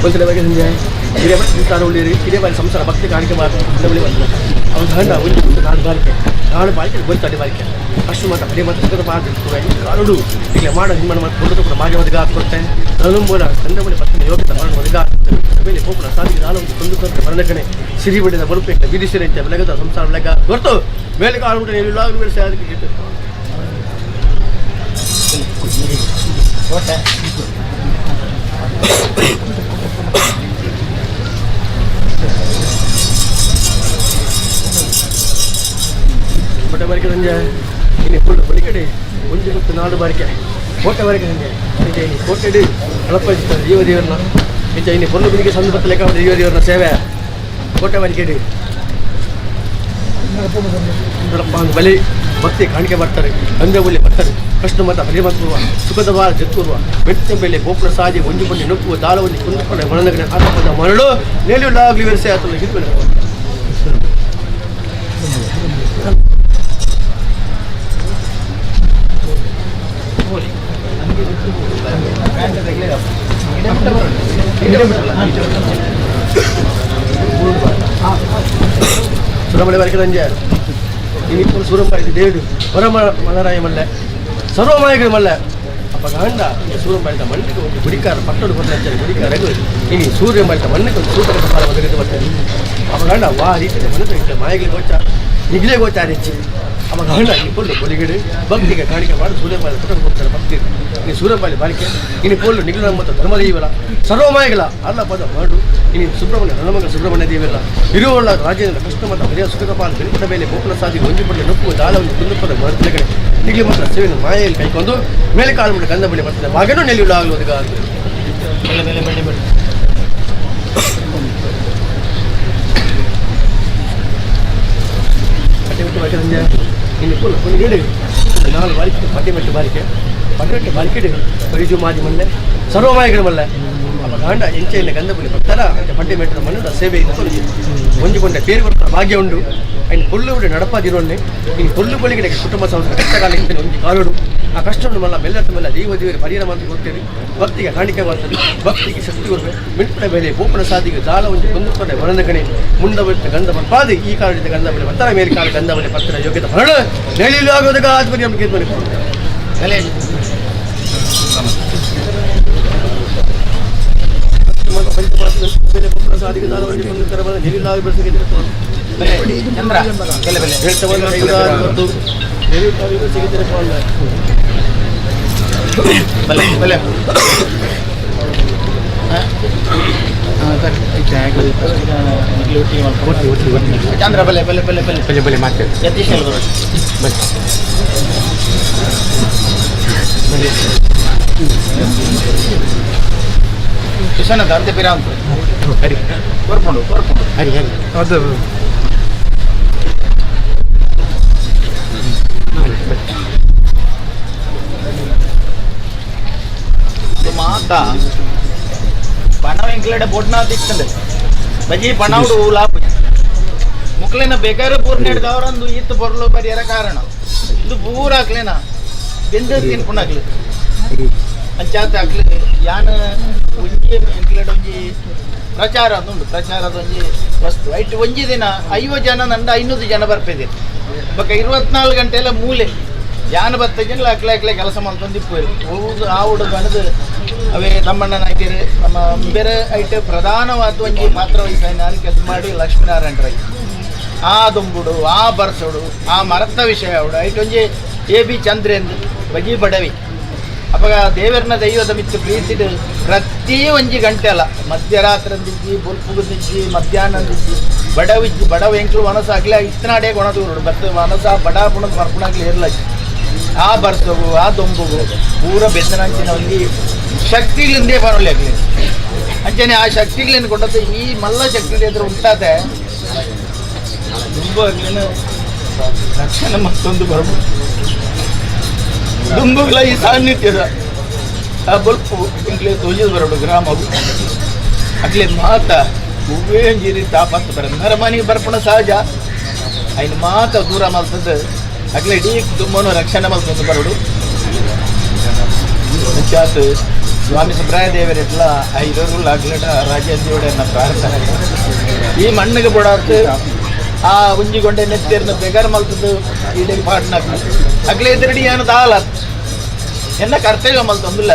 ಒಂದ್ಸಲ ಬಗ್ಗೆ ಸಂಜೆ ಹಿರಿಯ ಸಂಸಾರ ಉಳ್ಳೀರಿ ಹಿರಿಯ ಬಾರಿ ಸಂಸಾರ ಭಕ್ತಿ ಕಾಣಿಕೆ ಮಾಡ್ತಾರೆ ಅವನ ಗಂಡ ಒಂದು ನಾಲ್ಕು ಬಾರಿಕೆ ನಾಡು ಬಾರಿಕೆ ಗೊತ್ತಾಡಿ ಬಾರಿಕೆ ಅಷ್ಟು ಮಾತ್ರ ಹರಿ ಮಾತ್ರ ಸುಖದ ಮಾತು ಕಾರುಡು ಈಗ ಮಾಡ ನಿಮ್ಮ ಮಾತು ಕೊಡೋದು ಕೂಡ ಮಾಗೆ ಒದಗ ಹಾಕೊಡ್ತೇನೆ ತನುಂಬುಲ ತಂದಮನೆ ಪತ್ನಿ ಯೋಗ್ಯತೆ ಮರಣ ಒದಗ ಮೇಲೆ ಹೋಗುಣ ಸಾಧಿಗೆ ನಾನು ಒಂದು ತಂದು ಕೊಟ್ಟು ಮರಣಕಣೆ ಸಿರಿ ಬಿಡಿದ ಬರುಪೇಕ ವಿಧಿಸಿರ ಬೆಳಗದ ಸಂಸಾರ ಬೆಳಗ ಹೊರತು ಮೇಲೆ ಕಾಲು ಎಲ್ಲ ಬೆಳೆಸಿ ಅದಕ್ಕೆ ಕೋಟೆ ಕೋಟೆ ಬಾರಿಕೆ ಸಂಜೆ ಇನ್ನು ಫುಲ್ ಬಳಿಕಡೆ ಒಂದು ಮತ್ತು ನಾಡು ಬಾರಿಕೆ ಕೋಟೆ ಬಾರಿಕೆ ಸಂಜೆ ನಿಜ ಇನ್ನು ಕೋಟೆಡಿ ಅಳಪಡಿಸ್ತಾರೆ ಜೀವ ದೇವರನ್ನ ನಿಜ ಇನ್ನು ಪೊಲ್ಲು ಬಿಡಿಗೆ ಸಂದು ಬತ್ತ ಲೆಕ್ಕ ಜೀವ ದೇವರನ್ನ ಸೇವೆ ಕೋಟೆ ಬಾರಿಕೆಡಿ ನೋಡಪ್ಪ ಒಂದು ಬಲಿ ಭಕ್ತಿ ಕಾಣಿಕೆ ಬರ್ತಾರೆ ತಂದೆ ಬಲಿ ಬರ್ತಾರೆ ಕೃಷ್ಣ ಮತ ಹರಿಮತ್ಪೂರ್ವ ಸುಖದ ಬಾರ ಜತ್ಪೂರ್ವ ಬೆಟ್ಟ ಬೆಲೆ ಗೋಪುರ ಸಾದಿ ಒಂಜು ಬನ್ನಿ ನುಪ್ಪು ದಾಳವಲ್ಲಿ ಕುಂದುಕೊಂಡೆ ಒಳನಗರ ಆತಪದ ಮರಳು ನೇಲಿಯುಳ್ಳಾಗಲಿ వెరಸೆ ಆತನ ಹಿಡಿದು ಸುರಮಳೆ ಬಾರಿಕೆ ನಂಜೆ ಇನ್ನು ಸೂರಂಬಾಯಿ ದೇಡು ವರಮ ಮಲರಾಯ ಮಲ್ಲೆ ಸರ್ವಮಾಯಗಳು ಮಲ್ಲೆ ಅಪ್ಪ ಗಾಂಡ ಸೂರಂಬಾಯಿದ ಮಣ್ಣಿಗೆ ಒಂದು ಗುಡಿಕಾರ ಪಟ್ಟಣ ಕೊಟ್ಟ ಗುಡಿಕಾರ ಇನಿ ಸೂರ್ಯ ಮಾಡಿದ ಮಣ್ಣಿಗೆ ಒಂದು ಸೂತ್ರ ಒದಗಿದ್ದು ಬರ್ತಾರೆ. ಅಪ್ಪ ಗಾಂಡ ವಾ ರೀತಿ ಮನಸ್ಸು ಮಾಯಗಳಿಗೆ ಗೋಚಾರ ನಿಗಲೇ ಗೋಚಾರ ಹೆಚ್ಚಿ ಅವಾಗ ಗಂಡ ಈ ಪೊಲ್ಲು ಬಲಿಗಿಡು ಭಕ್ತಿಗೆ ಕಾಣಿಕೆ ಮಾಡಿ ಸೂರ್ಯಬಾಯಿ ಪಟ್ಟಣ ಕೊಡ್ತಾರೆ ಭಕ್ತಿ ಇನ್ನು ಸೂರ್ಯಬಾಯಿ ಬಾಳಿಕೆ ಇನ್ನು ಪೊಲ್ಲು ನಿಗಲ ಮತ್ತು ಧರ್ಮದೈವಲ ಸರ್ವಮಾಯಗಳ ಅಲ್ಲ ಪದ ಮಾಡು ಇನ್ನು ಸುಬ್ರಹ್ಮಣ್ಯ ರಣಮಂಗ ಸುಬ್ರಹ್ಮಣ್ಯ ದೇವಿಲ್ಲ ಇರುವಳ್ಳ ರಾಜೇಂದ್ರ ಕೃಷ್ಣ ಮತ್ತು ಹರಿಯ ಸುಖದ ಪಾಲು ಬೆಳಕಿನ ಮೇಲೆ ಗೋಕುಲ ಸಾಧಿಗೆ ಒಂಜು ಪಡೆದ ನುಪ್ಪು ದಾಳವನ್ನು ಕುಂದುಪದ ಮರತಲ ಕಡೆ ನಿಗಲಿ ಮಾತ್ರ ಸೇವೆಯನ್ನು ಮಾಯೆಯಲ್ಲಿ ಕೈಕೊಂಡು ಮೇಲೆ ಕಾಲು ಮಾಡಿ ಗಂಧ ಬಳಿ ಬರ್ತದೆ ಬಾಗನೂ ನೆಲೆಯುಳ್ಳಾಗಲುವುದಗ ಮೇಲೆ ಮೇಲೆ ಬಳ್ಳಿ ಬಳ್ಳಿ ಪಟ್ಟೆ ಬಿಟ್ಟು ಬಾರಿಕೆ ಸಂಜೆ ಇನ್ನು ಪುಲ್ ಪುಲ್ ಹೇಳಿ ನಾಲ್ಕು ಬಾರಿಕೆ ಪಟ್ಟೆ ಮೆಟ್ಟು ಬಾರಿಕೆ ಪಟ್ಟೆ ಮೆಟ್ಟು ಬಾರಿಕೆ ಬರಿಜು ಮಾಜಿ ಮಲ್ಲೆ ಸರ್ವಮಾಯಗಳ ಮಲ್ಲೆ ಅಪ್ಪ ಗಾಂಡ ಎಂಚೆಯಲ್ಲಿ ಗಂಧ ಪುಲಿ ಬರ್ತಾರ ಅಂತ ಪಟ್ಟೆ ಮೆಟ್ಟದ ಮಣ್ಣು ಸೇವೆ ಇತ್ತು ಒಂಜುಕೊಂಡೆ ಪೇರು ಕೊಡ್ತಾರ ಭಾಗ್ಯ ಉಂಡು ಇನ್ನು ಪೊಲ್ಲು ಬಿಡು ನಡಪಾದಿರೋನ್ನೆ ಇನ್ನು ಪೊಲ್ಲು ಬಳಿಗೆ ಕುಟುಂಬ ಸಂಸ್ಥೆ ಕಷ್ಟಕಾಲ ಒಂಜಿ ಕಾಲುಡು ಆ ಕಷ್ಟವನ್ನು ಮಲ್ಲ ಮೆಲ್ಲತ್ತ ಮೆಲ್ಲ ದೈವ ದೇವರು ಪರಿಹಾರ ಮಾತ್ರ ಕೊಡ್ತೀರಿ ಭಕ್ತಿಗೆ ಕಾಣಿಕೆ ಮಾಡ್ತಾರೆ ಭಕ್ತಿಗೆ ಶಕ್ತಿ ಕೊಡ್ಬೇಕು ಮಿಂಟುನ ಬೆಲೆ ಗೋಪುರ ಸಾಧಿಗೆ ದಾಳ ಒಂಜಿ ಕುಂದುಕೊಂಡೆ ಮರಣದ ಕಣೆ ಮುಂಡ ಬಿಟ್ಟ ಗಂಧ ಬರ್ಪಾದಿ ಈ ಕಾಲದಿಂದ ಗಂಧ ಬೆಲೆ ಬರ್ತಾರೆ ಮೇಲೆ ಕಾಲ ಗಂಧ ಬೆಲೆ ಬರ್ತಾರೆ ಯೋಗ್ಯತೆ ಮರಳು ನೆಲೆಯಲು ಆಗೋದಕ್ಕೆ ಆದ್ಮೇಲೆ ನಮಗೆ ಇದು ಬೆಲೆ ಬೆಲೆ ಚಂದ್ರ ಬೆಲೆ ಬೆಲೆ ಬಲೆ ಬಲೆ ಚಂದ್ರ ಬಲೆ ಬಲೆ ಬಲೆ ಬಲೆ ಬಲೆ ಬಲೆ ಮಾತಾಡಿ ಯತೀಶ್ ಬಲೆ ವಿಶ್ವನಾಥ ಅಂತೆ ಪಿರ ಅಂತ ಹರಿ ಕೊರ್ಪುಂಡು ಕೊರ್ಪುಂಡು ಹರಿ ಹರಿ ಅದು ಮಾತ ಪಣವ ಎಂಕ್ಲೆಡೆ ಬೊಡ್ನಾ ತಿಕ್ಕಂದೆ ಬಜಿ ಪಣವುಡು ಲಾಭ ಮುಕ್ಲೇನ ಬೇಕಾದ್ರೆ ಪೂರ್ ನೆಡ್ದವರಂದು ಇತ್ತು ಬರಲು ಪರಿಹಾರ ಕಾರಣ ಇದು ಪೂರ ಹಾಕ್ಲೇನ ಬೆಂದ ತಿನ್ಕೊಂಡಾಗ್ಲಿ ಅಂಚಾತ ಹಾಕ್ಲಿ ಯಾನ ಒಂಜಿ ಎಂಕ್ಲೆಡ್ ಒಂಜಿ ಪ್ರಚಾರ ಉಂಡು ಪ್ರಚಾರದ ಒಂಜಿ ವಸ್ತು ಐಟ್ ಒಂಜಿ ದಿನ 50 ಜನ ನಂಡ 500 ಜನ ಬರ್ಪಿದೆ ಬೊಕ 24 ಗಂಟೆ ಎಲ್ಲ ಮೂಲೆ ಯಾನ ಬತ್ತ ಜನ ಅಕ್ಲೆ ಅಕ್ಲೆ ಕೆಲಸ ಮಾಡ್ಕೊಂಡು ಇಪ್ಪು ಆವುಡು ಬನದು ಅವೇ ತಮ್ಮಣ್ಣ ನಾಯ್ಕರು ನಮ್ಮ ಬೇರೆ ಐಟ್ ಪ್ರಧಾನವಾದ ಒಂಜಿ ಪಾತ್ರ ವಹಿಸಾಯ್ನಾರು ಕೆಲಸ ಮಾಡಿ ಲಕ್ಷ್ಮೀನಾರಾಯಣ ರೈ ಆ ದುಂಬುಡು ಆ ಬರ್ಸೋಡು ಆ ಮರತ್ತ ವಿಷಯ ಅವಡು ಐಟ್ ಒಂಜಿ ಎ ಬಿ ಚಂದ್ರೇಂದ್ ಬಜಿ ಬಡವಿ ಅಪಗ ದೇವರನ ದೈವದ ಮಿತ್ತು ಪ್ರೀತಿಡು ಪ್ರತಿ ಒಂಜಿ ಗಂಟೆ ಅಲ್ಲ ಮಧ್ಯರಾತ್ರಿ ಬೊಲ್ಪುಗುದಿಜ್ಜಿ ಮಧ್ಯಾಹ್ನ ದಿಜ್ಜಿ ಬಡವಿಜ್ಜಿ ಬಡವ ಎಂಕ್ಲು ಮನಸ್ಸು ಆಗ್ಲೇ ಇತ್ತನಾಡೇ ಕೊಣದೂರುಡು ಬತ್ತ ಮನಸ್ಸ ಬಡ ಪುಣದ ಬರ್ಪುಣಾಗ್ಲಿ ಇರ್ಲಜ್ಜಿ ಆ ಬರ್ಸಗು ಆ ದೊಂಬುಗು ಪೂರ ಬೆಂದನಂಚಿನ ಒಂಜಿ ಶಕ್ತಿಗಳಿಂದೇ ಬರೋಲ್ಲ ಆಗ್ಲಿ ಅಂಚನೆ ಆ ಶಕ್ತಿಗಳೇನು ಕೊಟ್ಟದ್ದು ಈ ಮಲ್ಲ ಶಕ್ತಿ ಎದುರು ಉಂಟಾತೆ ದುಂಬು ಆಗ್ಲೇನು ರಕ್ಷಣೆ ಮತ್ತೊಂದು ಬರ್ಬೋದು ದುಂಬುಗಳ ಈ ಸಾನ್ನಿಧ್ಯದ ಆ ಬೊಲ್ಪು ಇಂಕ್ಲೆ ತೋಜಿದ್ ಬರೋಡು ಗ್ರಾಮವು ಅಕ್ಲೆ ಮಾತ ಹೂವೇಂಜಿರಿ ತಾಪತ್ತು ಬರ ನರಮನಿಗೆ ಬರ್ಪಣ ಸಹಜ ಐನು ಮಾತ ದೂರ ಮಲ್ತದ್ದು ಅಕ್ಲೆ ಇಡೀ ಕುಟುಂಬನು ರಕ್ಷಣೆ ಮಲ್ತದ್ದು ಬರೋಡು ಅಂಚಾತ್ ಸ್ವಾಮಿ ಸುಬ್ರಾಯ ದೇವರೆಲ್ಲ ಐದೂರು ಅಗ್ಲಡ ರಾಜೇಂದ್ರನ ಪ್ರಾರ್ಥನೆ ಈ ಮಣ್ಣಿಗೆ ಬೊಡಾರ್ತು ಆ ಒಂಜಿಗೊಂಡೆ ನೆತ್ತೇರ್ನ ಬೆಗರ್ ಮಲ್ತದ್ದು ಈಡೆ ಪಾಟ್ನಾಕ್ಲು ಅಗ್ಲೆ ಎದುರಡಿ ಏನು ದಾಲ ಎನ್ನ ಕರ್ತವ್ಯ ಮಲ್ತೊಂದಿಲ್ಲ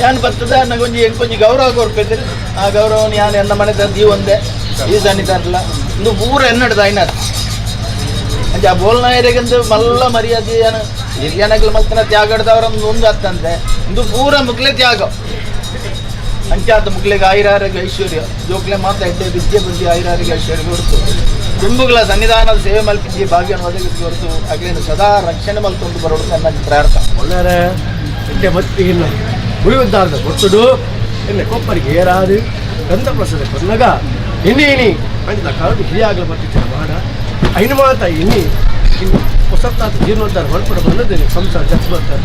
ಯಾನ್ ಬರ್ತದೆ ಅನ್ನಗೊಂಜಿ ಎಂಕೊಂಜಿ ಗೌರವ ಕೊರ್ಪೆದ್ರೆ ಆ ಗೌರವನ ಯಾನ್ ಎನ್ನ ಮನೆ ತಂದು ಒಂದೇ ಈ ಸನ್ನಿಧಾನಲ್ಲ ಇಂದು ಪೂರ ಎನ್ನಡ್ದ ಐನಾರ್ ಅಂಚ ಆ ಬೋಲ್ನಾಯರಿಗಂದು ಮಲ್ಲ ಮರ್ಯಾದೆ ಏನು ಹಿರಿಯನಗ್ಲು ಮಲ್ತನ ತ್ಯಾಗಡ್ದವ್ರೊಂದು ಒಂದು ಅತ್ತಂತೆ ಇಂದು ಪೂರ ಮುಕ್ಲೆ ತ್ಯಾಗ ಅಂಚಾತ ಮುಕ್ಲೆಗೆ ಆಯಿರಾರಿಗೆ ಐಶ್ವರ್ಯ ಜೋಕ್ಲೆ ಮಾತ ಎಡ್ಡೆ ವಿದ್ಯೆ ಬುದ್ಧಿ ಆಯಿರಾರಿಗೆ ಐಶ್ವರ್ಯ ಹೊರತು ತುಂಬುಗಳ ಸನ್ನಿಧಾನದ ಸೇವೆ ಮಲ್ಪಿದ್ದಿ ಭಾಗ್ಯವನ್ನು ಒದಗಿಸಿ ಹೊರತು ಅಗ್ಲೇನು ಸದಾ ರಕ್ಷಣೆ ಮಲ್ತೊಂದು ಬರೋದು ನನ್ನ ಪ್ರಾರ್ಥನೆ. ಒಳ್ಳೆಯ ಎಡ್ಡೆ ಬತ್ತಿ ಇಲ್ಲ ಉಳಿಯುದ್ದಾರ್ದ ಗೊತ್ತುಡು ಎನ್ನೆ ಕೊಪ್ಪರಿಗೆ ಏರಾದು ಗಂಧ ಪ್ರಸಾದ ಕೊನ್ನಗ ಎಣ್ಣೆ ಎಣಿ ಅಂಚಿನ ಕಾಲದ ಹಿರಿಯಾಗಲ ಬರ್ತಿದ್ದ ಮಾಡ ಐನು ಮಾತ ಎಣ್ಣೆ ಇನ್ನು ಹೊಸತ್ತಾದ ಜೀರ್ಣೋದ್ಧಾರ ಹೊರಪಡ ಬಂದದ್ದು ಸಂಸಾರ ಜತ್ ಬರ್ತಾರೆ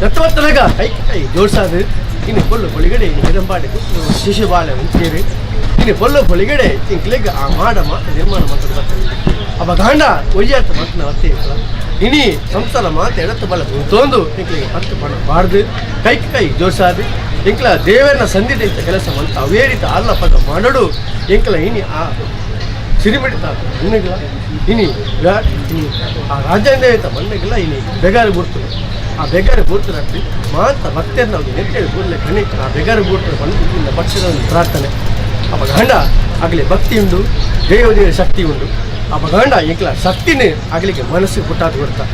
ಜತ್ ಬರ್ತನಾಗ ಕೈ ಕೈ ಜೋಡ್ಸಾದು ಇನ್ನು ಕೊಲ್ಲು ಬಳಿಗಡೆ ಹಿರಂಬಾಡಿ ಶಿಶು ಬಾಳೆ ಉಂಚೇರಿ ಇನ್ನು ಕೊಲ್ಲು ಬಳಿಗಡೆ ತಿಂಕ್ಲಿಗೆ ಆ ಮಾಡ ಮಾತ ನಿರ್ಮಾಣ ಮಾಡ್ತಾರೆ ಬರ್ತಾರೆ ಅವ ಗಾಂಡ ಒಯ್ಯಾತ ಮಾತನ್ನ ಅತ್ತೆ ಇನಿ ಸಂಸಾರ ಮಾತು ಎಡತ್ತು ಬಲ ತೋಂದು ತಿಂಕ್ಲಿಗೆ ಪತ್ತು ಪಣ ಬಾರ್ದು ಕೈ ಕೈ ಜೋಡ್ಸಾದು ಎಂಕ್ಲ ದೇವರನ್ನ ಸಂಧಿಟ ಇಂಥ ಕೆಲಸ ಮಂತ ಅವೇ ರೀತಿ ಅಲ್ಲ ಪದ ಮಾಡಡು ಎಂಕ್ಲ ಇನಿ ಆ ಸಿರಿಮಿಡಿತ ಮಣ್ಣುಗಳ ಇನಿ ಇನಿ ಆ ರಾಜ್ಯಾಂಗ ಮಣ್ಣುಗಳ ಇನಿ ಬೆಗಾರು ಬೂರ್ತದೆ ಆ ಬೆಗಾರು ಬೂರ್ತರಾಗ್ತಿ ಮಾತ ಭಕ್ತಿಯನ್ನು ನಾವು ನೆಟ್ಟೆ ಬೂರ್ಲೆ ಕಣಿ ಆ ಬೆಗಾರು ಬೂರ್ತದೆ ಬಂದು ಪಕ್ಷದ ಒಂದು ಪ್ರಾರ್ಥನೆ. ಅವ ಗಂಡ ಆಗಲಿ ಭಕ್ತಿ ಉಂಡು ದೇವ ದೇವ ಶಕ್ತಿ ಉಂಡು ಆ ಗಂಡ ಎಂಕ್ಲ ಶಕ್ತಿನೇ ಆಗಲಿಕ್ಕೆ ಮನಸ್ಸು ಪುಟ್ಟಾದ ಕೊಡ್ತಾ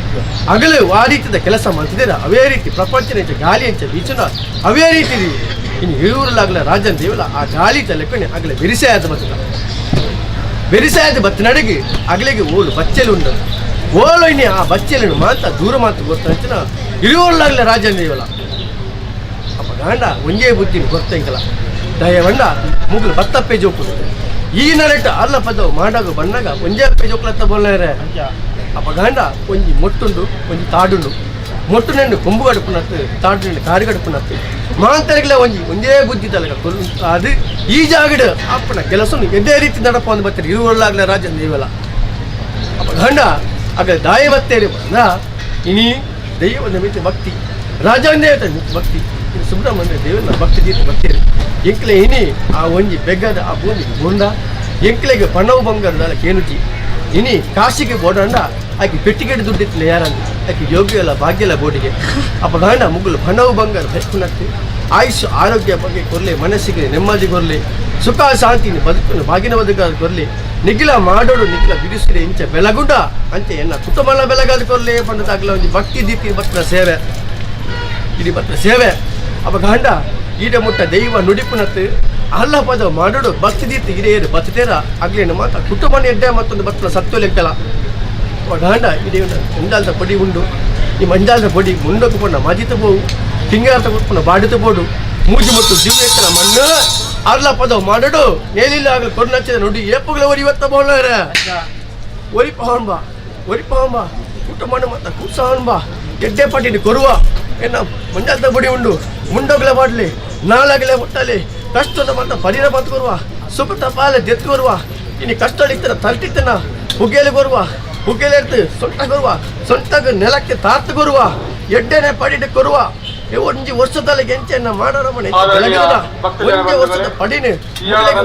ಆಗಲೇ ಆ ರೀತಿಯ ಕೆಲಸ ಮಾಡ್ತಿದ್ದೀರ ಅವೇ ರೀತಿ ಪ್ರಪಂಚನ ಗಾಳಿ ಅಂಚ ಬೀಚನ ಅವೇ ರೀತಿ ಇನ್ನು ಇರುವಲ್ಲಾಗಲ ರಾಜನ್ ದೇವಲ ಆ ಗಾಳಿ ತಲೆಕೊಂಡು ಆಗಲೇ ಬೆರಿಸಾಯದ ಬರ್ತದ ಬೆರಿಸಾಯದ ಬತ್ತಿನಡೆಗೆ ಅಗಲಿಗೆ ಓಲು ಬಚ್ಚಲು ಉಂಡು ಓಲು ಇನ್ನಿ ಆ ಬಚ್ಚಲು ಮಾತ ದೂರ ಮಾತು ಗೊತ್ತಾಯ್ತಿನ ಇರುವಲ್ಲಾಗಲೇ ರಾಜನ್ ದೇವಲ ಅಪ್ಪ ಗಾಂಡ ಒಂಜೇ ಬುದ್ಧಿ ಗೊತ್ತಂಕಲ ದಯವಣ್ಣ ಮುಗುಲು ಬತ್ತಪ್ಪೆ ಜೋಕುಲು ಈ ನರೆಟ್ ಅಲ್ಲ ಪದವು ಮಾಡಾಗ ಬಣ್ಣಗ ಒಂಜೇ ಅಪ್ಪೆ ಜೋಕುಲತ್ತ ಬೋಲ್ಲೇರೆ ಅಪ್ಪ ಗಾಂಡ ಒಂಜಿ ಮೊಟ್ಟುಂಡು ಒಂಜಿ ತಾಡುಂಡು ಮೊಟ್ಟು ನೆಂಡು ಕೊಂಬು ಗಡುಪುನತ್ತು ತಾಡು ನೆಂಡು ಕಾಡು ಗಡುಪುನತ್ತು ಮಾಂತರಿಗಳ ಒಂಜಿ ಒಂದೇ ಬುದ್ಧಿ ತಲಗ ಕೊಲ್ಲು ಅದು ಈ ಜಾಗಡು ಅಪ್ಪನ ಕೆಲಸ ಎದ್ದೇ ರೀತಿ ನಡಪ ಒಂದು ಬರ್ತಾರೆ ಇರುವಲ್ಲಾಗಲೇ ರಾಜ ನೀವಲ್ಲ ಅಪ್ಪ ಗಂಡ ಆಗ ದಾಯ ಬತ್ತೇರಿ ಬಂದ ಇನಿ ದೈವದ ಮಿತಿ ಭಕ್ತಿ ರಾಜಾಂದೇ ಭಕ್ತಿ ಇದು ಸುಬ್ರಹ್ಮಣ್ಯ ದೇವನ ಭಕ್ತಿ ದೀಪ ಭಕ್ತಿ ಎಂಕ್ಲೆ ಇನಿ ಆ ಒಂಜಿ ಬೆಗ್ಗದ ಆ ಭೂಮಿ ಗುಂಡ ಎಂಕ್ಲೆಗೆ ಪಣವು ಬಂಗಾರದಲ್ಲ ಕೇನುಜಿ ಇನಿ ಕಾಶಿಗೆ ಬೋಡಂಡ ಆಕೆ ಪೆಟ್ಟಿಗೆಡ್ ದುಡ್ಡಿತ್ತಲ್ಲ ಯಾರಂದ್ರೆ ಆಕೆ ಯೋಗ್ಯ ಇಲ್ಲ ಭಾಗ್ಯ ಇಲ್ಲ ಬೋಡಿಗೆ ಅಪ್ಪ ಗಂಡ ಮುಗುಲು ಪಣವು ಬಂಗಾರ ಬೆಕ್ಕುನತ್ತೆ ಆಯುಷ್ ಆರೋಗ್ಯ ಬಗ್ಗೆ ಕೊರಲಿ ಮನಸ್ಸಿಗೆ ನೆಮ್ಮದಿ ಕೊರಲಿ ಸುಖ ಶಾಂತಿ ಬದುಕನ್ನು ಬಾಗಿನ ಬದುಕಾದ ಕೊರಲಿ ನಿಗಿಲ ಮಾಡೋಡು ನಿಗಿಲ ಬಿಡಿಸಿದೆ ಇಂಚ ಬೆಳಗುಂಡ ಅಂಚೆ ಎನ್ನ ಕುಟುಂಬಲ ಬೆಳಗಾದ ಕೊರಲಿ ಪಂಡದಾಗಲ ಒಂದು ಭಕ್ತಿ ದೀತಿ ಭಕ್ತನ ಸೇವೆ. ಇಡೀ ಬತ್ತ ಸೇವೆ ಅಪ್ಪ ಗಾಂಡ ಈಡ ಮುಟ್ಟ ದೈವ ನುಡಿಪುನತ್ತು ಅಲ್ಲ ಪದ ಮಾಡೋಡು ಬತ್ತಿದಿತ್ತು ಹಿರಿಯರು ಬತ್ತೇರ ಆಗ್ಲೇನು ಮಾತ ಕುಟುಂಬನ ಎಡ್ಡೆ ಮತ್ತೊಂದು ಬತ್ತಲ ಸತ್ತೊಲೆಕ್ಕಲ ಗಾಂಡ ಇಡೀ ಮಂಜಾಲದ ಪೊಡಿ ಉಂಡು. ಈ ಮಂಜಾಲದ ಪೊಡಿ ಮುಂಡಕ್ಕೆ ಪೊಣ್ಣ ಮಜಿತ ಬೋವು ತಿಂಗಾರ್ತ ಕೊಟ್ಪುನ ಬಾಡಿತ ಬೋಡು ಮೂಜಿ ಮುಟ್ಟು ದಿವ್ಯ ಮಣ್ಣು ಅರ್ಲ ಪದ ಮಾಡೋಡು ನೇಲಿಲ್ಲ ಆಗಲಿ ಕೊಡ್ನಚ್ಚದ ನುಡಿ ಏಪುಗಳ ಒರಿ ಇವತ್ತ ಬೋಳಾರ ಒರಿ ಪವನ್ ಬಾ ಒರಿ ಪವನ್ ಬಾ ಕುಟುಂಬನ ಮತ್ತ ಕೂಸವನ್ ಬಾ ಎಡ್ಡೆ ಪಟ್ಟಿನ ಕೊರುವ ಎನ್ನ ಮಂಜಾಲದ ಪೊಡಿ ಉಂಡು ಮುಂಡೋಗ್ಲೆ ಮಾಡಲಿ ನಾಳಾಗಲೇ ಮುಟ್ಟಲಿ ಕಷ್ಟದ ಮತ್ತ ಪರಿರ ಬಂತು ಕೊರುವ ಸುಖ ತಪಾಲೆ ದೆತ್ತು ಕೊರುವ ಇನ್ನು ಕಷ್ಟ ಇತ್ತರ ತಲ್ಟಿತ್ತನ ಹುಗ್ಗೇಲಿ ಕೊರುವ ಹುಗ್ಗೇಲೆ ಇರ್ತು ಸೊಂಟ ಕೊರುವ ಸೊಂಟಗ ನೆಲಕ್ಕೆ ತಾರ್ತು ಕೊರುವ ಎಡ್ಡೆನೆ ಪಡಿಟ್ಟು ಕೊರುವ ಒಂಜಿ ವರ್ಷದಲ್ಲಿ ಗೆಂಚೆನ್ನ ಮಾಡೋರ ಮನೆ ಬೆಳಗಿದ ಒಂಜಿ ವರ್ಷದ ಪಡಿನಿ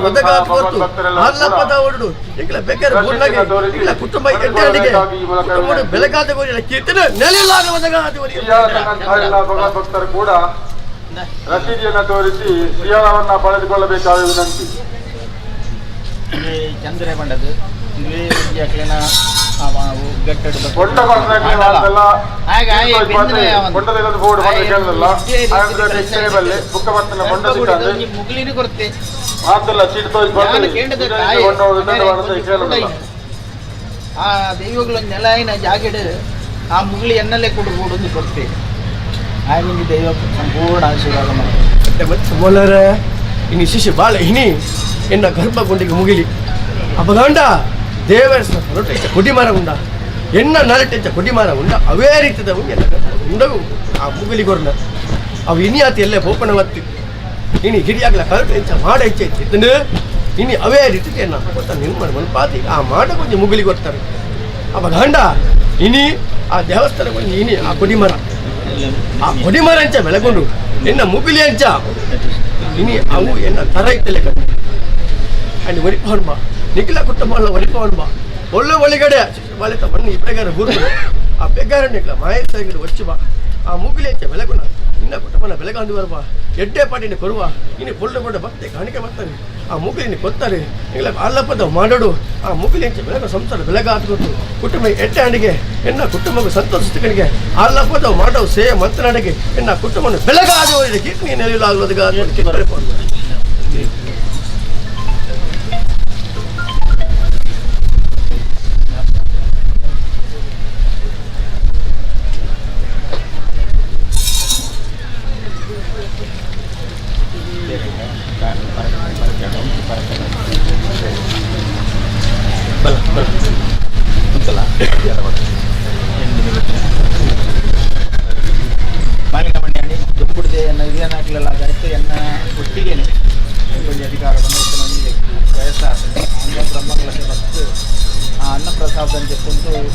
ಒದಗಾತ್ ಕೊರ್ತು ಅಲ್ಲಪ್ಪದ ಹೊರಡು ಈಗಲ ಬೇಕಾದ್ರೆ ಗುಡ್ನಾಗೆ ಈಗಲ ಕುಟುಂಬ ಎಡ್ಡೆ ಅಡಿಗೆ ಕುಟುಂಬ ಬೆಳಗಾದ ಗೋರಿಲ್ಲ ಕೀರ್ತನೆ ನೆಲೆಯಿಲ್ಲಾಗ ಒದಗಾದ ಭಕ್ತರು ಕೂಡ ರಸೀದಿಯನ್ನು ತೋರಿಸಿ ಸಿಯಾಳವನ್ನ ಪಡೆದುಕೊಳ್ಳಬೇಕಾದ ವಿನಂತಿ. ಚಂದ್ರೆ ಬಂಡದು ಆ ದೈವಗಳು ನೆಲ అయిన ಜಾಗೆಡ್ ಆ ಮುಗುಳಿ ಎನ್ನಲ್ಲೇ ಕೊಡು ಕೊಡ್ತೆ ಆಯ್ ದೈವ ಸಂಪೂರ್ಣ ಆಶೀರ್ವಾದ ಮತ್ತೆ ಮೊಲರ ಇನ್ನು ಶಿಶು ಬಾಳ ಇನಿ ಎನ್ನ ಗರ್ಭಗುಂಡಿಗೆ ಮುಗಿಲಿ ಅಪಗಾಂಡ ದೇವರ ರೊಟ್ಟೆ ಕೊಡಿಮರ ಉಂಡ ಎನ್ನ ನರಟೆಂಚ ಕೊಡಿಮರ ಉಂಡ ಅವೇ ರೀತಿದ ಎನ್ನ ಉಂಡಗು ಆ ಮುಗಿಲಿ ಗೊರ್ನ ಅವು ಇನಿ ಆತಿ ಎಲ್ಲೇ ಪೋಪಣ ವತ್ತಿ ಇನಿ ಹಿರಿಯಾಗ್ಲ ಕರಟು ಎಂಚ ಮಾಡ ಹೆಚ್ಚ ಇತ್ತು ಇನಿ ಅವೇ ರೀತಿ ಎನ್ನ ಗೊತ್ತ ನಿರ್ಮಾಣ ಮನ್ಪಾತಿ ಆ ಮಾಡ ಕೊಂಚ ಮುಗಿಲಿ ಕೊಡ್ತಾರೆ. ಅಪಗಾಂಡ ಇನಿ ಆ ದೇವಸ್ಥಾನ ಕೊಂಚ ಇನಿ ಆ ಕೊಡಿಮರ ಆ ಕೊಡಿಮರ ಅಂಚ ಬೆಳಗೊಂಡು ಎನ್ನ ಮುಗಿಲಿ ಅಂಚ ಇನಿ ಅವು ಎನ್ನ ತರ ಇತ್ತಲೆ ಕಣ್ಣು ಅಂಡ್ ಒರಿಪವನ್ ಬಾ ನಿಖಿಲ ಕುಟುಂಬ ಒರಿಪವನ್ ಬಾ ಒಳ್ಳೆ ಒಳಗಡೆ ಬಾಲಿತ ಮಣ್ಣು ಇಬ್ಬರೆಗಾರ ಗುರು ಆ ಬೆಗ್ಗಾರ ನಿಖಿಲ ಮಾಯಸಾಗಿರು ವಚ್ಚು ಬಾ ಆ ಮುಗಿಲಿ ಅಂಚ ಬೆಳಗುಣ ನಿನ್ನ ಕುಟುಂಬನ ಬೆಳಗಾಂದು ಬರುವ ಎಡ್ಡೆ ಪಾಟಿನ ಕೊರುವ ಇನ್ನು ಪೊಳ್ಳು ಪೊಳ್ಳು ಭಕ್ತಿ ಕಾಣಿಕೆ ಬರ್ತಾರೆ ಆ ಮುಗಿಲಿನ ಕೊತ್ತಾರೆ ಇಲ್ಲ ಅಲ್ಲಪ್ಪದ ಮಾಡೋಡು ಆ ಮುಗಿಲಿ ಅಂಚ ಬೆಳಗ ಸಂಸಾರ ಬೆಳಗಾದ ಗೊತ್ತು ಕುಟುಂಬ ಎಡ್ಡೆ ಅಡಿಗೆ ಎನ್ನ ಕುಟುಂಬಕ್ಕೆ ಸಂತೋಷ ಅಲ್ಲಪ್ಪದ ಮಾಡೋ ಸೇ ಮಂತ್ರನಾಡಿಗೆ ಎನ್ನ ಕುಟುಂಬನ ಬೆಳಗಾದ ಕೀರ್ತನೆ ನೆಲೆಯಲಾಗಲೋದಗ. ಮಾಲಿನ ಮಂಡ್ಯಾಣಿ ದುಂಬುಡ್ದೆ ಎನ್ನ ಹಿರಿಯನಾಗ್ಲೆಲ್ಲ ಆಯ್ತು ಎನ್ನ ಒಟ್ಟಿಗೆನೆ ಒಂಜಿ ಅಧಿಕಾರ ಬಂದು ಒಂಜಿ ವ್ಯಕ್ತಿ ವಯಸ್ಸಾತನೆ ಆಂಧ್ರ ಬ್ರಹ್ಮಗಳ ಫಸ್ಟ್ ಆ ಅನ್ನಪ್ರಸಾದ ಅಂತ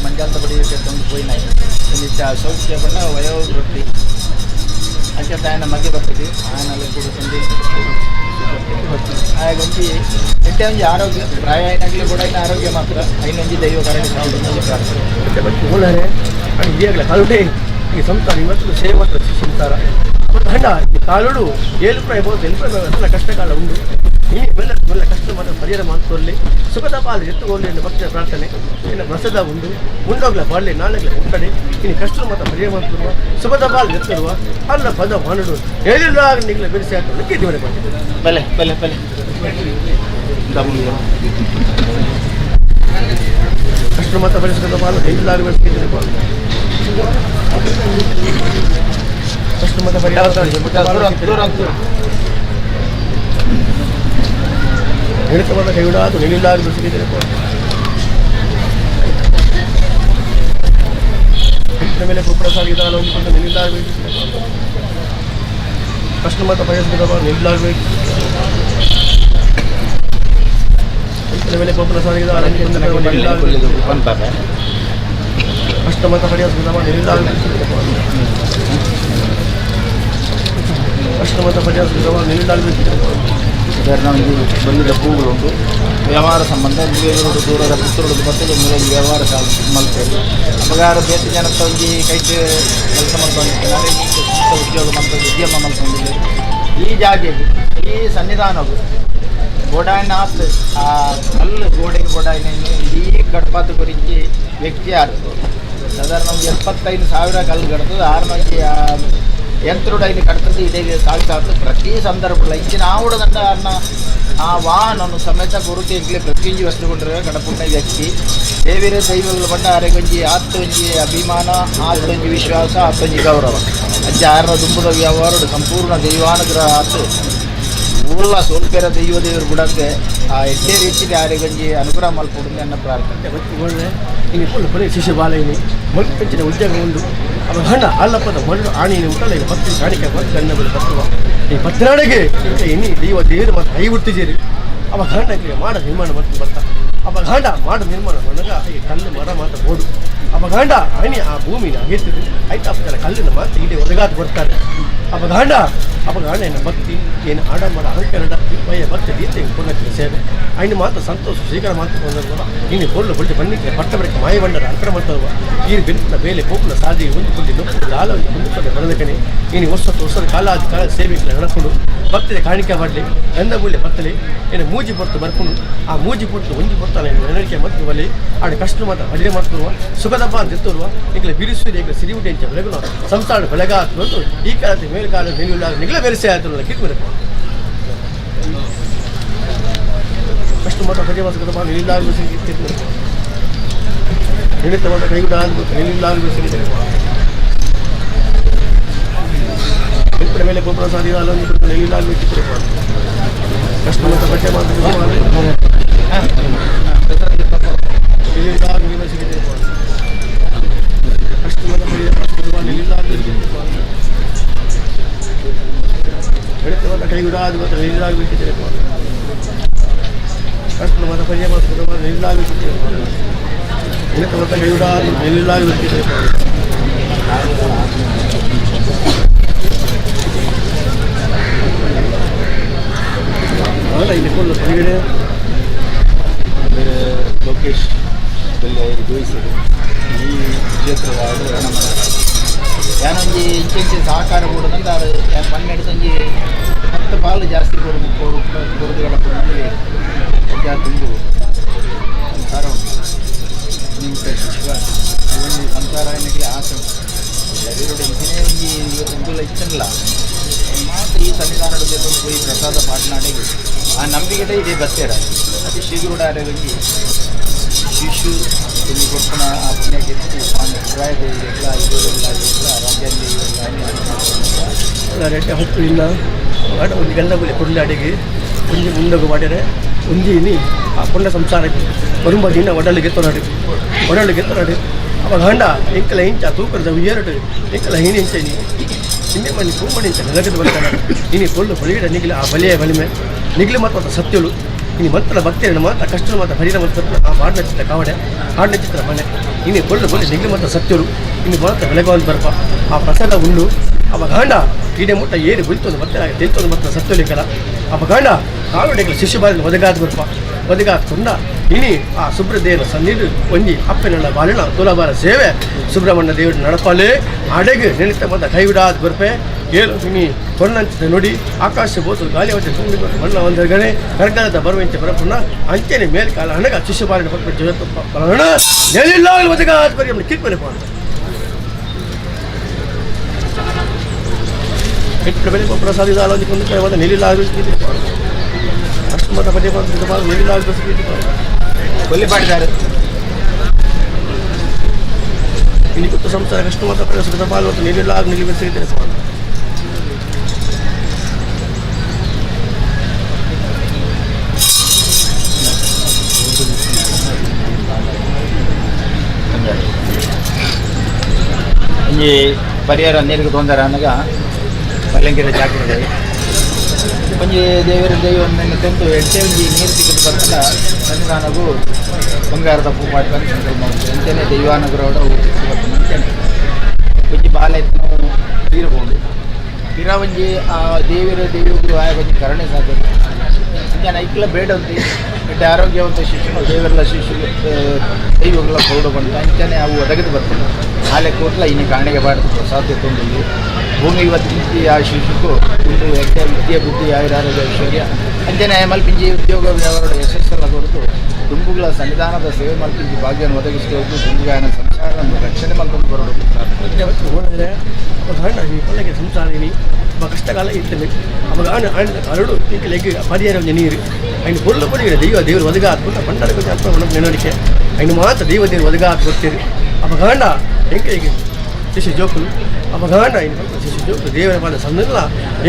ಮಂಜಾಲದ ಬಡಿ ತಂದು ಪೋಯಿನಾಯಿ ಒಂದಿತ್ತ ಸೌಖ್ಯ ಬಣ್ಣ ವಯೋವೃತ್ತಿ ಅಂಚ ತಾಯನ ಮಗೆ ಬರ್ತದೆ ಆಯನಲ್ಲಿ ಕೂಡ ಸಂಧಿ ಆಯಾಗ ಒಂಜಿ ಎಟ್ಟೆ ಒಂಜಿ ಆರೋಗ್ಯ ಪ್ರಾಯ అయినాಗಲೇ ಕೂಡ ಇನ್ನು ಆರೋಗ್ಯ ಮಾತ್ರ ಐನೊಂಜಿ ದೈವ ಕಾರಣ ಪ್ರಾರ್ಥನೆ. ಹಿರಿಯಾಗಲ ಕಾಲುಟೆ ಈ ಸಂಸಾರ ಇವತ್ತು ಸೇವೆ ಮಾತ್ರ ಸಂಸಾರ ಮತ್ತು ಹಂಡ ಈ ಕಾಲುಡು ಏಳು ಪ್ರಾಯ ಬೋದು ಎಲ್ ಪ್ರಾಯ ಕಷ್ಟಕಾಲ ಉಂಡು ಈ ಮೆಲ್ಲ ಮೆಲ್ಲ ಕಷ್ಟ ಮಾತ್ರ ಪರಿಹಾರ ಮಾಡಿಕೊಳ್ಳಿ ಸುಖದ ಪಾಲು ಎತ್ತುಕೊಳ್ಳಿ ಎಂದು ಭಕ್ತಿಯ ಪ್ರಾರ್ಥನೆ. ಇನ್ನು ಪ್ರಸಾದ ಉಂಡು ಮುಂಡೋಗ್ಲ ಬಾಡಲಿ ನಾಳೆಗ್ಲ ಮುಟ್ಟಡಿ ಇನ್ನು ಕಷ್ಟ ಮಾತ್ರ ಪರಿಹಾರ ಮಾಡಿಕೊಳ್ಳುವ ಸುಖದ ಪಾಲು ಎತ್ತರುವ ಅಲ್ಲ ಪದ ಮಾನುಡು ಹೇಳಿಲ್ಲ ನಿಗ್ಲ ಬಿಡಿಸಿ ಹಾಕೊಂಡು ಕೀರ್ತಿ ಬಲೆ ಬಲೆ ಬಲೆ ಕಷ್ಟ ಮಾತ್ರ ಪರಿಸರದ ಪಾಲು ಹೇಳಿಲ್ಲ ಬೆಳೆಸಿ ಕಷ್ಟ ಮಾತ್ರ ಪರಿಹಾರ ಹಿಡಿತವಾದ ಕೈವಿಡಾದು ನಿಲ್ಲಿಲ್ಲ ಬೆಳೆಸಿದರೆ ಹಿಟ್ಟಿನ ಮೇಲೆ ಗೊಬ್ಬರ ಸಾಗಿದ ಹೊಂದಿಕೊಂಡು ನಿಲ್ಲಿಲ್ಲಾಗಬೇಕು ಕಷ್ಟ ಮಾತ್ರ ಬಯಸಿದ ನಿಲ್ಲಾಗಬೇಕು ಹಿಟ್ಟಿನ ಮೇಲೆ ಗೊಬ್ಬರ ಸಾಗಿದ ಕಷ್ಟ ಮಾತ್ರ ಪರಿಹರಿಸಿದ ನಿಲ್ಲಾಗಬೇಕು ಕಷ್ಟ ಮಾತ್ರ ಪರಿಹರಿಸಿದ ನಿಲ್ಲಾಗಬೇಕು. ಸಾಧಾರಣ ಒಂದು ಬಲ್ಲಿದ ಹೂಗಳು ವ್ಯವಹಾರ ಸಂಬಂಧ ಬೇರೆ ದೂರದ ಪುತ್ತೂರು ಮತ್ತು ಮೂರೊಂದು ವ್ಯವಹಾರ ಮಲ್ತೇವೆ ಅಪಗಾರ ಬೇತೆ ಜನತ್ತ ಒಂಜಿ ಕೈಟ್ ಕೆಲಸ ಮಲ್ತೊಂದಿತ್ತು ಸ್ವಂತ ಉದ್ಯೋಗ ಮಲ್ತೊಂದು ಉದ್ಯಮ ಮಲ್ತೊಂದಿಲ್ಲ ಈ ಜಾಗೆಗೆ ಈ ಸನ್ನಿಧಾನವು ಗೋಡಾಯಿನ ಆತ್ ಆ ಕಲ್ಲು ಗೋಡೆಗೆ ಗೋಡಾಯಿನ ಇಡೀ ಗಣಪತಿ ಗುರಿಂಚಿ ವ್ಯಕ್ತಿ ಆರು ಸಾಧಾರಣ ಒಂದು 75,000 ಕಲ್ಲು ಗಡ್ತದೆ. ಆರು ಮಂದಿ ಆ ಯಂತ್ರೋಡು ಐನು ಕಟ್ತದ್ದು ಇದೇ ಸಾಲ್ಸಾತು ಪ್ರತಿ ಸಂದರ್ಭ ಇಂಚಿನ ಆವಡದಂಡ ಅನ್ನ ಆ ವಾಹನನು ಸಮೇತ ಗುರುತಿ ಎಂಕ್ಲೆ ಪ್ರತಿಯೊಂಜಿ ವಸ್ತು ಕೊಂಡ್ರೆ ಗಣಪುಟ್ಟ ವ್ಯಕ್ತಿ ದೇವಿರ ದೈವಗಳ ಬಂಡ ಅರೆಗೊಂಜಿ ಆತ್ತೊಂಜಿ ಅಭಿಮಾನ ಆತ್ತೊಂಜಿ ವಿಶ್ವಾಸ ಆತ್ತೊಂಜಿ ಗೌರವ ಅಂಚ ಆರ್ನ ದುಂಬುದ ವ್ಯವಹಾರ ಸಂಪೂರ್ಣ ದೈವಾನುಗ್ರಹ ಆತು ಊರ್ಲ ಸೋಲ್ಪೇರ ದೈವ ದೇವರು ಬುಡಕ್ಕೆ ಆ ಎಡ್ಡೆ ರೀತಿಯಲ್ಲಿ ಆರೆಗೊಂಜಿ ಅನುಗ್ರಹ ಮಲ್ಪೊಡು ಅನ್ನ ಪ್ರಾರ್ಥನೆ. ಒಳ್ಳೆ ಇನ್ನು ಫುಲ್ ಬರೀ ಶಿಷ್ಯ ಬಾಲ ಇನಿ ಮೊಳಕೆ ಉದ್ಯೋಗ ಉಂಡು ಅವ ಹಣ ಅಲ್ಲಪ್ಪದ ಮೊದಲು ಆಣಿ ಉಂಟಲ್ಲ ಈಗ ಭಕ್ತಿ ಕಾಣಿಕೆ ಬಂದು ಗಣ್ಣ ಬಳಿ ಬರ್ತುವ ಈ ಪತ್ನಾಡಿಗೆ ಇನಿ ದೈವ ದೇವರು ಮತ್ತು ಹೈ ಹುಟ್ಟಿದ್ದೀರಿ. ಅವ ಗಂಡಕ್ಕೆ ಮಾಡ ನಿರ್ಮಾಣ ಮಾಡ್ತು ಬರ್ತಾ ಅವ ಗಂಡ ಮಾಡ ನಿರ್ಮಾಣ ಮಾಡಾಗ ಈ ಕಲ್ಲು ಮರ ಮಾತ್ರ ಓಡು ಅವ ಗಂಡ ಆಣಿ ಆ ಭೂಮಿನ ಅಗೆತಿದ್ದು ಆಯ್ತು ಕಲ್ಲಿನ ಮಾತು ಇಲ್ಲಿ ಒದಗಾದು ಬರ್ತಾರೆ. ಅವ ಗಂಡ ಅವ ಗಂಡ ಏನು ಭಕ್ತಿ ಏನು ಆಡಂಬರ ಅಹಂಕಾರ ಭಯ ಭಕ್ತಿ ದೀತೆ ಪುಣ್ಯಕ್ಕೆ ಸೇವೆ ಐನು ಮಾತ್ರ ಸಂತೋಷ ಸ್ವೀಕಾರ ಮಾತ್ರ ಇನ್ನು ಕೊಲ್ಲು ಬಳ್ಳಿ ಬನ್ನಿಕ್ಕೆ ಪಟ್ಟ ಬಳಿಕ ಮಾಯ ಬಂಡರ ಅಂಕರ ಮಾಡ್ತವ ಈ ಬೆನ್ಪುನ ಬೇಲೆ ಪೋಪುನ ಸಾದಿ ಒಂದು ಪುಳ್ಳಿ ನೊಪ್ಪು ಲಾಲ ಒಂದು ಮುಂದೆ ಬರದಕನೆ ಇನ್ನು ವರ್ಷ ವರ್ಷದ ಕಾಲ ಆದ ಕಾಲ ಸೇವೆಗೆ ನಡ್ಕೊಂಡು ಭಕ್ತಿಯ ಕಾಣಿಕೆ ಮಾಡಲಿ ಗಂಧ ಮೂಲೆ ಬತ್ತಲಿ ಏನು ಮೂಜಿ ಪೊರ್ತು ಬರ್ಕೊಂಡು ಆ ಮೂಜಿ ಪೊರ್ತು ಒಂಜಿ ಪೊರ್ತಾನೆ ನೆನಕೆ ಮತ್ತು ಬಲಿ ಆಡ ಕಷ್ಟ ಮಾತ್ರ ಬಲಿ ಮಾಡ್ತಿರುವ ಸುಖದಪ್ಪ ಅಂತ ಎತ್ತುರುವ ಈಗಲೇ ಬಿರುಸು ಈಗ ಸಿರಿವುಡಿ ಅಂತ ಬೆಳಗುನ ಸಂಸಾರ ಬೆಳಗ ಬಂದು ಈ ಕಾಲದ ಮೇಲ್ಕಾಲ ಮೇಲಿಲ್ಲ ನಿಗಲ ಬೆರೆಸೆ ಆಯ್ತು ಕಿತ್ಮೆ ಕಷ್ಟ ಮಾತ್ರ ಪರ್ಯಾಯ ಸುಖದಪ್ಪ ನಿಲ್ಲ ನಿಮಿತ್ತ ಮಾತ್ರ ಕೈಗುಡ ನಿಲ್ಲ ಬೆಂಕುಡ ಮೇಲೆ ಗೋಪುರ ಸಾಧ್ಯ ಅಲ್ಲೊಂದು ನೆಲ್ಲಿಲ್ಲ ಕಷ್ಟ ಮಾತ್ರ ಪಠ್ಯ ಲೋಕೇಶ್ ಜೋಯಿಸಿದೆ ಈ ಕ್ಷೇತ್ರದ ಯಾನೊಂಜಿ ಇಂಚಿಂಚಿ ಸಹಕಾರ ಕೊಡೋದಂತ ಪನ್ನೆರಡು ಸಂಜೆ 10 ಪಾಲು ಜಾಸ್ತಿ ಕೊಡು ಕೊಡುದುಗಳ ತುಂಬು ಸಂಸಾರ ಉಂಟು ನಿಂತ ಶಿವ ಒಂಜಿ ಸಂಸಾರ ಎನ್ನಕ್ಕೆ ಆಸೆ ಉಂಟು ಎಲ್ಲರೂ ಇಂಚಿನೇ ಒಂಜಿ ಇವತ್ತು ಇತ್ತಲ್ಲ ಮಾತ್ರ ಈ ಸನ್ನಿಧಾನದ ಪೋಯಿ ಪ್ರಸಾದ ಪಾಟ್ನಾಡಿಗೆ ಆ ನಂಬಿಕೆಡೆ ಇದೇ ಬತ್ತೇರ ಅತಿ ಶೀಘ್ರ ಒಂಜಿ ಶಿಶು ಇಲ್ಲಿ ಕೊಡ್ಪುನ ಆ ಪುಣ್ಯಕ್ಕೆ ಪ್ರಾಯ ದೇವಿಗೆಲ್ಲ ಇದೆಲ್ಲ ರಾಜ್ಯ ರೆಡ್ಡೆ ಹೊತ್ತು ಇಲ್ಲ ಆಟ ಒಂದು ಗಂಡ ಬುಲೆ ಕೊಡ್ಲಿ ಅಡಿಗೆ ಒಂಜಿ ಮುಂದಗು ಮಾಡಿದರೆ ಒಂಜಿ ಇನಿ ಆ ಪುಣ್ಯ ಸಂಸಾರ ಬರುಂಬ ದಿನ ಒಡಲಿಗೆ ತೊರಡು ಒಡಲಿಗೆ ತೊರಡು ಅವಾಗ ಗಂಡ ಎಂಕಲ ಇಂಚ ತೂಕದ ಎರಡು ಎಂಕಲ ಹೀನಿ ಇಂಚ ಇನಿ ಹಿಂದೆ ಮಣ್ಣಿ ಪೂಮಣಿ ಇಂಚ ನೆಲಗದು ಬರ್ತಾನೆ ಇನಿ ಪೊಲ್ಲು ಬಲಿಗಿಡ ನಿಗಿಲ ಆ ಬಲಿಯ ಬಲಿಮೆ ನಿಗಿಲು ಮಾತ್ರ ಸತ್ಯಳು ಇನಿ ಮಂತ್ರ ಭಕ್ತಿಯನ್ನು ಮಾತ್ರ ಕಷ್ಟ ಮಾತ್ರ ಹರಿರ ಮತ್ತು ಆ ಮಾಡಿನ ಚಿತ್ರ ಕಾವಡೆ ಹಾಡಿನ ಚಿತ್ರ ಮನೆ ಇನಿ ಪೊಲ್ಲು ಬಲಿ ನಿಗಿಲು ಮಾತ್ರ ಸತ್ಯಳು ಇನ್ನು ಮಾತ್ರ ಬೆಳಗಾವಿ ಬರ್ಪ ಆ ಪ್ರಸಾದ ಉಂಡು ಅವ ಗಂಡ ಈಡೆ ಮುಟ್ಟ ಏರಿ ಬುಲ್ತೊಂದು ಮತ್ತೆ ತೆಲ್ತೊಂದು ಮತ್ತೆ ಸತ್ಯಲಿಕಲ ಅವ ಗಂಡ ಕಾಲುಡೆಗಳ ಶಿಶುಬಾರಿನ ಒದಗಾದ ಬರ್ಪ ಒದಗಾದ ತುಂಡ ಇನಿ ಆ ಸುಬ್ರದೇವನ ಸನ್ನಿಧಿ ಒಂಜಿ ಅಪ್ಪನ ಬಾಲಿನ ತುಲಾಬಾರ ಸೇವೆ ಸುಬ್ರಹ್ಮಣ್ಯ ದೇವರು ನಡಪಾಲೆ ಅಡೆಗೆ ನೆನೆತ ಮತ್ತ ಕೈವಿಡಾದ ಬರ್ಪೆ ಏಳು ಇನಿ ಹೊನ್ನಂಚಿದ ನುಡಿ ಆಕಾಶ ಬೋತು ಗಾಳಿ ಹೊಟ್ಟೆ ತುಂಬಿ ಮಣ್ಣ ಒಂದು ಗಣೆ ಕರ್ಗದ ಬರುವಂತೆ ಬರಪುನ ಅಂಚೆನೆ ಮೇಲ್ಕಾಲ ಹಣಗ ಶಿಶುಬಾರಿನ ಪಕ್ಕ ನೆಲಿಲ್ಲ ಒದಗಾದ ಬರಿ ಕಿಟ್ಮನೆ ಅಂತ ಬೆಳೆ ಪ್ರಸಾದ ನೆಲಿಲ್ಲ ಅಷ್ಟು ಮತ ಪದೇ ನೆಲಿಲ್ಲ ಕೊಲ್ಲಿಪಾಡಿದ್ದಾರೆ ಇನ್ನು ಕೊಟ್ಟು ಸಂಸಾರ ಕಷ್ಟ ಮಾತ್ರ ಸುಖದ ಪಾಲು ನೆಲಿಲ್ಲ ನಿಲ್ಲಿ ಒಂಜಿ ಪರಿಹಾರ ನೀರಿಗೆ ತೊಂದರೆ ಅನ್ನಗ ಪಲ್ಲಂಗಿರ ಜಾಗ್ರತೆ ಒಂಜಿ ದೇವರ ದೈವವನ್ನು ತಂದು ಎಡ್ಡೆ ಒಂಜಿ ನೀರು ತಿಕ್ಕದು ಬರ್ತಲ್ಲ ಸನ್ನಿಧಾನಗೂ ಬಂಗಾರದ ಪೂ ಪಾಡ್ಕೊಂಡು ಸಂಕಲ್ಪ ಮಾಡ್ತಾರೆ ಅಂಚನೆ ದೈವಾನುಗ್ರಹದ ಅಂಚನೆ ಒಂಜಿ ಬಾಲೆ ನಾವು ತೀರಬಹುದು ಪಿರ ಒಂಜಿ ಆ ದೇವರ ದೇವಿಗೂ ಆಯ ಒಂಜಿ ಕರುಣೆ ಸಾಧ್ಯ ಅಂಚನೆ ಐಕ್ಲ ಬೇಡ ಅಂತಿ ಎಡ್ಡೆ ಆರೋಗ್ಯವಂತ ಶಿಶು ದೇವರ ಶಿಶು ದೈವಗಳ ಪೌಡ ಬಂತ ಅಂಚನೆ ಅವು ಒದಗದು ಬರ್ತದೆ ಆಲೆ ಕೋಟ್ಲ ಇನ್ನು ಕಾಣಿಗೆ ಬಾರದು ಪ್ರಸಾದ ತೊಂದಿಲ್ಲ ಭೂಮಿ ಇವತ್ತು ಆ ಶಿಶುಕು ಒಂದು ಎಡ್ಡೆ ವಿದ್ಯೆ ಬುದ್ಧಿ ಆಯುರಾರೋಗ್ಯ ಐಶ್ವರ್ಯ ಅಂಚನೆ ಮಲ್ಪಿಂಜಿ ಉದ್ಯೋಗ ವ್ಯವಹಾರ ಯಶಸ್ಸೆಲ್ಲ ಕೊಡ್ತು ದುಂಬುಗಳ ಸನ್ನಿಧಾನದ ಸೇವೆ ಮಲ್ಪಿಂಚಿ ಭಾಗ್ಯವನ್ನು ಒದಗಿಸಿಕೊಟ್ಟು ದುಂಬುಗಾಯನ ಸಂಸಾರ ರಕ್ಷಣೆ ಮಲ್ತೊಂದು ಬರೋಡು ಪ್ರಾರ್ಥನೆ. ಅವಾಗ ಸಂಸಾರಿನಿ ಅವ ಕಷ್ಟಕಾಲ ಇರ್ತದೆ. ಅವಾಗ ಆಣ ಆಣಿದ ಅರಡು ಎಂಕಲೆಗ್ ಪರಿಹಾರ ಒಂಜಿ ನೀರು ಐನ್ ಪೊರ್ಲು ಪೊಡಿಗೆ ದೈವ ದೇವರು ಒದಗಾತ್ ಪುಟ್ಟ ಬಂಡಾರ ಕೊಂಚ ಅಲ್ಪ ನೆನಡಿಕೆ ಐನ್ ಮಾತ ದೈವ ದೇವರು ಒದಗಾತ್ ಗೊತ್ತೇರಿ. ಅವಾಗ ಆಂಡ ಎಂಕಲೆಗ್ ಶಿಶು ಜೋಕುಲು. ಅವಾಗ ಆಂಡ ಐನ್ ಶಿಶು ಜೋಕುಲು ದೇವರ ಪಾದ ಸಂದಲ್ಲ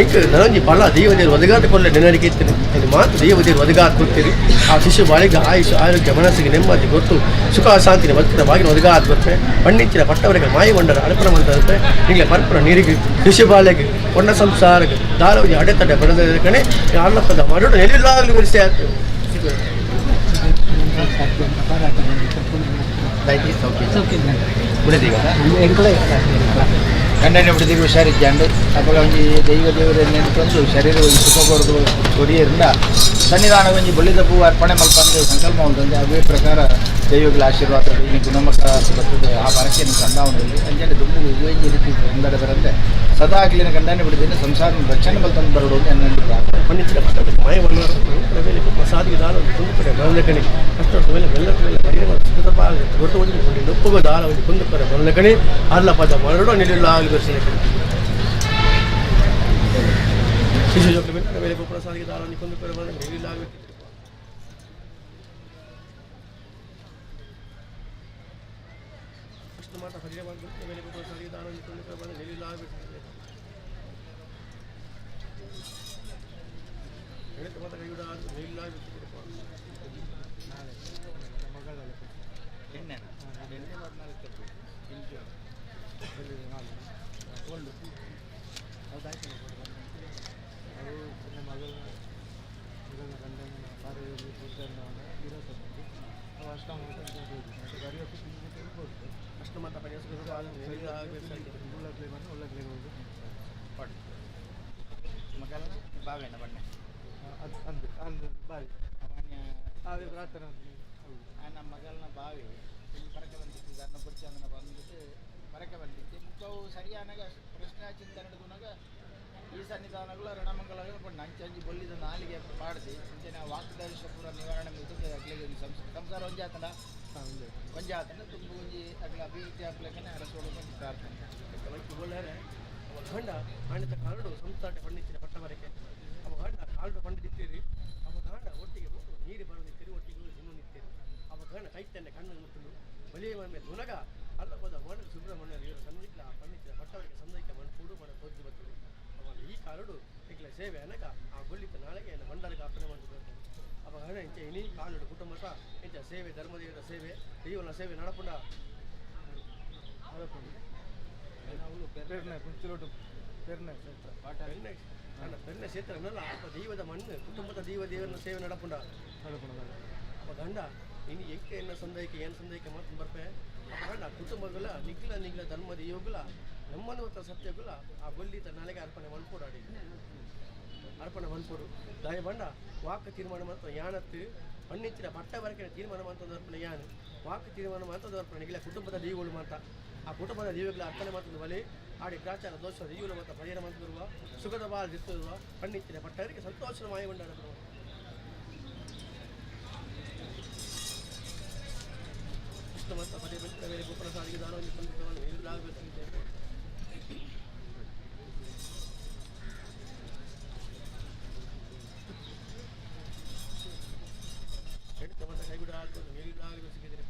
ಎಂಕ್ ನನೊಂಜಿ ಬಲ ದೈವ ದೇವರು ಒದಗಾತ ಕೊಲ್ಲ ನೆನಡಿಕೆ ಇರ್ತದೆ. ಐನ್ ಮಾತ ದೈವ ದೇವರು ಒದಗಾತ್ ಗೊತ್ತೇರಿ. ಆ ಶಿಶು ಬಾಳಿಗೆ ಆಯುಷ್ ಆರೋಗ್ಯ ಮನಸ್ಸಿಗೆ ನೆಮ್ಮದಿ ಗೊತ್ತು ಸುಖ ಶಾಂತಿನ ಬದುಕಿನ ಬಾಗಿನ ಒದಗಾತ್ ಗೊತ್ತೆ. ಪಣ್ಣಿಚ್ಚಿನ ಪಟ್ಟವರಿಗೆ ಮಾಯಗೊಂಡರ ಅರ್ಪಣ ಮಂತಂತೆ ನಿಂಗೆ ಪರ್ಪುರ ನೀರಿಗೆ ಶಿಶು ಬಾಳೆಗೆ ಒಣ್ಣ ಸಂಸಾರಕ್ಕೆ ದಾರವಜಿ ಅಡೆತಡೆ ಬಡದ ಕಣೆ ಅಲ್ಲಪ್ಪದ ಮರಡು ಎಲ್ಲಿಲ್ಲಾಗಲಿ ವಿರಿಸಿ ಆಗ್ತದೆ. ಗಂಡನೆ ಬಿಡದಿಗೆ ಹುಷಾರಿದ್ದಾಂಡು ಅಪಗ ಒಂಜಿ ದೈವ ದೇವರ ನೆನಪಂದು ಶರೀರ ಒಂಜಿ ಸುಖ ಕೊಡದು ಕೊರಿಯರಿಂದ ಸನ್ನಿಧಾನ ಒಂಜಿ ಬೊಳ್ಳಿದ ಹೂವು ಅರ್ಪಣೆ ಮಲ್ಪಂದು ಸಂಕಲ್ಪ ಉಂಟಂದೆ. ಅವೇ ಪ್ರಕಾರ ದೈವಗಳ ಆಶೀರ್ವಾದ ಇನ್ನು ಗುಣಮುಖ ಬರ್ತದೆ. ಆ ಬರಕ್ಕೆ ಸಂದ ಉಂಟು ಅಂಜನೆ ದುಂಬು ಹೂವೆಂಜಿ ರೀತಿ ತೊಂದರೆ ಬರಂತೆ ಸದಾ ಆಗ್ಲಿನ ಗಂಡನೆ ಬಿಡದಿನ ಸಂಸಾರ ರಕ್ಷಣೆ ಮಲ್ತಂದು ಬರೋಡು ಅಂತ ನನ್ನ ಪ್ರಾರ್ಥನೆ. ಪಣ್ಣಿಚ್ಚಿನ ಪಟ್ಟವರಿಗೆ ಮಾಯವನ್ನು ಸಾಧಿಗೆ ದಾರ ಒಂದು ಕುಂದುಪಡೆ ಬರಲಕಣೆ ಕಷ್ಟ ಮೇಲೆ ಮೆಲ್ಲ ಮೇಲೆ ಪರಿಹಾರ ಸುಖದ ಪಾಲ ಗೊತ್ತು ಒಂದು ಒಂದು ನೊಪ್ಪುಗ ದಾರ ಒಂದು ಕುಂದುಪಡೆ ಬರಲಕಣೆ ಅಲ್ಲಪದ ಮರಡು ನಿಲ್ಲ ಆಗಲಿ ಬರ್ಸಿದೆ. ಶಿಶು ಜೋಕ್ಲು ಬೆಟ್ಟ ಮೇಲೆ ಗೋಪುರ ಸಾರಿಗೆ ದಾರ ಒಂದು ಕುಂದುಪಡೆ ಬರಲಕಣೆ ನಿಲ್ಲ ಆಗಬೇಕು. ಅಷ್ಟು ಮಾತ್ರ ಪರಿಹಾರ ಮಾಡಬೇಕು. ಮೇಲೆ ಗೋಪುರ ಸಾರಿಗೆ ದಾರ ಒಂದು ಕುಂದುಪಡೆ ಬರಲಕಣೆ ನಿಲ್ಲ ಆಗಬೇಕು. ಹೇಳಿದ ಮಾತ್ರ ಕೈಗೂಡ ನಿಲ್ಲ ಆಗಬೇಕು. ಎಣ್ಣೆನ ಎಣ್ಣೆ ಅಷ್ಟು ಮಾತ್ರ ಪರಿಹಾರ ನಿಲ್ಲ ಆಗಬೇಕು. ಮಗಲನ ಬಾವೆಣ್ಣ ಬಣ್ಣ ನಮ್ಮ ಮಗಳನ್ನ ಬಾವಿ ಇಲ್ಲಿ ಪರಕೆ ಬಂದಿತ್ತು. ಇದನ್ನು ಪುರ್ಚಿ ಅದನ್ನು ಬಂದ್ಬಿಟ್ಟು ಪರಕೆ ಬಂದಿತ್ತು. ಮುಖವು ಸರಿಯಾನಾಗ ಪ್ರಶ್ನೆ ಚಿಂತನೆ ಹಿಡಿದುನಾಗ ಈ ಸನ್ನಿಧಾನಗಳು ರಣಮಂಗಲ ಪಂಡ ಅಂಚಂಜಿ ಬೊಲ್ಲಿದ ನಾಲಿಗೆ ಪಾಡ್ದು ಅಂಚನೆ ವಾಕ್ದೋಷ ಪೂರ ನಿವಾರಣೆ ಮುಗಿದು ಅಗ್ಲಿಗೆ ಒಂಜಿ ಸಂಸಾರ ಒಂಜಾತಂಡ ಒಂಜಾತಂಡ ತುಂಬ ಒಂಜಿ ಅಗ್ಲ ಅಭಿವೃದ್ಧಿ ಆಗ್ಲಿಕ್ಕೆ ಅರಸೋಡು ಒಂಜಿ ಪ್ರಾರ್ಥನೆ. ಅವ ಗಂಡ ಆಣಿತ ಕಾರಡು ಸಂಸಾರ ಪಂಡಿತಿನ ಪಟ್ಟವರೆಗೆ ಅವ ಗಂಡ ಕಾಲ್ಡು ಪಂಡಿತಿತ್ತೀರಿ. ಅವ ಗಂಡ ಒಟ್ಟಿಗೆ ನೀರು ಬರದಿತ್ತೀರಿ, ಒಟ್ಟಿಗೆ ತಿನ್ನುತ್ತಿತ್ತೀರಿ. ಅವ ಗಂಡ ಕೈತನ್ನೆ ಕಣ್ಣು ಮುಟ್ಟಲು ಬಲಿಯ ಮೇಲೆ ತುನಗ ಅಲ್ಲಪದ ಮಣ ಸುಬ್ರಹ್ಮಣ್ಯ ದೇವರ ಸನ್ನಿಧಿಲ ಪಂಡಿತಿನ ಪಟ್ಟವರಿಗೆ ಸಂದೈಕ ಮಣ್ಣು ಕೂಡು ಮಣ ತೋಜಿ ಬರ್ತದೆ. ಅವ ಈ ಕಾಲುಡು ಇಕ್ಲ ಸೇವೆ ಅನಗ ಆ ಗೊಲ್ಲಿತ ನಾಳೆಗೆ ಭಂಡಾರಕ್ಕೆ ಅರ್ಪಣೆ ಮಾಡ್ತಾರೆ. ಅವ ಗಂಡ ಇಂಚ ಇನಿ ಕಾಲುಡು ಕುಟುಂಬ ಇಂಚ ಸೇವೆ ಧರ್ಮದೇವರ ಸೇವೆ ದೈವನ ಸೇವೆ ನಡಪುಂಡ. ಪೆರ್ನೆ ಪೆರ್ನೆ ಕ್ಷೇತ್ರ ಅನ್ನಲ್ಲ ಅಪ್ಪ ದೈವದ ಮಣ್ಣು ಕುಟುಂಬದ ದೈವ ದೇವರನ್ನ ಸೇವೆ ನಡಪುಂಡ. ಅಪ್ಪ ಗಂಡ ಇನ್ನು ಎಂಕೆ ಎನ್ನ ಸಂದೈಕೆ ಏನು ಸಂದೈಕೆ ಮಾತು ಬರ್ಪೆ. ಅಪ್ಪ ಗಂಡ ಕುಟುಂಬಗಳ ನಿಗ್ಲ ನಿಗ್ಲ ಧರ್ಮದ ಯೋಗುಲ ನಮ್ಮನ್ನು ಸತ್ಯಗುಲ ಆ ಬೊಲ್ಲಿತ ನಾಳೆಗೆ ಅರ್ಪಣೆ ಮನ್ಪೋಡು ಅಡಿ ಅರ್ಪಣೆ ಮನ್ಪೋಡು ದಾಯ ಬಂಡ ವಾಕ್ ತೀರ್ಮಾನ ಮಾತ್ರ ಯಾನತ್ತು ಪಣ್ಣಿಂಚಿನ ಪಟ್ಟ ಬರಕೆ ತೀರ್ಮಾನ ಮಾತದ ಅರ್ಪಣೆ ಯಾನು ವಾಕ್ ತೀರ್ಮಾನ ಮಾತದ ಅರ್ಪಣೆ ನಿಗ್ಲ ಕುಟುಂಬದ ದೈವಗಳು ಮಾತ ಆ ಕುಟುಂಬದ ದೈವಗಳ ಅರ್ಪಣೆ ಮಾತದ ಬಲಿ ಆಡಿ ಗ್ರಾಚಾರ ದೋಷ ದೈವಗಳ ಮಾತ ಪರಿಹಾರ ಮಾತದಿರುವ ಸುಖದ ಬಾಲ್ ದಿತ್ತಿರುವ ಪಣ್ಣಿಂಚಿನ ಪಟ್ಟರಿಗೆ ಸಂತೋಷದ ಮಾಯಗೊಂಡ ಕೃಷ್ಣ ಮಾತ ಪದೇ ಬೆಟ್ಟ ಮೇಲೆ ಗೋಪುರ ಸಾರಿಗೆ ದಾನವನ್ನು ಕೊಂಡುಕೊಳ್ಳಲು ಎಡ್ತ ಮಾತ ಕೈಗೂಡ ಆಗ್ಬೋದು ನೀರಿಲ್ಲ ಸಿಕ್ಕಿದ್ರೆ.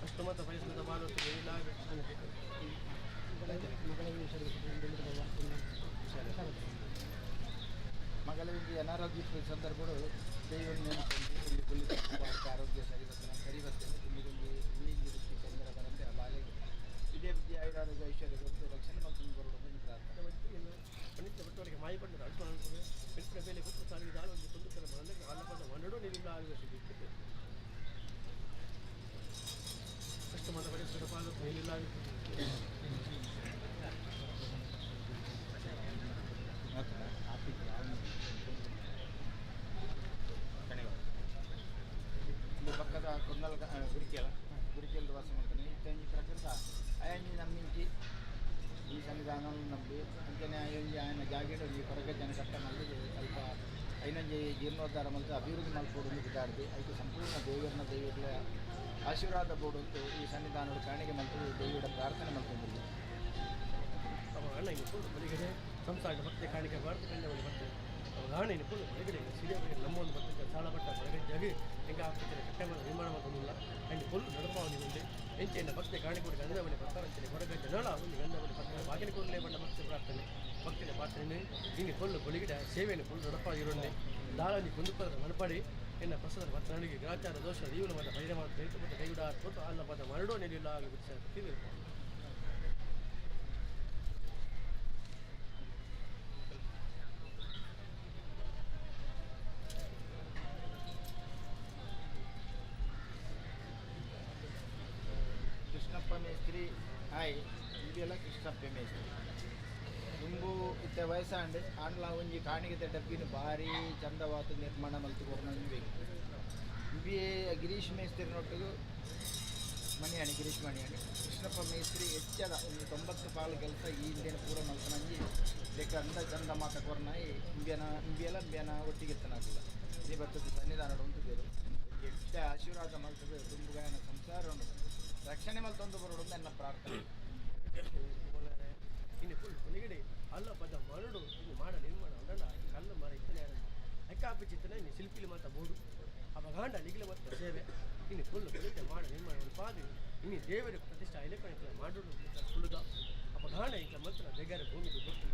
ಅಷ್ಟು ಮಾತ್ರ ಪರಿಸರದ ಮಾಡೋದು ನೀರಿಲ್ಲ. ಮಗಳಿಗೆ ಅನಾರೋಗ್ಯ ಸಂದರ್ಭಗಳು ದೈವ ನೆನಪೊಂದು ಇಲ್ಲಿ ಬೊಲ್ಲಿ ಆರೋಗ್ಯ ಸರಿ ಬರ್ತದೆ ಸರಿ ಬರ್ತದೆ. ನಿಮಗೊಂದು ಹೂವಿನ ವೃತ್ತಿ ತೊಂದರೆ ಬರಂತೆ ಆ ಬಾಲೆಗೆ ಇದೇ ಬುದ್ಧಿ ಆಯುರಾರೋಗ್ಯ ಐಶ್ವರ್ಯ ಕೊಟ್ಟು ರಕ್ಷಣೆ ಮಾಡ್ಕೊಂಡು ಬರೋದು ಒಂದು ಪ್ರಾರ್ಥನೆ. ಪಂಡಿತ ಭಟ್ಟವರಿಗೆ ಮಾಯಿಪಂಡ ಅರ್ಪಣೆ ಬೆಟ್ಟ ಮೇಲೆ ಗೋಪುರ ಸಾರಿಗೆ ದಾನವನ್ನು ಕೊಂಡುಕೊಳ್ಳ ಅಲ್ಲಪದ ಮರಡು ನೀರಿಲ್ಲ ಆಗಬೇಕು. ಅಷ್ಟು ಮಾತ್ರ ಪರಿಸರದ ಪಾಲು ನೀರಿಲ್ಲ. ಇಲ್ಲಿ ಪಕ್ಕದ ಕೊಂದಲ್ ಗುರಿಕೆಲ ಗುರಿಕೆಲ್ ವಾಸ ಮಾಡ್ತಾನೆ. ಇತ್ತಂಜಿ ಪ್ರಕೃತ ಅಯಂಜಿ ನಮ್ಮಿಂಚಿ ಈ ಸನ್ನಿಧಾನ ನಂಬಿ ಅಂಚನೆ ಅಯಂಜಿ ಆಯನ ಜಾಗೆಡ್ ಒಂಜಿ ಕೊರಗ ಜನ ಕಟ್ಟ ಮಲ್ದು ಅಲ್ಪ ಐನಂಜಿ ಜೀರ್ಣೋದ್ಧಾರ ಮಲ್ತು ಅಭಿವೃದ್ಧಿ ಮಲ್ಪೋಡು ಪಿದಾಡ್ದು ಐಕು ಸಂಪೂರ್ಣ ದೇವರನ್ನ ದೈವಗಳ ಆಶೀರ್ವಾದ ಬೋಡು ಈ ಸನ್ನಿಧಾನದ ಕಾಣಿಕೆ ಮಲ್ತು ದೈವದ ಪ್ರಾರ್ಥನೆ ಮಲ್ತೊಂದಿಲ್ಲ. ಅಣ್ಣ ಇನ್ನು ಫುಲ್ ಬಲಿಗಡೆ ಸಂಸಾರ ಭಕ್ತಿ ಕಾಣಿಕೆ ಭಾರತ ಕಂಡ ಬರ್ತದೆ. ಅವಾಗ ಅಣ್ಣ ಇನ್ನು ಫುಲ್ ಬಲಿಗಡೆ ಸಿರಿಯ ನಮ್ಮ ಒಂದು ಬರ್ತದೆ ಸಾಲ ಬಟ್ಟ ಬಲಗಜ್ಜಾಗಿ ಹೆಂಗೆ ಆಗ್ತಿದ್ದಾರೆ ಕಟ್ಟೆ ಮೇಲೆ ನಿರ್ಮಾಣ ಮಾಡೋದಿಲ್ಲ. ಅಂಡ್ ಫುಲ್ ನಡಪಾವನಿ ಎಂಚೆಯನ್ನು ಭಕ್ತಿ ಕಾಣಿಕೆ ಕೊಡಿ ಗಂಧ ಬಳಿ ಬರ್ತಾರೆ ಅಂತೇಳಿ ಹೊರಗಜ್ಜ ನಳ ಒಂದು ಗಂಧ ಬಳಿ ಬರ್ತಾರೆ ಬಾಗಿಲು ಕೂಡಲೇ ಬಣ್ಣ ಭಕ್ತಿ ಪ್ರಾರ್ಥನೆ ಭಕ್ತಿನ ಪ್ರಾರ್ಥನೆ ಇನ್ನು ಫುಲ್ ಬಲಿಗಡೆ ಸೇವೆಯನ್ನು ಫುಲ್ ನಡಪಾಗಿರೋನ್ನೇ ದಾಳಲ್ಲಿ ಕುಂದುಪದ ಮನಪಡಿ ಎನ್ನ ಪ್ರಸಾದ ಭಕ್ತನಿಗೆ ಗ್ರಾಚಾರ ದೋಷ ಜೀವನ ಮತ್ತು ಭೈರ ಮತ್ತು ಮತ್ತು ಕೈಗುಡ ಕೊಟ್ಟು ಅಲ್ಲ ಪದ ಮರಡೋ ನೆಲೆಯಿಲ್ಲ ಆಗಲಿ ತಿಳಿದಿರ್ಬೋದು. ಕೃಷ್ಣಪ್ಪ ಮೇಸ್ತ್ರಿ ಹಾಯ್ ಇದೆಲ್ಲ ಕೃಷ್ಣಪ್ಪ ಮೇಸ್ತ್ರಿ ದುಂಬು ಇತ್ತ ವಯಸ್ಸಾಂಡ್ ಆಂಡ್ಲ ಒಂಜಿ ಕಾಣಿಕೆ ಡಬ್ಬಿನ ಭಾರಿ ಚಂದವಾದ ನಿರ್ಮಾಣ ಮಲ್ತು ಕೊರ್ನ ಬೇಕು. ಬಿ ಗಿರೀಶ್ ಮೇಸ್ತ್ರಿ ನೊಟ್ಟಿಗೆ ಮಣಿಯಾಣಿ ಗಿರೀಶ್ ಮಣಿಯಾಣಿ ಕೃಷ್ಣಪ್ಪ ಮೇಸ್ತ್ರಿ ಹೆಚ್ಚದ ಒಂದು 90 ಪಾಲು ಕೆಲಸ ಈ ಹಿಂದಿನ ಪೂರ ಮಲ್ತನಂಜಿ ಲೆಕ್ಕ ಅಂದ ಚಂದ ಮಾತ ಕೊರ್ನ ಇಂಬಿಯನ ಇಂಬಿಯಲ ಇಂಬಿಯನ ಒಟ್ಟಿಗೆ ಎತ್ತನಾಗಲ್ಲ ಈ ಬರ್ತದೆ ಸನ್ನಿಧಾನ ಉಂಟು ಬೇರು ಎಷ್ಟ ಆಶೀರ್ವಾದ ಮಲ್ತದೆ ದುಂಬುಗಾಯನ ಸಂಸಾರವನ್ನು ರಕ್ಷಣೆ ಮಲ್ತೊಂದು ಬರೋಡು ನನ್ನ ಪ್ರಾರ್ಥನೆ. ಇನ್ನು ಫುಲ್ ಕೊನೆಗಡೆ ಅಲ್ಲ ಪದ ಮರಡು ಇನ್ನು ಮಾಡ ನಿರ್ಮಾಣ ಉಂಡಲ್ಲ ಕಲ್ಲು ಮರ ಇತ್ತನೇ ಹೆಕ್ಕಾಪಿ ಚಿತ್ತನೆ ಇನ್ನು ಶಿಲ್ಪಿಲಿ ಮಾತ ಬೋಡು ಅವಾಗ ನಿಗಲ ಮತ್ತು ಸೇವೆ ಇನ್ನು ಫುಲ್ ಕೊನೆಗೆ ಮಾಡ ನಿರ್ಮಾಣ ಒಂದು ಪಾದಿ ಇನ್ನು ದೇವರ ಪ್ರತಿಷ್ಠೆ ಐಲೆಕಣ ಮಾಡೋದು ಫುಲ್ಲುದ ಅಪಘಾಣ ಇಂಕ್ಲ ಮಂತ್ರ ಬೇಗಾರ ಭೂಮಿಗೆ ಗೊತ್ತು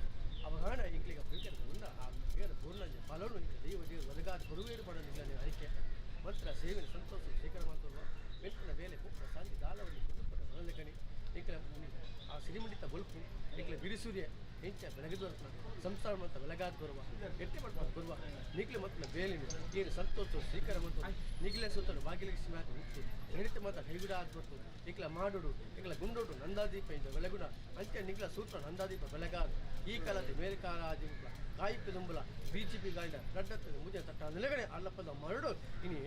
ಅಪಘಾಣ ಇಂಕ್ಲಿಗೆ ಬೇಕಾರ ಉಂಡ ಆ ಬೇರೆ ಬೋರ್ಲಂಜೆ ಫಲನು ಇಂಕ್ಲ ದೈವ ದೇವರು ಒದಗಾದ ಕೊಡುವೇರು ಮಾಡೋದಿಲ್ಲ ನೀವು ಅರಿಕೆ ಮಂತ್ರ ಸೇವೆನ ಸಂತೋಷ ಶೇಖರ ಮಾಡ್ತಲ್ಲ ಮೆಟ್ಟಿನ ಬೇಲೆ ಪುಕ್ಕ ಸಂಧಿ ದಾಲವನ್ನು ಕೊಂಡುಕೊಂಡ ಮೊದಲಕಣಿ ಇಂಕ್ಲ ಆ ಸಿರಿಮುಡಿತ ಬೊಲ್ಪು ಇಂಕ್ಲ ಬಿರಿಸೂರ್ಯ ಎಂಚ ಬೆಳಗದು ಸಂಸಾರ ಮತ್ತು ಬೆಳಗಾದ ಬರುವ ಎಟ್ಟಿ ಮಾಡ್ಕೊಂಡು ಬರುವ ನಿಗ್ಲೆ ಮತ್ತು ಬೇಲಿನ ಏನು ಸಂತೋಷ ಸ್ವೀಕಾರ ಮತ್ತು ನಿಗ್ಲೆ ಸುತ್ತಲೂ ಭಾಗ್ಯಲಕ್ಷ್ಮಿ ಹಾಕಿ ಹುಟ್ಟು ನಡೀತ ಮಾತ್ರ ಕೈಗುಡ ಆಗ್ಬರ್ತು ಇಂಕ್ಲ ಮಾಡೋಡು ಇಂಕ್ಲ ಗುಂಡೋಡು ನಂದಾದೀಪ ಇಂದ ಬೆಳಗುಣ ಅಂಚೆ ನಿಗ್ಲ ಸೂತ್ರ ನಂದಾದೀಪ ಬೆಳಗಾದ ಈ ಕಾಲದ ಮೇಲ್ಕಾಲ ಆದಿ ಕಾಯಿಪ್ಪು ದುಂಬಲ ಬಿ ಜೆ ಪಿ ಗಾಳಿನ ರಡ್ಡತ್ತದ ಮುಜೆ ತಟ್ಟ ನಿಲಗಡೆ ಅಲ್ಲಪ್ಪದ ಮರಡು ಇನಿ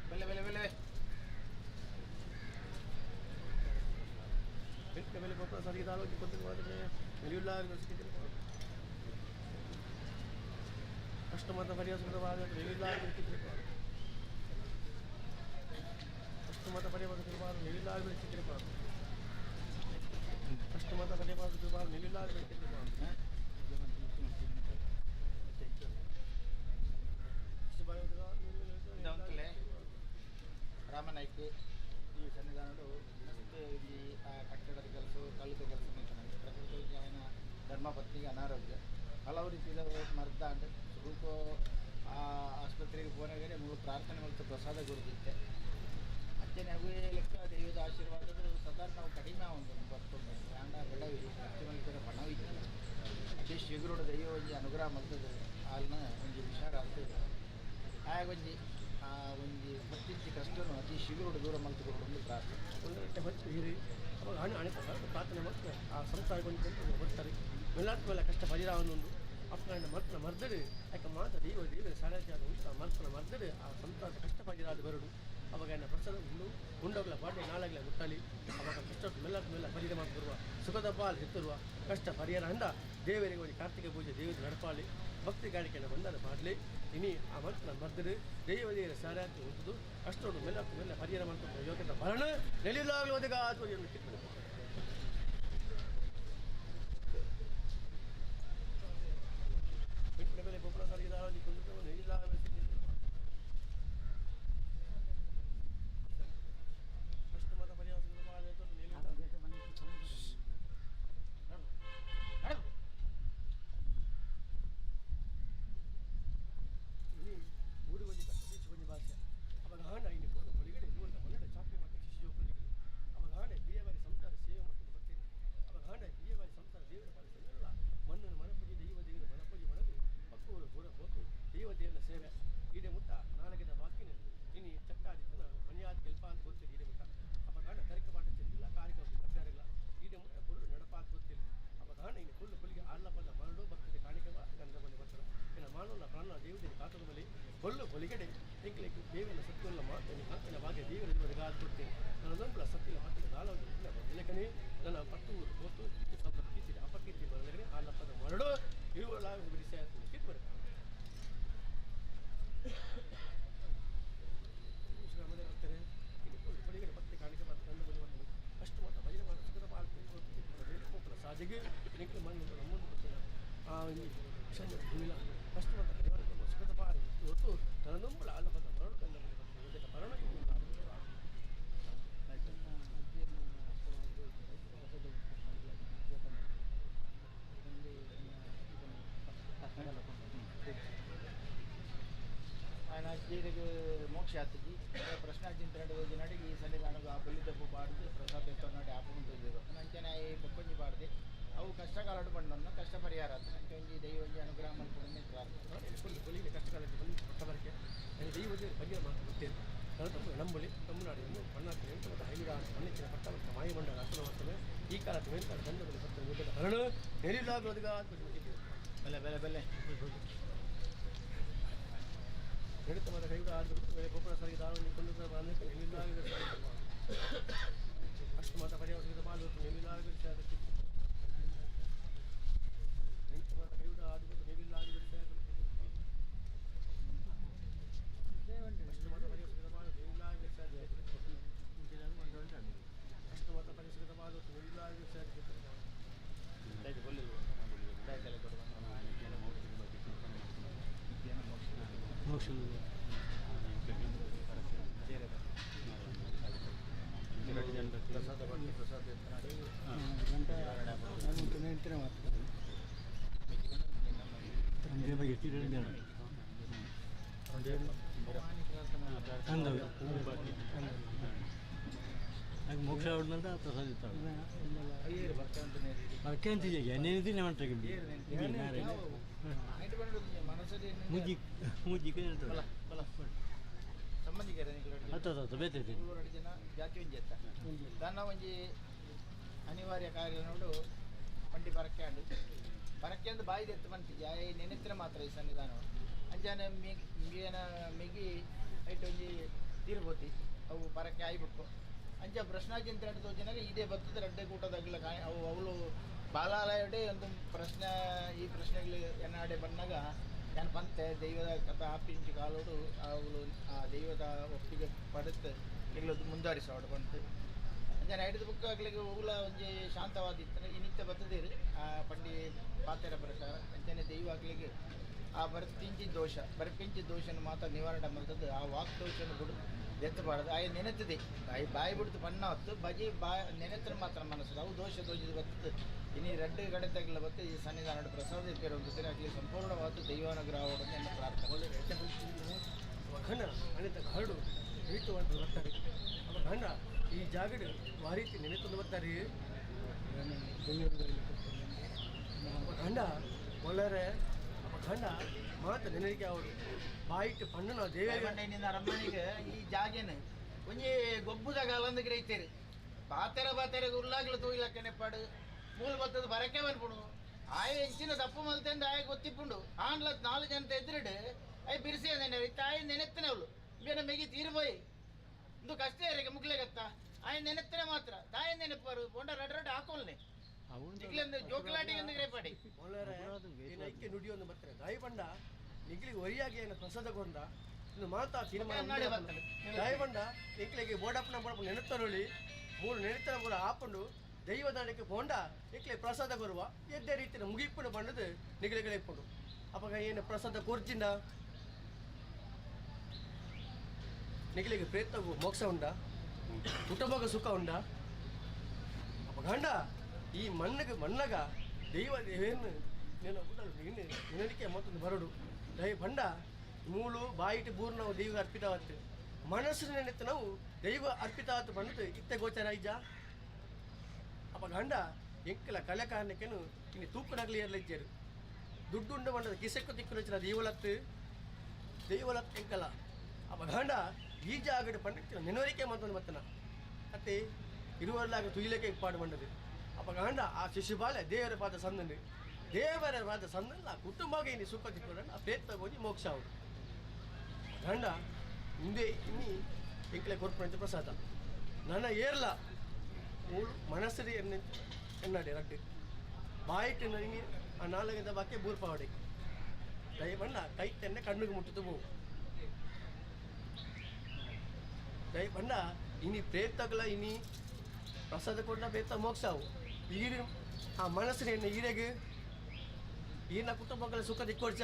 ಬೆಲೆ ಬೆಲೆ ಬೆಲೆ ಬೆಲೆ ಬೆಲೆ ಗೊಬ್ಬರ ಸರಿಗೆ ಆರೋಗ್ಯ ಕೊಟ್ಟು ಬೆಲೆಯುಳ್ಳ ಅಷ್ಟು ಮಾತ್ರ ಪರಿಹಾರ ಬೆಲೆಯುಳ್ಳ ಅಷ್ಟು ಮಾತ್ರ ಪರಿಹಾರ ನೆಲಿಲ್ಲ ಅಷ್ಟು ಮಾತ್ರ ಪರಿಹಾರ ನೆಲಿಲ್ಲ. ರಾಮನಾಯ್ಕ ಈ ಸನ್ನಿಧಾನಡು ಮಸ್ತ್ ಈ ಕಟ್ಟಡದ ಕೆಲಸ ಕಲ್ಲಿದ ಕೆಲಸ ಮಾಡ್ತಾನೆ. ಪ್ರಕೃತಿ ఆయన ಧರ್ಮಪತ್ನಿಗೆ ಅನಾರೋಗ್ಯ ಹಲವು ರೀತಿಯ ಮರ್ದಾಂಡ್ ಸ್ವಲ್ಪ ಆ ಆಸ್ಪತ್ರೆಗೆ ಪೋನಾಗರೆ ಮೂರು ಪ್ರಾರ್ಥನೆ ಮತ್ತು ಪ್ರಸಾದ ಗುರುತಿತ್ತೆ ಅಂಚನೆ ಅವೇ ಲೆಕ್ಕ ದೈವದ ಆಶೀರ್ವಾದದ ಸದಾ ನಾವು ಕಡಿಮೆ ಒಂದು ಬರ್ತೊಂದು ಆಂಡ ಬಡವಿ ಖರ್ಚು ಮಲ್ಪೆರೆ ಪಣವಿಲ್ಲ ಅತಿ ಶೀಘ್ರೋಡು ದೈವ ಒಂಜಿ ಅನುಗ್ರಹ ಮಲ್ತದೆ ಆಲ್ನ ಒಂಜಿ ಹುಷಾರು ಆಗ್ತದೆ ಆಗ ಒಂಜಿ ಆ ಒಂಜಿ ಬತ್ತಿಂಚಿ ಕಷ್ಟನು ಅತಿ ಶೀಘ್ರೋಡು ದೂರ ಮಲ್ತುಕೊಂಡು ಪ್ರಾರ್ಥನೆ ಒಂದು ಗಂಟೆ ಹೊತ್ತು ಹೀರಿ ಅವಾಗ ಹಣೆ ಹಣೆ ಪ್ರಾರ್ಥನೆ ಮತ್ತು ಆ ಸಂಸಾರ ಬರ್ತಾರೆ ಮೆಲ್ಲಾತ್ ಮೇಲೆ ಕಷ್ಟ ಪರಿಹಾರವನ್ನೊಂದು ಅಪ್ಪನ ಮರ್ತನ ಮರ್ದಡು ಯಾಕೆ ಮಾತ ದೈವ ದೇವರ ಸಾರಾಚಾರ ಉಂಟು ಮರ್ತನ ಮರ್ದಡು ಆ ಸಂಸಾರ ಕಷ್ಟ ಪರಿಹಾರ ಬರಡು ಅವಾಗ ಎನ್ನ ಪ್ರಸಾದ ಉಂಡು ಉಂಡೋಗ್ಲ ಬಾಡಿ ನಾಳಾಗಲ ಮುಟ್ಟಲಿ ಅವಾಗ ಕಷ್ಟ ಮೆಲ್ಲತ್ ಮೆಲ್ಲ ಪರಿಹಾರ ಬರುವ ಸುಖದ ಬಾಲ್ ಹೆತ್ತರುವ ಕಷ್ಟ ಪರಿಹಾರ ಅಂದ ದೇವರಿಗೆ ಒಂದು ಕಾರ್ತಿಕ ಪೂಜೆ ದೇವರ ನಡಪಾಲಿ ಭಕ್ತಿ ಗಾಳಿಕೆಯನ್ನು ಬಂದನ್ನು ಮಾಡಲಿ ಇನಿ ಆ ಮಂತ್ರನ ಮರ್ದಡು ದೈವ ದೇವರ ಸಾರಾತಿ ಉಂಟು ಅಷ್ಟೊಂದು ಮೆಲ್ಲ ಮೆಲ್ಲ ಪರಿಹಾರ ಮಾಡ್ಕೊಂಡು ಯೋಗ್ಯತೆ ಬರಣ ನೆಲಿಲಾಗಲೋದಗ ಕಿತ್ಕೊಂಡು ಮೇಲೆ ಗೊಬ್ಬರ ಸಾರಿಗೆ ನೆಲಿಲ್ಲ. ಅಷ್ಟು ಮಾತ್ರ ಪರಿಹಾರ ಊರು ಒಂಜಿ ಕಷ್ಟ ಒಂಜಿ ಭಾಷೆ ಅವಾಗ ಹಾಂಡ ಇನ್ನು ಪೂರ್ಣ ಹೊರಗಡೆ ನೂರ ಹೊರಗಡೆ ಚಾಕ್ರಿ ಮಾಡ್ತಾರೆ ಶಿಶು ಅವಾಗ ಹಾಂಡ ಬಿಎ ಬಾರಿ ಸಂಸಾರ ಸೇವೆ ಮಾಡ್ಕೊಂಡು ಬರ್ತೀವಿ ಅವಾಗ ಹಾಂಡ ಬಿಎ ಬಾರಿ ಸಂಸಾರ ದೇವರ ಪಾಲಿಸಲ್ಲ ಮಣ್ಣನ್ನು ಮನಪೂಜೆ ದೈವ ದೇವರ ಮನಪೂಜೆ ಮಾಡೋದು ಪಕ್ಕವರು ಪೂರ ಹೋತು ದೈವ ದೇವರ ಸೇವೆ ಈಡೆ ಮುಟ್ಟ ನಾಲ್ಕಿನ ವಾಕಿನ ಇನ್ನು ಚಟ್ಟ ಆದಿತ್ತು ನಾನು ಮನೆಯಾದ ಕೆಲಸ ಅಂತ ಗೊತ್ತಿಲ್ಲ ಈಡೆ ಮುಟ್ಟ ಅವಾಗ ಹಾಂಡ ತರಿಕೆ ಪಾಠ ಚೆಂದಿಲ್ಲ ಕಾರ್ಯಕ್ರಮ ಅಭ್ಯಾರಿಲ್ಲ ಈಡೆ ಮುಟ್ಟ ಫುಲ್ಲು ನಡಪಾದ ಗೊತ್ತಿಲ್ಲ ಅವಾಗ ಹಾಂಡ ಇನ್ನು ಫುಲ್ಲು ಫುಲ್ಗೆ ಆಳ್ಲ ಬಲ್ಲ ಮರಳು ಭಕ್ತತೆ ಕಾಣಿಕೆ ಗಂಧ ಬಲ್ಲಿ ಬರ್ತಾರೆ ಇನ್ನು ಮಾನವನ ಪ್ರಾಣ ದೇವದೇವಿ ಕಾತದ ಬಲಿ ಕೊಲ್ಲು ಹೊಲಿಗಡೆ ಎಂಕ್ಲೆಗ್ ದೇವನ ಸತ್ವಲ್ಲ ಮಾತನ್ನು ಕಾತನ ಭಾಗ್ಯ ದೇವರ ದೇವರಿಗೆ ಕೊಡ್ತೇನೆ ನನ್ನ ನಂಬಳ ಸತ್ತಿಲ್ಲ ಪತ್ತಿನ ದಾಳವನ್ನು ನಿಲಕಣಿ ನನ್ನ ಪತ್ತು ಊರು ಹೋತು ಸ್ವಲ್ಪ ಜಾಗಡಿಗೆ ನಿಕ್ಲು ಮಣ್ಣು ನಮ್ಮನ್ನು ಗೊತ್ತಿಲ್ಲ ಆ ಒಂಜಿ ಸಂಜ ಭೂಮಿಲ ಫಸ್ಟ್ ಮಾತ ಪರಿವಾರ ಸುಖದ ಪಾಡು ಒಟ್ಟು ತನದೊಂಬಳ ಅಲ್ಲ ಪದ ಮರಳು ಕಂದ ಮರಣಕ್ಕೆ ఆయన ಅಜ್ಜಿಯರಿಗೆ ಮೋಕ್ಷ ಆತಜಿ ಪ್ರಶ್ನಾಜಿಂತ ನಡಿಗೆ ಈ ಸನ್ನಿಧಾನಗ ಆ ಬಲಿದಪ್ಪು ಪಾಡ್ದು ಪ್ರಸಾದ ಎತ್ತೊನ್ನಾಡಿ ಆಪುಂಡು ಅಂಚನೆ ಈ ಬೊಕ್ಕೊಂಜಿ ಪಾಡ್ದೆ ಅವು ಕಷ್ಟಕಾಲಡು ಬಂಡನ್ನು ಕಷ್ಟ ಪರಿಹಾರ ಆತು ಅಂಚೆ ಒಂಜಿ ದೈವ ಒಂಜಿ ಅನುಗ್ರಹ ಮಲ್ಪುಂಡು ಪ್ರಾರ್ಥನೆ ಫುಲ್ ಫುಲ್ಲಿಗೆ ಕಷ್ಟಕಾಲಕ್ಕೆ ಬಂದು ಪಟ್ಟ ಬರಕ್ಕೆ ನನಗೆ ದೈವದ ಬಗ್ಗೆ ಮಾತು ಗೊತ್ತೇನು ನಾನು ನಂಬಲಿ ತಮಿಳುನಾಡಿನ ಮಣ್ಣಾಕ್ತೇನೆ ಮತ್ತು ಹೈನುಡ ಮಣ್ಣಿನ ಪಟ್ಟ ಮತ್ತು ಮಾಯಿ ಮಂಡಲ ಅಸಲ ವರ್ತನೆ ಈ ಕಾಲ ಮೇಲ್ಕಾಲ ಬಂದ ಬರ್ತದೆ ಹರಳು ನೆರಿಲಾಗೋದಗ ಬೆಲೆ ಬೆಲೆ ಬೆಲೆ ನಡೀತ ಮಾತ್ರ ಕೈಗೂಡ ಆದ ಗೋಪುರ ಸಾರಿಗೆ ದಾರವನ್ನು ಕೊಂಡು ಅಷ್ಟು ಮಾತ್ರ ಪರಿಹಾರ ಪಾಲು ನೆಲ್ಲಿಲಾಗ ನಡೀತ ಮಾತ್ರ ಕೈಗೂಡ ಆದ ನೆಲ್ಲಿಲಾಗ ಅಷ್ಟು ಮಾತ್ರ ಪರಿಹಾರ ಪಾಲು ನೆಲ್ಲಿಲಾಗ ಅಷ್ಟು ಮಾತ್ರ ಪರಿಹಾರ ಪಾಲು ನೆಲ್ಲಿಲಾಗ ಪ್ರಸಾದ ಬನ್ನಿ ಪ್ರಸಾದ ಎತ್ತನಾಡಿ ಮೋಕ್ಷ ಪ್ರಸಾದ ಮುಜ್ಜಿ ಮುಜ್ಜಿಗೆ ಸಂಬಂಧಿಕರ ಜನ ಜಾತಿ ಒಂಜಿ ಎತ್ತ ತನ್ನ ಒಂಜಿ ಅನಿವಾರ್ಯ ಕಾರ್ಯ ನೋಡು ಬಂಡಿ ಪರಕ್ಕೆ ಅಂಡು ಪರಕ್ಕೆ ಅಂದು ಬಾಯಿ ಎತ್ತು ಬಂತಿದ್ದೆ ಆಯ್ ನೆನೆತ್ರ ಮಾತ್ರ ಈ ಸನ್ನಿಧಾನ ಅಂಜಾನೆ ಮಿಗಿನ ಮಿಗಿ ಐಟ್ ಒಂಜಿ ತೀರ್ಬೋತಿ ಅವು ಪರಕ್ಕೆ ಆಯ್ಬಿಟ್ಟು ಅಂಚ ಪ್ರಶ್ನಾಜಿಂತ ತೋಜಿನಾಗ ಇದೇ ಬರ್ತದೆ ರಡ್ಡೆ ಕೂಟದಾಗಲ ಅವು ಅವಳು ಬಾಲಾಲಯಡೆ ಒಂದು ಪ್ರಶ್ನೆ ಈ ಪ್ರಶ್ನೆಗಳು ಎನ್ನಾಡೆ ಬಂದಾಗ ನಾನು ಪಂತೆ ದೈವದ ಕಥ ಆಪಿಂಚು ಕಾಲೋಡು ಅವಳು ಆ ದೈವದ ಒಪ್ಪಿಗೆ ಪಡೆದು ಇಲ್ಲದು ಮುಂದುವರಿಸೋಡು ಬಂತು. ಅಂಚನೆ ಐದು ಬುಕ್ ಆಗ್ಲಿಕ್ಕೆ ಉಲ ಒಂಜಿ ಶಾಂತವಾದ ಇತ್ತು ಇನ್ನಿತ್ತ ಬರ್ತದಿರು ಆ ಪಂಡಿ ಪಾತೆರ ಪ್ರಕಾರ ಅಂಚನೆ ದೈವ ಆಗ್ಲಿಕ್ಕೆ ಆ ಬರ್ತಿಂಚಿ ದೋಷ ಬರ್ಪಿಂಚಿ ದೋಷನ ಮಾತ್ರ ನಿವಾರಣೆ ಮಾಡ್ತದೆ. ಆ ವಾಕ್ ದೋಷನ ಬಿಡು ಎತ್ತಬಾರದು. ಆಯ್ ನೆನೆತದೆ ಆಯ್ ಬಾಯಿ ಬಿಡ್ತು ಬಣ್ಣ ಹೊತ್ತು ಬಜಿ ಬಾಯ್ ನೆನೆತ್ರ ಮಾತ್ರ ಮನಸ್ಸು ಅವು ದೋಷ ದೋಷದ ಬರ್ತದೆ. ಇನ್ನು ರಡ್ಡು ಕಡೆ ತಗಲ ಬತ್ತು ಈ ಸನ್ನಿಧಾನ ಪ್ರಸಾದ ಇಪ್ಪಿರೋ ಆಗಲಿ ಸಂಪೂರ್ಣವಾದ ದೈವಾನುಗ್ರಹ ಎನ್ನು ಪ್ರಾರ್ಥನೆ. ಗಂಡ ಅನಿತ ಹರಡು ಹಿಡಿತು ಅಂತ ಬರ್ತಾರೆ. ಅವ ಗಂಡ ಈ ಜಾಗಡ್ ವಾರೀತಿ ನೆನೆತಂದು ಬರ್ತಾರೆ. ಅವ ಗಂಡ ಒಳ್ಳರೆ ಅವ ಗಂಡ ಮಾತು ನೆನಕೆ ಅವರು ಬಾಯಿಟ್ಟು ಪಣ್ಣು ನಾವು ದೇವ ಅರಮನೆಗೆ ಈ ಜಾಗೇನು ಒಂಜಿ ಗೊಬ್ಬುದಾಗ ಅಲಂದು ಗ್ರಹಿತೀರಿ ಬಾತೆರ ಬಾತೆರ ಉಲ್ಲಾಗ್ಲು ತೂಯಿಲಕ್ಕೆ ನೆಪ್ಪಾಡು ಮೂಲ ಬತ್ತದ ಬರಕೆ ಬಂದ್ಬಿಡು ಆಯ ಹೆಂಚಿನ ದಪ್ಪು ಮಲ್ತೆಂದು ಆಯ ಗೊತ್ತಿಪ್ಪುಂಡು ಆಂಡ್ಲ ನಾಲು ಜನ ಎದುರಿಡು ಅಯ್ಯ ಬಿರ್ಸಿ ಅಂದೆ ತಾಯಿ ನೆನೆತ್ತನೆ ಅವಳು ಇವೇನ ಮೆಗಿ ತೀರ್ಬೋಯಿ ಇಂದು ಕಷ್ಟ ಇರಕ್ಕೆ ಮುಗ್ಲೆಗತ್ತ ಆಯ ನೆನೆತ್ತನೆ ಮಾತ್ರ ತಾಯಿ ನೆನಪಾರು ಬೊಂಡ ರಡ್ ರಡ್ ಹಾಕೋಲ್ನೆ ನಿಗ್ಲೆಂದು ಜೋಕಲಾಟಿಗೆ ಒಂದು ಗ್ರೇಪಾಡಿ ಒಳ್ಳರೆ ಐಕ್ಯ ನುಡಿಯೊಂದು ಬರ್ತಾರೆ ದಾಯಿ ಬಂಡ ನಿಗ್ಲಿಗೆ ಒರಿಯಾಗಿ ಏನು ಪ್ರಸಾದ ಕೊಂಡ ಇನ್ನು ಮಾತಾ ಸಿನಿಮಾ ದಾಯಿ ಬಂಡ ನಿಕ್ಲಿಗೆ ಬೋಡಪ್ಪನ ಬೋಡಪ್ಪ ನೆನತ್ತರೊಳಿ ಮೂರು ನೆನೆತ್ತರ ಕೂಡ ಆಪಂಡು ದೈವದಾನಕ್ಕೆ ಬೋಂಡ ಇಕ್ಲೆ ಪ್ರಸಾದ ಕೊರುವ ಎದ್ದೇ ರೀತಿಯ ಮುಗಿಪ್ಪುನ ಬಂಡದು ನಿಗಲಿಗಳ ಇಪ್ಪುಂಡು ಅಪಗ ಏನು ಪ್ರಸಾದ ಕೊರ್ಜಿಂದ ನಿಗಲಿಗೆ ಪ್ರೇತಗೂ ಮೋಕ್ಷ ಉಂಡ ಕುಟುಂಬಕ್ಕೆ ಸುಖ ಉಂಡ ಅಪ್ಪ ಗಂಡ ಈ ಮಣ್ಣಗೆ ಮಣ್ಣಗ ದೈವ ಏನು ನೀನು ನೀನು ನಿನಗೆ ಮತ್ತೊಂದು ಬರಡು ದೈವ ಬಂಡ ಮೂಲು ಬಾಯಿಟ್ಟು ಬೂರು ನಾವು ದೈವ ಅರ್ಪಿತವಾಗ್ತೇವೆ ಮನಸ್ಸು ನೆನೆತ್ತು ನಾವು ದೈವ ಅರ್ಪಿತ ಆತು ಬಂದದ್ದು ಇತ್ತ ಗೋಚರ ಇಜ್ಜ ಅಪ್ಪ ಗಂಡ ಎಂಕಲ ಕಲೆ ಕಾರಣಕ್ಕೇನು ಇನ್ನು ತೂಕನಾಗಲಿ ಇರಲಿಜ್ಜರು ದುಡ್ಡು ಉಂಡು ಬಂದದ ಕಿಸೆಕ್ಕು ತಿಕ್ಕು ರಚನ ದೈವಲತ್ತು ದೈವಲತ್ತು ಎಂಕಲ ಅಪ್ಪ ಗಂಡ ಈ ಜಾಗಡು ಪಂಡಿತ ನೆನವರಿಕೆ ಮತ್ತೊಂದು ಮತ್ತನ ಅತ್ತೆ ಇರುವಲ್ಲಾಗ ತುಯಿಲಕ್ಕೆ ಪಾಡು ಬಂದದು ಅಪ್ಪ ಗಂಡ ಆ ಶಿಶುಬಾಲೆ ದೇವರ ಪಾದ ಸಂದನು ದೇವರ ಪಾದ ಸಂದಲ್ಲ ಕುಟುಂಬಗೆ ಇನ್ನು ಸುಖ ತಿಕ್ಕೊಂಡು ಆ ಪ್ರೇತ ಹೋಗಿ ಮೋಕ್ಷ ಅವರು ಗಂಡ ಹಿಂದೆ ಇನ್ನಿ ಎಂಕಲೆ ಕೊರ್ಪುನಂಚ ಪ್ರಸಾದ ನನ್ನ ಏರ್ಲ ಮೂಳು ಮನಸ್ಸರಿ ಎನ್ನ ಎನ್ನಡೆ ರಡ್ಡು ಬಾಯಿಟ್ಟು ನನಗೆ ಆ ನಾಲ್ಕೈದ ಬಾಕಿ ಬೂರ್ಪಾವಡೆ ದಯಬಣ್ಣ ಕೈ ತೆನ್ನೆ ಕಣ್ಣಿಗೆ ಮುಟ್ಟುತ್ತು ಬೋವು ದಯಬಣ್ಣ ಇನಿ ಪ್ರೇತಗಳ ಇನಿ ಪ್ರಸಾದ ಕೊಟ್ಟ ಪ್ರೇತ ಮೋಕ್ಷ ಅವು. ಈರು ಆ ಮನಸ್ಸಿನ ಈರೆಗೆ ಈನ ಕುಟುಂಬಗಳ ಸುಖ ದಿಕ್ಕೊಡ್ಚ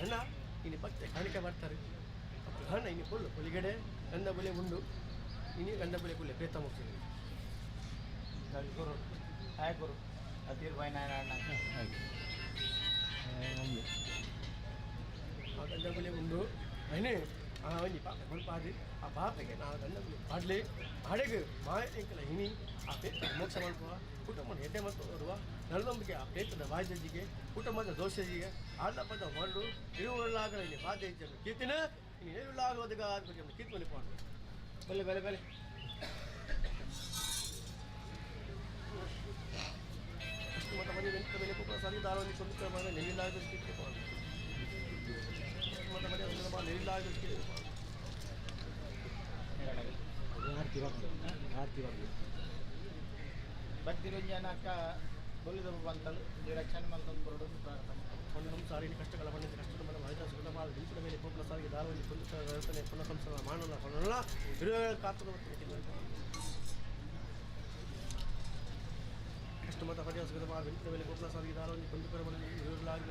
ಅಣ್ಣ ಇನ್ನು ಭಕ್ತಿ ಕಾಣಿಕೆ ಮಾಡ್ತಾರೆ. ಹಣ್ಣ ಇನ್ನು ಫುಲ್ಲು ಹೊಲಿಗಡೆ ಗಂಧ ಬುಲೆ ಉಂಡು ಇನಿ ಗಂಧ ಬುಲೆ ಕುಲ್ಲೆ ಪ್ರೇತ ಮುಗ್ಸಿದ್ವಿ. ಗುರು ಹಾಯ್ ಗುರು ಅತೀರ್ ನಾರಾಯಣ ಆ ಗಂಧ ಬುಲೆ ಉಂಡು ಅಯ್ಯನೇ ಆ ಒಂಜಿ ಪಾಪ ಕೊಲ್ಪಾದಿ ಆ ಪಾಪೆಗೆ ನಾವು ಗಂಧ ಬುಲೆ ಪಾಡ್ಲಿ ಹಾಡೆಗೆ ಮಾಯ ಎಂಕಲ ಹಿನಿ ಆ ಪ್ರೇತ ಮೋಕ್ಷ ಮಲ್ಪುವ ಕುಟುಂಬನ ಎಡ್ಡೆ ಮತ್ತು ಬರುವ ನಲ್ಲೊಂಬಿಕೆ ಆ ಪ್ರೇತದ ವಾದ್ಯಜಿಗೆ ಕುಟುಂಬದ ದೋಷಜಿಗೆ ಆರ್ಲಪದ ಹೊರಡು ಇರುವಲ್ಲಾಗಲ ಇಲ್ಲಿ ಬಾಧ್ಯ ಇಜ್ಜನ್ನು ಕೀರ್ತಿನ ಇನ್ನು ಏಳುಲಾಗುವುದಗ ಕೀರ್ತನೆ ಪಾಡು. ಬಲೆ ಬಲೆ ಬಲೆ ಅಷ್ಟು ಮತ ಮನೆ ವೆಂಕಟ ಮೇಲೆ ಕುಪ್ಪ ಸಾರಿ ದಾರವನ್ನು ಕೊಂಡು ಮನೆ ನೆಲ್ಲಿಲಾಗ ಕೀರ್ತಿ ಪಾಡು. ಅಷ್ಟು ಮತ ಮನೆ ಒಂದು ನೆಲ್ಲಿಲಾಗ ಕೀರ್ತಿ ಪಾಡು. ಭಕ್ತಿರಂಜನಕ್ಕ ಬೊಲ್ಲಿದ ಬಂತಲು ರಕ್ಷಣೆ ಮಲ್ತೊಂದು ಬರೋಡು ಪ್ರಾರ್ಥನೆ. ಒಂದು ಸಾರಿನ ಕಷ್ಟಗಳ ಮಣ್ಣಿನ ಕಷ್ಟದ ಮನ ವಾಯ್ದ ಸುಗಮ ಬೆಂಕುದ ಮೇಲೆ ಕೋಪಲ ಸಾರಿಗೆ ದಾರವನ್ನು ಕೊಂಡು ಪುನಃ ಸಂಸಾರ ಮಾಡೋಣ ಪಡೋಣ ಇರುವೆ ಕಾತದ ಮತ್ತು ಕಷ್ಟ ಮತ ಪರ್ಯಾಸ ಸುಗಮ ಬೆಂಕುದ ಮೇಲೆ ಕೋಪಲ ಸಾರಿಗೆ ದಾರವನ್ನು ಕೊಂಡು ಮನೆ ಇರುವಲಾಗಿ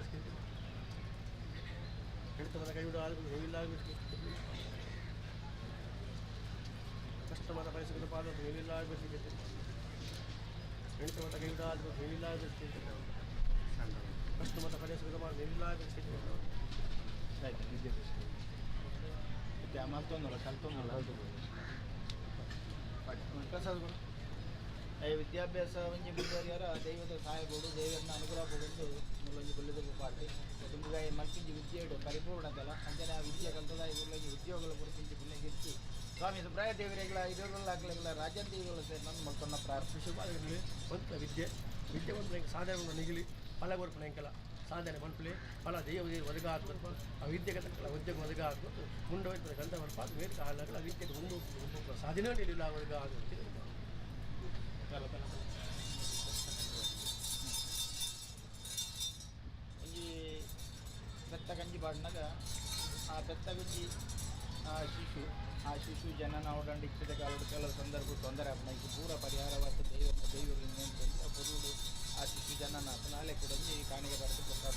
ಹಿಡಿತ ಮನ ಕೈವಿಡ ಆಗಿ ಹೇಗಿಲ್ಲ ಕಷ್ಟ ಮತ ಪರಿಸುಗದ ಪಾದ ಹೇಗಿಲ್ಲ ಹಿಡಿತ ಮತ ಕೈವಿಡ ಆಗಿ ಹೇಗಿಲ್ಲ ಕಷ್ಟ ಮತ ಪರಿಸುಗದ ಪಾದ ಹೇಗಿಲ್ಲ. ಆಯ್ತು ವಿದ್ಯಾಭ್ಯಾಸ ಮತ್ತೆ ಮಲ್ತೊಂದಲ್ಲ ಕಲ್ತೊಂದಲ್ಲ ಪ್ರಸಾದ್ ಗುರು ವಿದ್ಯಾಭ್ಯಾಸ ಒಂಜಿ ಮುಂದುವರಿಯಾರ ದೈವದ ಸಹಾಯ ಬೋಡು ದೇವರನ್ನ ಅನುಗ್ರಹ ಬೋಡು ಮುಲ್ಲೊಂಜಿ ಬೊಲ್ಲಿದ ಪಾರ್ಟಿ ದುಂಬುಗಾಯಿ ಮಲ್ಪಿಂಜಿ ವಿದ್ಯೆ ಪರಿಪೂರ್ಣದಲ್ಲ ಅಂಚನೆ ಆ ವಿದ್ಯೆ ಕಲ್ತದ ಇವುಳ್ಳೊಂಜಿ ಉದ್ಯೋಗಗಳ ಪುರಪಿಂಚಿ ಪುಣ್ಯ ಸ್ವಾಮಿ ಸುಬ್ರಾಯ ದೇವರಿಗಳ ಇರುವಲ್ಲಾಗ್ಲಿಗಳ ರಾಜಂದೇವಿಗಳ ಸೇರಿ ನನ್ನ ಮಲ್ತೊನ್ನ ಪ್ರಾರ್ಥನೆ. ಶುಭಾಗಲಿ ಒಂತ ವಿದ್ಯೆ ವಿದ್ಯೆ ಒಂದು ಸಾಧನೆ ನಿಗಲಿ ಫಲ ಕೊರ್ಪುನ ಎಂಕಲ ಸಾಧನೆ ಮನ್ಪುಲೆ ಫಲ ದೈವ ಒದಗ ಹಾಕ್ಬೇಕು ಆ ವಿದ್ಯೆಗೆ ತಕ್ಕಲ ಉದ್ಯೋಗ ಒದಗ ಹಾಕ್ಬೇಕು ಮುಂದೆ ಹೋಯ್ತಾರೆ ಗಂಧ ಬರ್ಪ ವೇದಿಕೆ ಹಾಳಾಗಲ್ಲ ಆ ವಿದ್ಯೆಗೆ ಮುಂದೆ ಸಾಧನೆ ಇಲ್ಲ ಒದಗ ಆಗುತ್ತೆ. ಒಂಜಿ ಪೆತ್ತ ಗಂಜಿ ಪಾಡ್ನಗ ಆ ಪೆತ್ತ ಗಂಜಿ ಆ ಶಿಶು ಆ ಶಿಶು ಜನನ ಅವಡಂಡ ಇಚ್ಛದ ಕಾಲಡು ಕೆಲವು ಸಂದರ್ಭ ತೊಂದರೆ ಆಪುನ ಐಕ್ ಪೂರ ಪರಿಹಾರವಾದ ದೈವ ದೈವಗಳು ಆ ಪುರುಡು ಆ ಶಿಶು ಜನನ ಆಪುನ ಕೂಡ ಒಂಜಿ ಕಾಣಿಕೆ ಬರೆದು ಪ್ರಸಾದ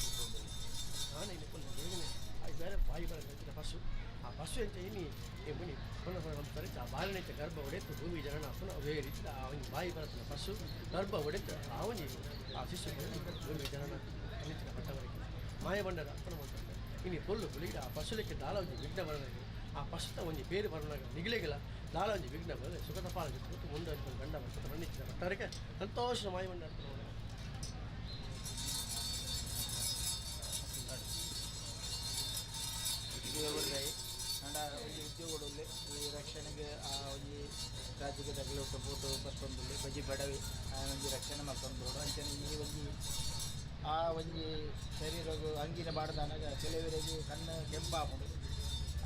ನಾನು ಇಲ್ಲಿ ಪುನಃ ಬೇಗನೆ ಆ ಬೇರೆ ಬಾಯಿ ಬರ ಪಶು ಆ ಪಶು ಎಂಚ ಇನಿ ಈ ಮುನಿ ಪುನಃ ಪುನಃ ಆ ಬಾಲನೆಂಚ ಗರ್ಭ ಒಡೆತು ಭೂಮಿ ಜನನ ಪುನಃ ಅವೇ ರೀತಿ ಆ ಒಂಜಿ ಬಾಯಿ ಬರತ್ತಿನ ಪಶು ಗರ್ಭ ಒಡೆತು ಆ ಒಂಜಿ ಆ ಶಿಶು ಭೂಮಿ ಜನನ ಅನಿಚಿನ ಪಟ್ಟವರೆಗೆ ಮಾಯ ಬಂಡದ ಅಪ್ಪನ ಮಾಡ್ತಾರೆ ಇನಿ ಪೊಲ್ಲು ಪುಲಿಗಿಡ ಆ ಪಶುಲಕ್ಕೆ ದಾಲ ಒಂಜಿ ವಿಘ್ನ ಬರಲಾಗ ಆ ಪಶುತ ಒಂಜಿ ಬೇರೆ ಬರಲಾಗ ನಿಗಿಲೆಗಿಲ್ಲ ದಾಲ ಒಂಜಿ ವಿಘ್ನ ಬರಲೆ ಸುಖದ ಪಾಲ ಜೊತೆ ಮುಂದೆ ಗಂಡ ಬರ್ತದೆ ಮಣ್ಣಿಚ್ಚಿನ ಪಟ್ಟವರೆಗೆ ಸಂತೋಷ ಮಾಯ ಬಂಡ ಅರ್ಪಣೆ. ಅಂಡ ಒಂಜಿ ಉದ್ಯೋಗಡುಲ್ಲೆ ಈ ರಕ್ಷಣೆಗೆ ಆ ಒಂಜಿ ರಾಜ್ಯಕ್ಕೆ ತಗಲಿ ಪೋಟು ಬತ್ತೊಂದುಲ್ಲೆ ಬಜಿ ಬಡವಿ ಆ ಒಂಜಿ ರಕ್ಷಣೆ ಮಲ್ತೊಂದು ಅಂಚನೆ ಈ ಒಂಜಿ ಆ ಒಂಜಿ ಶರೀರಗು ಅಂಗಿನ ಬಾಡ್ದಾನಾಗ ಕೆಲವರಿಗೆ ಕಣ್ಣು ಕೆಂಪಾಪುಂಡು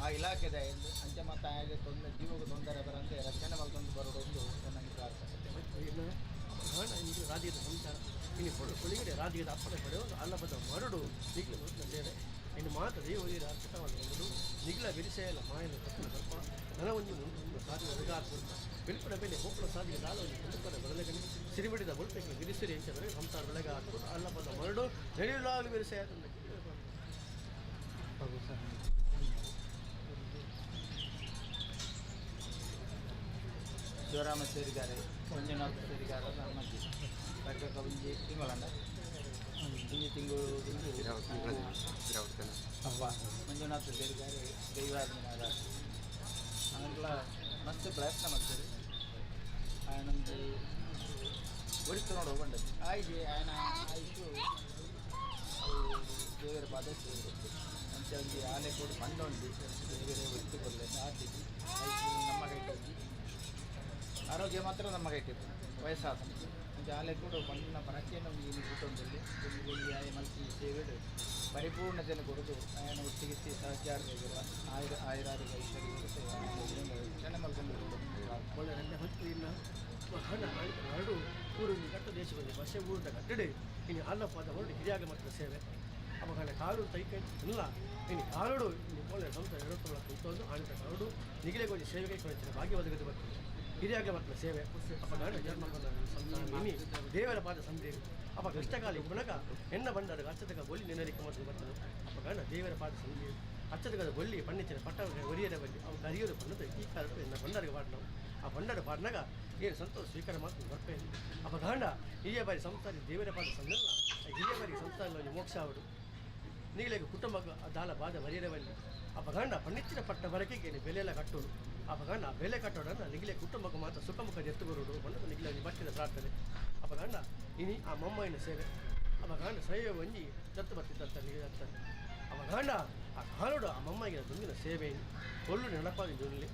ಆ ಇಲಾಖೆದ ಎಂದು ಅಂಚೆ ಮತ್ತು ಆಗ ತೊಂದರೆ ಜೀವಕ್ಕೆ ತೊಂದರೆ ಬರಂತೆ ರಕ್ಷಣೆ ಮಲ್ತೊಂದು ಬರೋಡೊಂದು ನನಗೆ ಪ್ರಾರ್ಥನೆ. ರಾಜ್ಯದ ಸಂಚಾರ ಇನ್ನು ಕೊಳಿಗಡೆ ರಾಜ್ಯದ ಅಪ್ಪಣೆ ಪಡೆಯುವುದು ಅಲ್ಲಬದ ಮರಡು ನಿಗ್ಲು ಸೇವೆ ಇನ್ನು ಮಾತ್ರ ದೇವ ಅರ್ಪಿತವನ್ನು ನಿಗ್ಲ ವಿರಿಸೆಯಲ್ಲ ಮಾಯನ ತಪ್ಪನ ಸ್ವಲ್ಪ ನನ ಒಂಜಿ ಮುಂದೆ ಸಾಧಿ ಒದಗಾರ್ಪುರ್ತ ಬೆಳ್ಪಡ ಮೇಲೆ ಹೋಪಳ ಸಾಧಿಗೆ ದಾಲ ಒಂಜಿ ಕುಂದುಕರ ಬದಲಗಣಿ ಸಿರಿಬಿಡಿದ ಬೊಲ್ಪೆಗೆ ವಿರಿಸಿರಿ ಎಂಚದರೆ ಸಂಸಾರ ಬೆಳಗ ಹಾಕುವುದು ಅಲ್ಲಬದ ಮರಡು ನಡೆಯಲಾಗಲಿ ವಿರಿಸೆಯ. ಶಿವರಾಮ ಸೇರಿಗಾರೆ ಮಂಜುನಾಥ ಸೇರಿಗಾರ ನಮ್ಮಜ್ಜಿ ಕರ್ಕಕ ಒಂಜಿ ತಿಂಗಳಂಡ ಒಂಜಿ ತಿಂಗಳು ಅವ್ವ ಮಂಜುನಾಥ ಸೇರಿಗಾರೆ ದೈವಾಜ್ಞಾನ ಆಂಗ್ಲ ಮಸ್ತ್ ಪ್ರಯತ್ನ ಮಾಡ್ತಾರೆ. ಆಯನೊಂದು ಒಡಿತು ನೋಡು ಬಂದದ್ದು ಆಯ್ತು ಆಯನ ಆಯುಷು ದೇವರ ಪಾದ ಸೇರಿ ಅಂಚೆ ಒಂಜಿ ಆಲೆ ಕೂಡ ಪಂಡೊಂಡಿ ದೇವರೇ ಒತ್ತು ಕೊಡಲೆ ಆತಿದ್ದಿ ನಮ್ಮ ಕೈಟಿ ಆರೋಗ್ಯ ಮಾತ್ರ ನಮ್ಮ ಕೈಟಿತ್ತು ವಯಸ್ಸಾದ ಅಂಚೆ ಆಲೆ ಕೂಡ ಪಂಡಿನ ಪರಚೇನ ಒಂಜಿ ಕೂಟೊಂದಲ್ಲಿ ಒಂಜಿ ಆಯ ಮಲ್ತಿ ಸೇವೆಡು ಪರಿಪೂರ್ಣತೆಯನ್ನು ಕೊಡದು ಆಯನ ಒಟ್ಟಿಗೆ ಸಹಚಾರ ಆಯುರ ಆಯುರಾರೋಗ್ಯ ಐಶ್ವರ್ಯ ರಕ್ಷಣೆ ಮಲ್ಕೊಂಡು ಒಳ್ಳೆ ರಂಡೆ ಹೊತ್ತು ಇಲ್ಲ ಹಣ ಹೊರಡು ಊರು ಕಟ್ಟ ದೇಶದಲ್ಲಿ ಬಸ್ಸೆ ಊರಿನ ಕಟ್ಟಡೆ ಇನ್ನು ಅಲ್ಲಪ್ಪ ಹೊರಡು ಹಿರಿಯಾಗ ಮಾತ್ರ ಸೇವೆ ಅವಾಗ ಕಾರು ತೈಕ ಇಲ್ಲ ಇನ್ನು ಕಾರುಡು ಇನ್ನು ಒಳ್ಳೆ ಸಂತ ಎಡತೊಳ ಕುಂತೊಂದು ಆಣಿತ ಕಾರುಡು ನಿಗಿಲೆಗೊಂದು ಸೇವೆಗೆ ಕೊಡ್ತಾರೆ ಭಾಗ್ಯ ಒದಗದು ಬರ್ತದೆ. ಹಿರಿಯಾಗಲೇ ಮಾಡ್ತಾರೆ ಸೇವೆ ಅಪ್ಪ ಗಂಡ ಜನ್ಮ ಇನಿ ದೇವರ ಪಾದ ಸಂದೇವಿ ಅಪ್ಪ ಕಷ್ಟಕಾಲ ಇಬ್ಬನಗ ಎಣ್ಣ ಬಂಡಾರ ಅಚ್ಚತಕ ಒಲ್ಲಿ ನೆನಲಿಕ್ಕೆ ಮಾತ್ರ ಬರ್ತದೆ ಅಪ್ಪ ಗಂಡ ದೇವರ ಪಾದ ಸಂದೇವಿ ಅಚ್ಚತಕದ ಒಲ್ಲಿ ಪಣ್ಣಿಚಿನ ಪಟ್ಟ ಒರಿಯದ ಬಲ್ಲಿ ಅವು ಕರಿಯೋದು ಬಂದದ್ದು ಈ ಕಾಲಕ್ಕೆ ಎನ್ನ ಬಂಡಾರಿಗೆ ಪಾಡ್ನವು ಆ ಬಂಡಾರ ಪಾಡ್ನಾಗ ಏನು ಸಂತೋಷ ಸ್ವೀಕಾರ ಮಾಡ್ಕೊಂಡು ಬರ್ಪೇನೆ ಅಪ್ಪ ಗಂಡ ಹಿರಿಯ ಬಾರಿ ಸಂಸಾರಿ ದೇವರ ಪಾದ ಸಂದಲ್ಲ ಹಿರಿಯ ಬಾರಿ ಸಂಸಾರ ಮೋಕ್ಷ ಅವರು ನೀಲೇಗ ಕುಟುಂಬ ದಾಲ ಬಾಧ ಮರ್ಯಾದವಲ್ಲಿ ಅಪ್ಪ ಗಂಡ ಪಣ್ಣಿಚ್ಚಿನ ಪಟ್ಟ ಬರಕೆಗೆ ಬೆಲೆ ಎಲ್ಲ ಕಟ್ಟೋಡು ಅಪ್ಪ ಗಂಡ ಆ ಬೆಲೆ ಕಟ್ಟೋಡನ್ನ ನಿಗಿಲೆ ಕುಟುಂಬಕ್ಕೆ ಮಾತ್ರ ಸುಖಮುಖ ಎತ್ತು ಬರೋಡು ಬಣ್ಣದ ನಿಗಿಲೆ ಬಟ್ಟಿದ ಪ್ರಾರ್ಥನೆ ಅಪ್ಪ ಗಂಡ ಇನಿ ಆ ಮೊಮ್ಮೈನ ಸೇವೆ ಅಪ್ಪ ಗಂಡ ಸೇವೆ ಒಂಜಿ ದತ್ತು ಬತ್ತಿದ್ದಂತ ಅಂತಾರೆ ಅಪ್ಪ ಗಂಡ ಆ ಕಾಲೋಡು ಆ ಮೊಮ್ಮೈಗೆ ದುಂದಿನ ಸೇವೆ ಒಳ್ಳು ನೆನಪಾಗಿ ದುರ್ಲಿ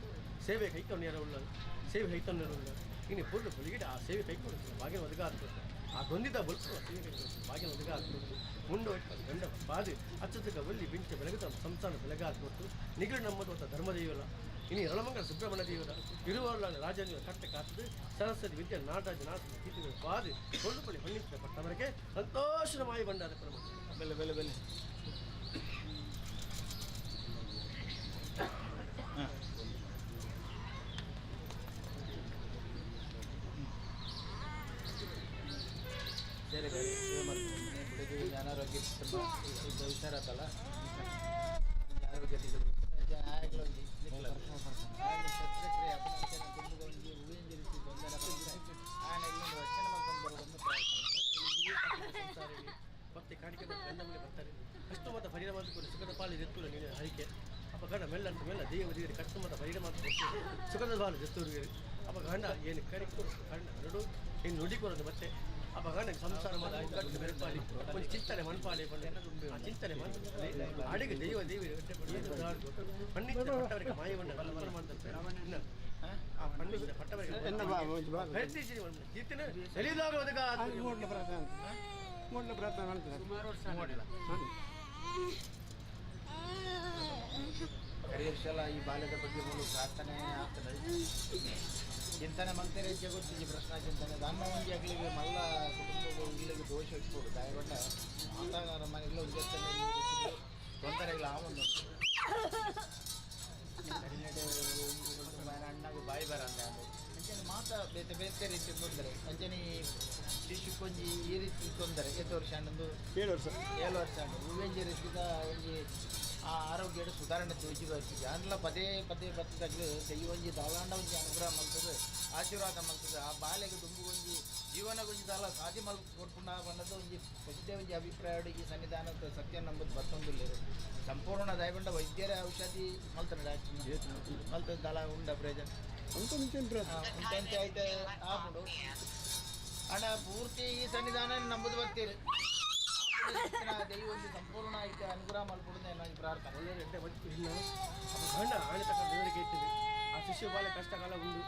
ಸೇವೆ ಕೈಕೊಂಡು ಉಳ್ಳದು ಸೇವೆ ಕೈಕೊಂಡು ಉಳ್ಳದು ಇನ್ನು ಪೊಳ್ಳು ಬುಲಿಗಿಡ ಆ ಸೇವೆ ಕೈಕೊಂಡು ಬಾಗಿನ ಒದಗ ಆಗ್ತದೆ ಆ ಗೊಂದಿದ ಬಲ್ಪು ಸೇವೆ ಕೈಕೊಂಡು ಬಾಗಿನ ಒದಗ ಆಗ್ತದೆ ಮುಂಡು ಗಂಡ ಬಾದು ಅಚ್ಚತಕ್ಕ ಒಲ್ಲಿ ಬಿಂಚ ಬೆಳಗುತ್ತ ಸಂಸಾರ ಬೆಳಗ ಹಾಕೊಟ್ಟು ನಿಗಲು ನಮ್ಮದು ಅಂತ ಧರ್ಮದೇವಲ್ಲ ಇನ್ನು ರಳಮಂಗಲ ಸುಬ್ರಹ್ಮಣ್ಯ ದೇವರ ಇರುವಲ್ಲ ರಾಜನ ಕಟ್ಟೆ ಕಾತದು ಸರಸ್ವತಿ ವಿದ್ಯೆ ನಾಟರಾಜ ನಾಥ ಕೀರ್ತಿಗಳು ಬಾದು ಕೊಳ್ಳುಪಳ್ಳಿ ಹೊನ್ನಿಸಿದ ಪಟ್ಟವರೆಗೆ ಸಂತೋಷದ ಮಾಯಿ ಬಂಡಾರ ಪ್ರಮಾಣ ಬೆಲೆ ಬೆಲೆ ಬೆಲೆ ಸರಿ ಬೆಳಿಗ್ಗೆ ಅನಾರೋಗ್ಯ ತುಂಬ ಹುಷಾರಾತಲ್ಲ ಆರೋಗ್ಯ ಶಸ್ತ್ರಕ್ರಿಯೆ ಒಂಜಿ ಹೂವಿನ ರೀತಿ ತೊಂದರೆ ಆನೆ ಇಲ್ಲೊಂದು ರಕ್ಷಣೆ ಮಾಡ್ಕೊಂಡು ಬರೋದೊಂದು ಪ್ರಯತ್ನ. ಮತ್ತೆ ಕಾಣಿಕೆ ಗಂಡ ಮೇಲೆ ಬರ್ತಾರೆ ಕಷ್ಟ ಮತ್ತು ಪರಿಣಾಮ ಸುಖದ ಪಾಲು ಎತ್ತುರ ನೀನು ಹರಿಕೆ ಅಪ್ಪ ಗಂಡ ಮೆಲ್ಲ ಅಂತ ಮೆಲ್ಲ ದೇವ ದೇವರಿಗೆ ಕಷ್ಟ ಮತ್ತು ಪರಿಣಾಮ ಸುಖದ ಪಾಲು ಎತ್ತೂರಿಗೆ ಅಪ್ಪ ಗಂಡ ಏನು ಕರಿ ಗಂಡ ಎರಡು ಏನು ನುಡಿ ಕೊಡೋದು ಮತ್ತೆ ಅಪ್ಪ ಗಂಡ ಸಂಸಾರ ಮಾಡಿ ಬೆರಪಾಲಿ ಒಂದು ಚಿಂತನೆ ಮನ್ಪಾಲಿ ಆ ಚಿಂತನೆ ಮನ್ ಅಡಿಗೆ ದೈವ ದೇವಿ ಪಟ್ಟವರಿಗೆ ಮಾಯವಣ್ಣ ಆ ಪಣ್ಣಿಸಿದ ಪಟ್ಟವರಿಗೆ ಕರಿಯರ್ಷಲ ಈ ಬಾಲ್ಯದ ಬಗ್ಗೆ ಮೂಲ ಪ್ರಾರ್ಥನೆ ಆಗ್ತದೆ ಚಿಂತನೆ ಮಂತೇರೆ ಜಗತ್ತಿಗೆ ಪ್ರಶ್ನೆ ಚಿಂತನೆ ದಾನ ಒಂಜಿ ಅಗ್ಲಿಗೆ ಮಲ್ಲ ಕುಟುಂಬದ ಇಲ್ಲಿಗೆ ದೋಷ ಇಟ್ಕೊಡು ದಯಗೊಂಡ ಮಾತಾಗಾರ ಮನೆಗಳು ಒಂದೇ ತೊಂದರೆಗಳು ಆ ಒಂದು ಅಣ್ಣಗೆ ಬಾಯಿ ಬರಂದೆ ಅದು ಅಂಚನೆ ಮಾತಾ ಬೇತೆ ಬೇತೆ ರೀತಿ ತೊಂದರೆ ಅಂಚನೆ ಶಿಶುಕೊಂಜಿ ಈ ರೀತಿ ತೊಂದರೆ ಎಷ್ಟು ವರ್ಷ ಹನ್ನೊಂದು 7 ವರ್ಷ 7 ವರ್ಷ ಹಣ್ಣು ಹೂವೆಂಜಿ ರೀತಿದ ಒಂಜಿ ಆ ಆರೋಗ್ಯದ ಸುಧಾರಣೆ ತೋಜಿ ಬರ್ತಿದೆ ಅಂದ್ಲ ಪದೇ ಪದೇ ಬತ್ತದಾಗಲೂ ದೈವೊಂಜಿ ದಾಲಾಂಡ ಒಂಜಿ ಅನುಗ್ರಹ ಮಲ್ತದೆ ಆಶೀರ್ವಾದ ಮಲ್ತದೆ ಆ ಬಾಲೆಗೆ ದುಂಬು ಒಂಜಿ ಜೀವನಗೊಂಜಿ ದಾಲ ಸಾಧಿ ಮಲ್ ಕೊಟ್ಪುಂಡ ಬಣ್ಣದ ಒಂಜಿ ಪ್ರಸಿದ್ಧ ಒಂಜಿ ಅಭಿಪ್ರಾಯ ಈ ಸನ್ನಿಧಾನದ ಸತ್ಯ ನಂಬುದು ಬತ್ತೊಂದಿಲ್ಲ ಸಂಪೂರ್ಣ ದಯಗೊಂಡ ವೈದ್ಯರ ಔಷಧಿ ಮಲ್ತಾರೆ ಡಾಕ್ಟರ್ ಮಲ್ತದ ದಾಲ ಉಂಡ ಪ್ರಯೋಜನ ಉಂಟಂತೆ ಐತೆ ಆಪುಂಡು ಅಣ್ಣ ಪೂರ್ತಿ ಈ ಸನ್ನಿಧಾನ ನಂಬುದು ಬರ್ತೀರಿ ದೈವ ಒಂದು ಸಂಪೂರ್ಣ ಐತೆ ಅನುಗ್ರಹ ಮಲ್ಪುಡುದು ಅನ್ನೋ ಪ್ರಾರ್ಥನೆ. ಗಂಡ ಆಣೆ ತಕ್ಕ ದೇವರಿಗೆ ಇಟ್ಟಿದೆ ಆ ಶಿಶು ಬಾಲ ಕಷ್ಟಕಾಲ ಉಂಡು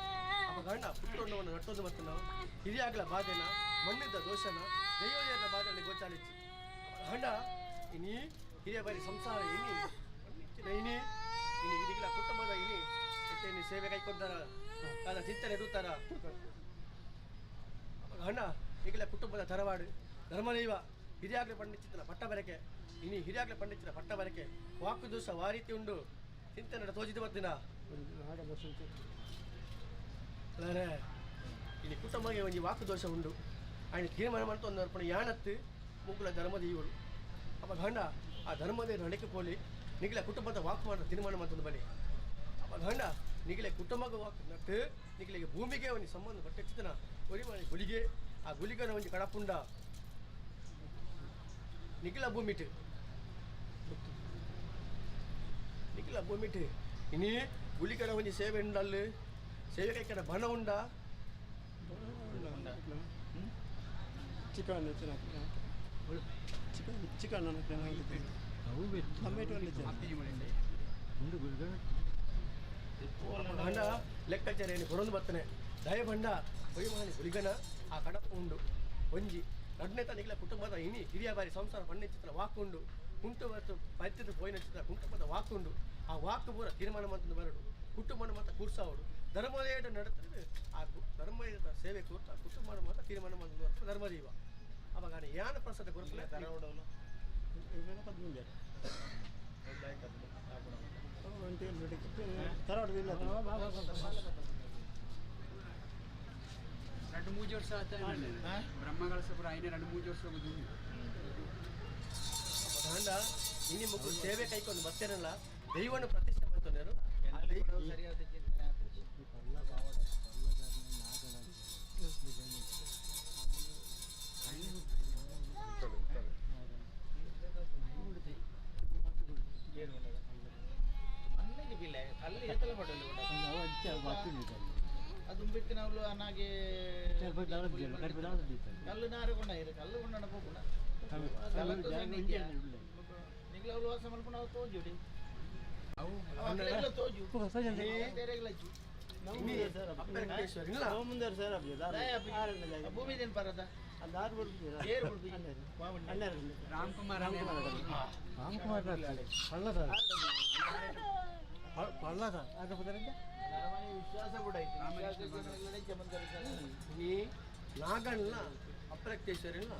ಅಪ್ಪ ಗಂಡ ಪುಟ್ಟೊಂಡವನ್ನು ನಟ್ಟೊಂದು ಮತ್ತು ನಾವು ಹಿರಿಯಾಗಲ ಬಾಧೆನ ಮಣ್ಣಿದ್ದ ದೋಷನ ದೈವದ ಬಾಧೆನ ಗೋಚಾಲಿಚ್ಚಿ ಗಂಡ ಇನಿ ಹಿರಿಯ ಬಾರಿ ಸಂಸಾರ ಇನಿ ಇನಿ ಇನಿ ಇದೀಗಲ ಕುಟುಂಬದ ಇನಿ ಇನಿ ಸೇವೆ ಕೈಕೊಂಡಾರ ಕಾಲ ಚಿಂತನೆ ಇರುತ್ತಾರ ಗಂಡ ಈಗಲ ಕುಟುಂಬದ ತರವಾಡು ಧರ್ಮದೈವ ಹಿರಿಯಾಗಲೇ ಪಂಡಿಚಿತ್ತನ ಪಟ್ಟ ಬರಕೆ ಇನಿ ಹಿರಿಯಾಗಲೇ ಪಂಡಿಚಿನ ಪಟ್ಟ ಬರಕೆ ವಾಕು ದೋಷ ವಾರೀತಿ ಉಂಡು ಚಿಂತನೆ ತೋಜಿದ ಬತ್ತಿನ ಅಲ್ಲೇ ಇನಿ ಕುಟುಂಬಗೆ ಒಂಜಿ ವಾಕು ದೋಷ ಉಂಡು ఆయన ತೀರ್ಮಾನ ಮಾಡ್ತು ಒಂದು ಅರ್ಪಣೆ ಯಾನತ್ತು ಮುಗ್ಗುಲ ಧರ್ಮದೈವರು ಅಪ್ಪ ಗಂಡ ಆ ಧರ್ಮದ ನಡಿಕೆ ಪೋಲಿ ನಿಗಲ ಕುಟುಂಬದ ವಾಕು ಮಾಡ ತೀರ್ಮಾನ ಮಾಡ್ತಂದು ಬಲಿ ಅಪ್ಪ ಗಂಡ ನಿಗಲೆ ಕುಟುಂಬಕ್ಕೆ ವಾಕು ನಟ್ಟು ನಿಗಲಿಗೆ ಭೂಮಿಗೆ ಒಂದು ಸಂಬಂಧ ಪಟ್ಟಿನ ಒರಿ ಮಾಡಿ ಗುಳಿಗೆ ಆ ಗುಳಿಗನ ಒಂಜಿ ಕಡಪುಂಡ ನಿಖಿಲ ಭೂಮಿಟ್ ನಿಖಿಲ ಭೂಮಿಟ್ ಇನಿ ಗುಳಿಗನ ಒಂಜಿ ಸೇವೆ ಉಂಡಲ್ಲು ಸೇವೆ ಕೈಕನ ಬಣ ಉಂಡ ಚಿಕನ್ ಚಿಕನ್ ಚಿಕನ್ ಟೊಮೆಟೊ ಗಂಡ ಲೆಕ್ಕಾಚಾರ ಏನು ಕೊರೊಂದು ಬರ್ತಾನೆ ದಯಬಂಡ ಒಯ್ಮಾನಿ ಗುಳಿಗನ ಆ ಕಡಪ ಉಂಡು ಒಂಜಿ ರಡ್ನೇ ತನಿಗಿಲ ಕುಟುಂಬದ ಇನಿ ಹಿರಿಯ ಬಾರಿ ಸಂಸಾರ ಪಣ್ಣಿಚಿತ್ರ ವಾಕುಂಡು ಕುಂಟು ಮತ್ತು ಪತ್ಯದ ಪೋಯಿನ ಚಿತ್ರ ಕುಟುಂಬದ ವಾಕುಂಡು ಆ ವಾಕು ಪೂರ ತೀರ್ಮಾನ ಮಂತಂದು ಬರಡು ಕುಟುಂಬನ ಮಾತ್ರ ಕೂರ್ಸಾವಡು ಧರ್ಮದೇಟ ನಡತದೆ ಆ ಧರ್ಮದ ಸೇವೆ ಕೂರ್ತ ಕುಟುಂಬನ ಮಾತ್ರ ತೀರ್ಮಾನ ಮಂತಂದು ಬರ್ತದೆ ಧರ್ಮದೈವ ಅವಾಗ ಯಾನ ಪ್ರಸಾದ ಗುರುಕುಲ ಮೂಜಿ ವರ್ಷ ಆತ ಬ್ರಹ್ಮಕಲಶ ಪೂರ ಐನೇ 2 3 ವರ್ಷ ಹೋಗುದು. ಗಂಡ ಇನಿ ಮುಗ್ಗು ಸೇವೆ ಕೈಕೊಂಡು ಬರ್ತೇನಲ್ಲ ದೈವನ ಪ್ರತಿಷ್ಠೆ ಮಾಡ್ತಾನೆ. ಸರಿಯಾದ ಚಿಂತನೆ ಆಗ್ತದೆ. ಮಣ್ಣಿಗೆ ಬಿಲ್ಲ ಕಲ್ಲು ಏತಲ ಪಡಲು ಅದು ಬಿತ್ತಿನವಳು ಅನ್ನಾಗೆ ಕಲ್ಲು ನಾರು ಕೊಂಡ ಇರು ಕಲ್ಲು ಕೊಂಡ ಪೋಪುಣ ನಿಗ್ಲ ಅವಳು ವಾಸ ಮಲ್ಪುಣ ಅವು ತೋಜುಡಿ ತೋಜು ಭೂಮಿ ದೇನು ಪರದ ರಾಮ್ಕುಮಾರ್ ವಿಶ್ವಾಸ ಕೂಡ ಈ ನಾಗಣ್ಣ ಅಪ್ರಕ್ತೇಶ್ವರನ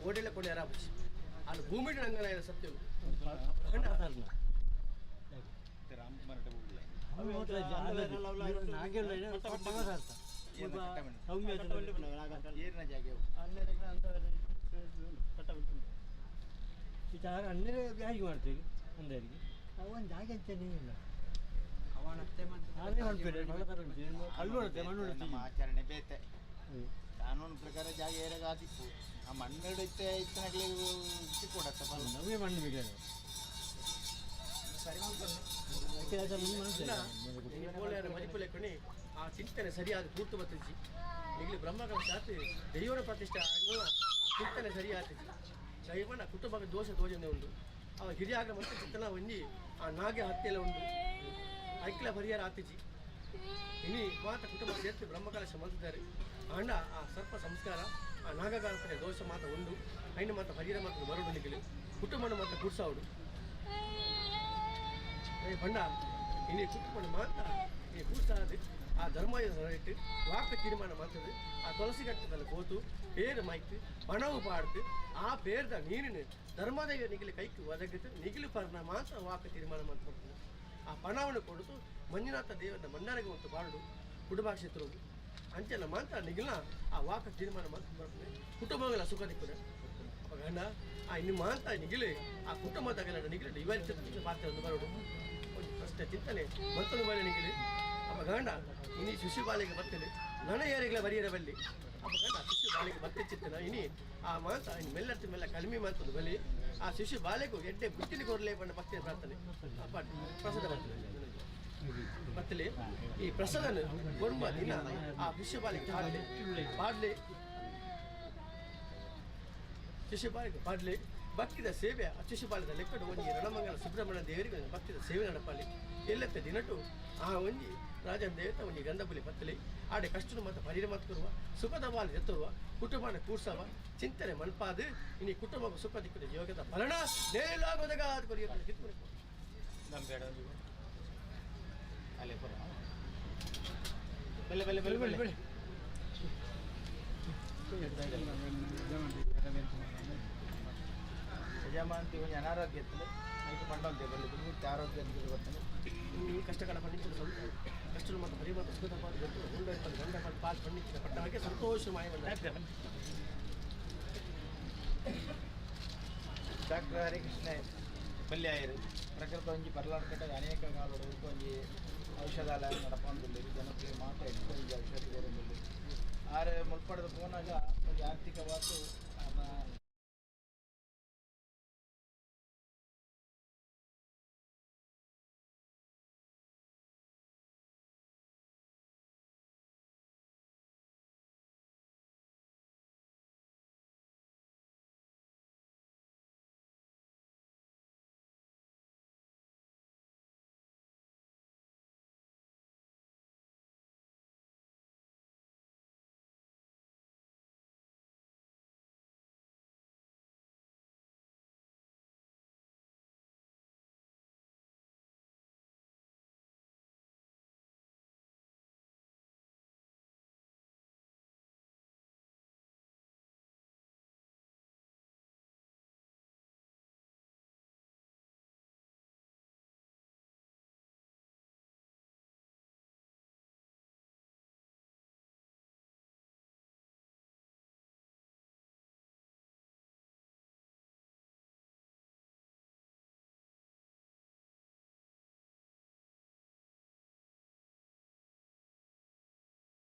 ಓಡಿಲ ಕೊಡಿ ಅರಾಬುಚಿ ಅಲ್ಲಿ ಭೂಮಿ ನಂಗನ ಸತ್ಯವು. ಏರಿನ ಜಾಗೆ ಅನ್ನರೇ ಯಾರಿಗೆ ಮಾಡ್ತೀವಿ ಅಂದರಿಗೆ ಒಂದು ಜಾಗ ಅಂತಾನೆ ಇಲ್ಲ. ಕಲ್ಲು ನಮ್ಮ ಆಚರಣೆ ಬೇತೆ ಕಾನೂನು ಪ್ರಕಾರ ಜಾಗ ಏರಾಗ ಆದಿಪ್ಪು ಆ ಮಣ್ಣು ಇತ್ತೆ ಇತ್ತನಗ್ಲಿ ಸಿಕ್ಕೊಡತ್ತ ನವೇ ಮಣ್ಣು ಬೇಕಾದ್ರೆ ಮರಿಪುಲೆ ಕೊಣಿ ಆ ಚಿಂತನೆ ಸರಿಯಾದ ಪೂರ್ತಿ ಬತ್ತಿಜಿ ಇಲ್ಲಿ ಬ್ರಹ್ಮಕಲಶ ಆತಿ ದೈವರ ಪ್ರತಿಷ್ಠೆ ಆ ಚಿಂತನೆ ಸರಿಯಾತಿಜಿ ದೈವನ ಕುಟುಂಬಕ್ಕೆ ದೋಷ ತೋಜನೆ ಉಂಡು ಆ ಹಿರಿಯಾಗ ಮತ್ತೆ ಚಿತ್ತನ ಒಂಜಿ ಆ ನಾಗೆ ಹತ್ಯೆಲ್ಲ ಉಂಡು ಐಕ್ಲ ಪರಿಹಾರ ಆತಿಜಿ ಇನಿ ಮಾತ ಕುಟುಂಬ ಸೇರ್ತಿ ಬ್ರಹ್ಮಕಲಶ ಮಂತಿದ್ದಾರೆ ಆಂಡ ಆ ಸರ್ಪ ಸಂಸ್ಕಾರ ಆ ನಾಗಗಾಲಪಡೆ ದೋಷ ಮಾತ ಉಂಡು ಐನ ಮಾತ ಪರಿಹಾರ ಮಾತ್ರ ಬರೋಡು ನಿಗಲಿ ಕುಟುಂಬನ ಮಾತ್ರ ಕೂಡ್ಸಾವಡು ಏ ಬಂಡ ಇನಿ ಕುಟುಂಬನ ಮಾತ್ರ ಈ ಕೂಡ್ಸಾದು ಆ ಧರ್ಮ ಇಟ್ಟು ವಾಕ ತೀರ್ಮಾನ ಮಾಡ್ತದೆ ಆ ತುಳಸಿ ಕಟ್ಟದಲ್ಲಿ ಕೋತು ಪೇರು ಮಾಯ್ತು ಪಣವು ಪಾಡ್ತು ಆ ಪೇರ್ದ ನೀರಿನ ಧರ್ಮದ ನಿಗಿಲು ಕೈக்கு ಒದಗಿತು ನಿಗಿಲು ಪರ್ನ ಮಾತ್ರ ವಾಕ ತೀರ್ಮಾನ ಮಾಡ್ಕೊಡ್ತದೆ ಆ ಪಣವನ್ನು ಕೊಡುತ್ತು ಮಂಜುನಾಥ ದೇವರ ಮಂಡಾರಿಗೆ ಒಂದು ಬಾರಡು ಕುಟುಂಬ ಅಂಚೆಲ್ಲ ಮಾತ್ರ ನಿಗಿಲ ಆ ವಾಕ ತೀರ್ಮಾನ ಮಾತ್ರ ಬರ್ತದೆ ಕುಟುಂಬಗಳ ಸುಖ ದಿಕ್ಕುದೆ ಗಂಡ ಆ ಇನ್ನು ಮಾತ್ರ ನಿಗಿಲು ಆ ಕುಟುಂಬದಾಗಲ ನಿಗಿಲು ಇವತ್ತು ಪಾತ್ರ ಒಂದು ಬರೋಡು ಒಂದು ಪ್ರಶ್ನೆ ಚಿಂತನೆ ಮತ್ತೊಂದು ಬಳಿ ನಿಗಿಲು ಅಪ್ಪ ಗಂಡ ಇನಿ ಶಿಶುಬಾಲಿಗೆ ಬರ್ತೇನೆ ನನ್ನ ಯಾರಿಗಳ ಬರಿಯರ ಬಲ್ಲಿ ಅಪ್ಪ ಗಂಡ ಶಿಶು ಬಾಲಿಗೆ ಬರ್ತೆ ಚಿತ್ತನ ಇನಿ ಆ ಮಾತ ಇನ್ನು ಮೆಲ್ಲತ್ತು ಮೆಲ್ಲ ಕಡಿಮೆ ಮಾತದು ಬಲಿ ಆ ಶಿಶು ಬಾಲೆಗೂ ಎಡ್ಡೆ ಬುದ್ಧಿನ ಕೊರಲೆ ಬಣ್ಣ ಭಕ್ತಿಯ ಪ್ರಾರ್ಥನೆ ಅಪ್ಪ ಪ್ರಸಾದ ಬರ್ತದೆ ಬತ್ತಲೆ ಈ ಪ್ರಸಾದನ ಕೊರ್ಮ ದಿನ ಆ ಶಿಶು ಬಾಲಿಗೆ ಪಾಡ್ಲೆ ಪಾಡ್ಲೆ ಶಿಶುಪಾಲಿಗೆ ಪಾಡ್ಲೆ ಭಕ್ತಿದ ಸೇವೆ ಆ ಶಿಶುಪಾಲದ ಲೆಕ್ಕಡು ಒಂಜಿ ರಣಮಂಗಲ ಸುಬ್ರಹ್ಮಣ್ಯ ದೇವರಿಗೆ ಭಕ್ತಿದ ಸೇವೆ ನಡಪಾಲಿ ಎಲ್ಲತ್ತ ದಿನಟು ಆ ಒಂಜಿ ರಾಜನ ದೇವತ ಒಂಜಿ ಗಂಧಬಲಿ ಪತ್ತಲಿ ಆಡೆ ಕಷ್ಟನು ಮತ್ತು ಪರಿರ ಮಾತು ಸುಖದ ಬಾಲ ಎತ್ತರುವ ಕುಟುಂಬನ ಕೂರ್ಸವ ಚಿಂತನೆ ಮನ್ಪಾದು ಇನಿ ಕುಟುಂಬ ಸುಖ ದಿಕ್ಕದ ಯೋಗದ ಫಲನ ನೇಲಾಗೋದಾಗ ಅದು ಕೊರಿಯ ಕಿತ್ಕೊಂಡು ನಮ್ಮ ಬೇಡ ಅಲ್ಲೇ ಬರೋ ಬೆಲೆ ಬೆಲೆ ಬೆಲೆ ಬೆಲೆ ಬೆಲೆ ಯಜಮಾಂತಿ ಒಂಜಿ ಅನಾರೋಗ್ಯ ಇತ್ತು ಐಕ್ ಪಂಡಂತೆ ಬಲ್ಲಿ ಪೂರ್ತಿ ಆರೋಗ್ಯ ಅಂತ ಬರ್ತಾನೆ. ಈ ಕಷ್ಟಗಳ ಪಂಡಿತರ ಸ್ವಲ್ಪ ಕಷ್ಟ ಮತ್ತು ಬರಿ ಮತ್ತು ಸುಖದ ಪಾಲು ಗೊತ್ತು ಉಂಡ ಗಂಡ ಪಾಲು ಪಾಲು ಪಂಡಿತರ ಪಟ್ಟಣಕ್ಕೆ ಸಂತೋಷ ಮಾಯ ಡಾಕ್ಟರ್ ಹರಿಕೃಷ್ಣ ಬಲ್ಯಾಯರು ಪ್ರಕೃತ ಒಂಜಿ ಪರ್ಲಾಡ್ಕಟ್ಟ ಅನೇಕ ಕಾಲದ ಒಂಜಿ ಔಷಧಾಲಯ ನಡಪೊಂದುಲ್ಲೆರ್ ಜನಕ್ಲೆಗ್ ಮಾತ ಎಡ್ಡೆ ಒಂಜಿ ಔಷಧಿ ಕೊರೊಂದುಲ್ಲೆರ್ ಆರ್ ಮುಲ್ಪಡದ ಪೋನಾಗ ಒಂಜಿ ಆರ್ಥಿಕವಾದ್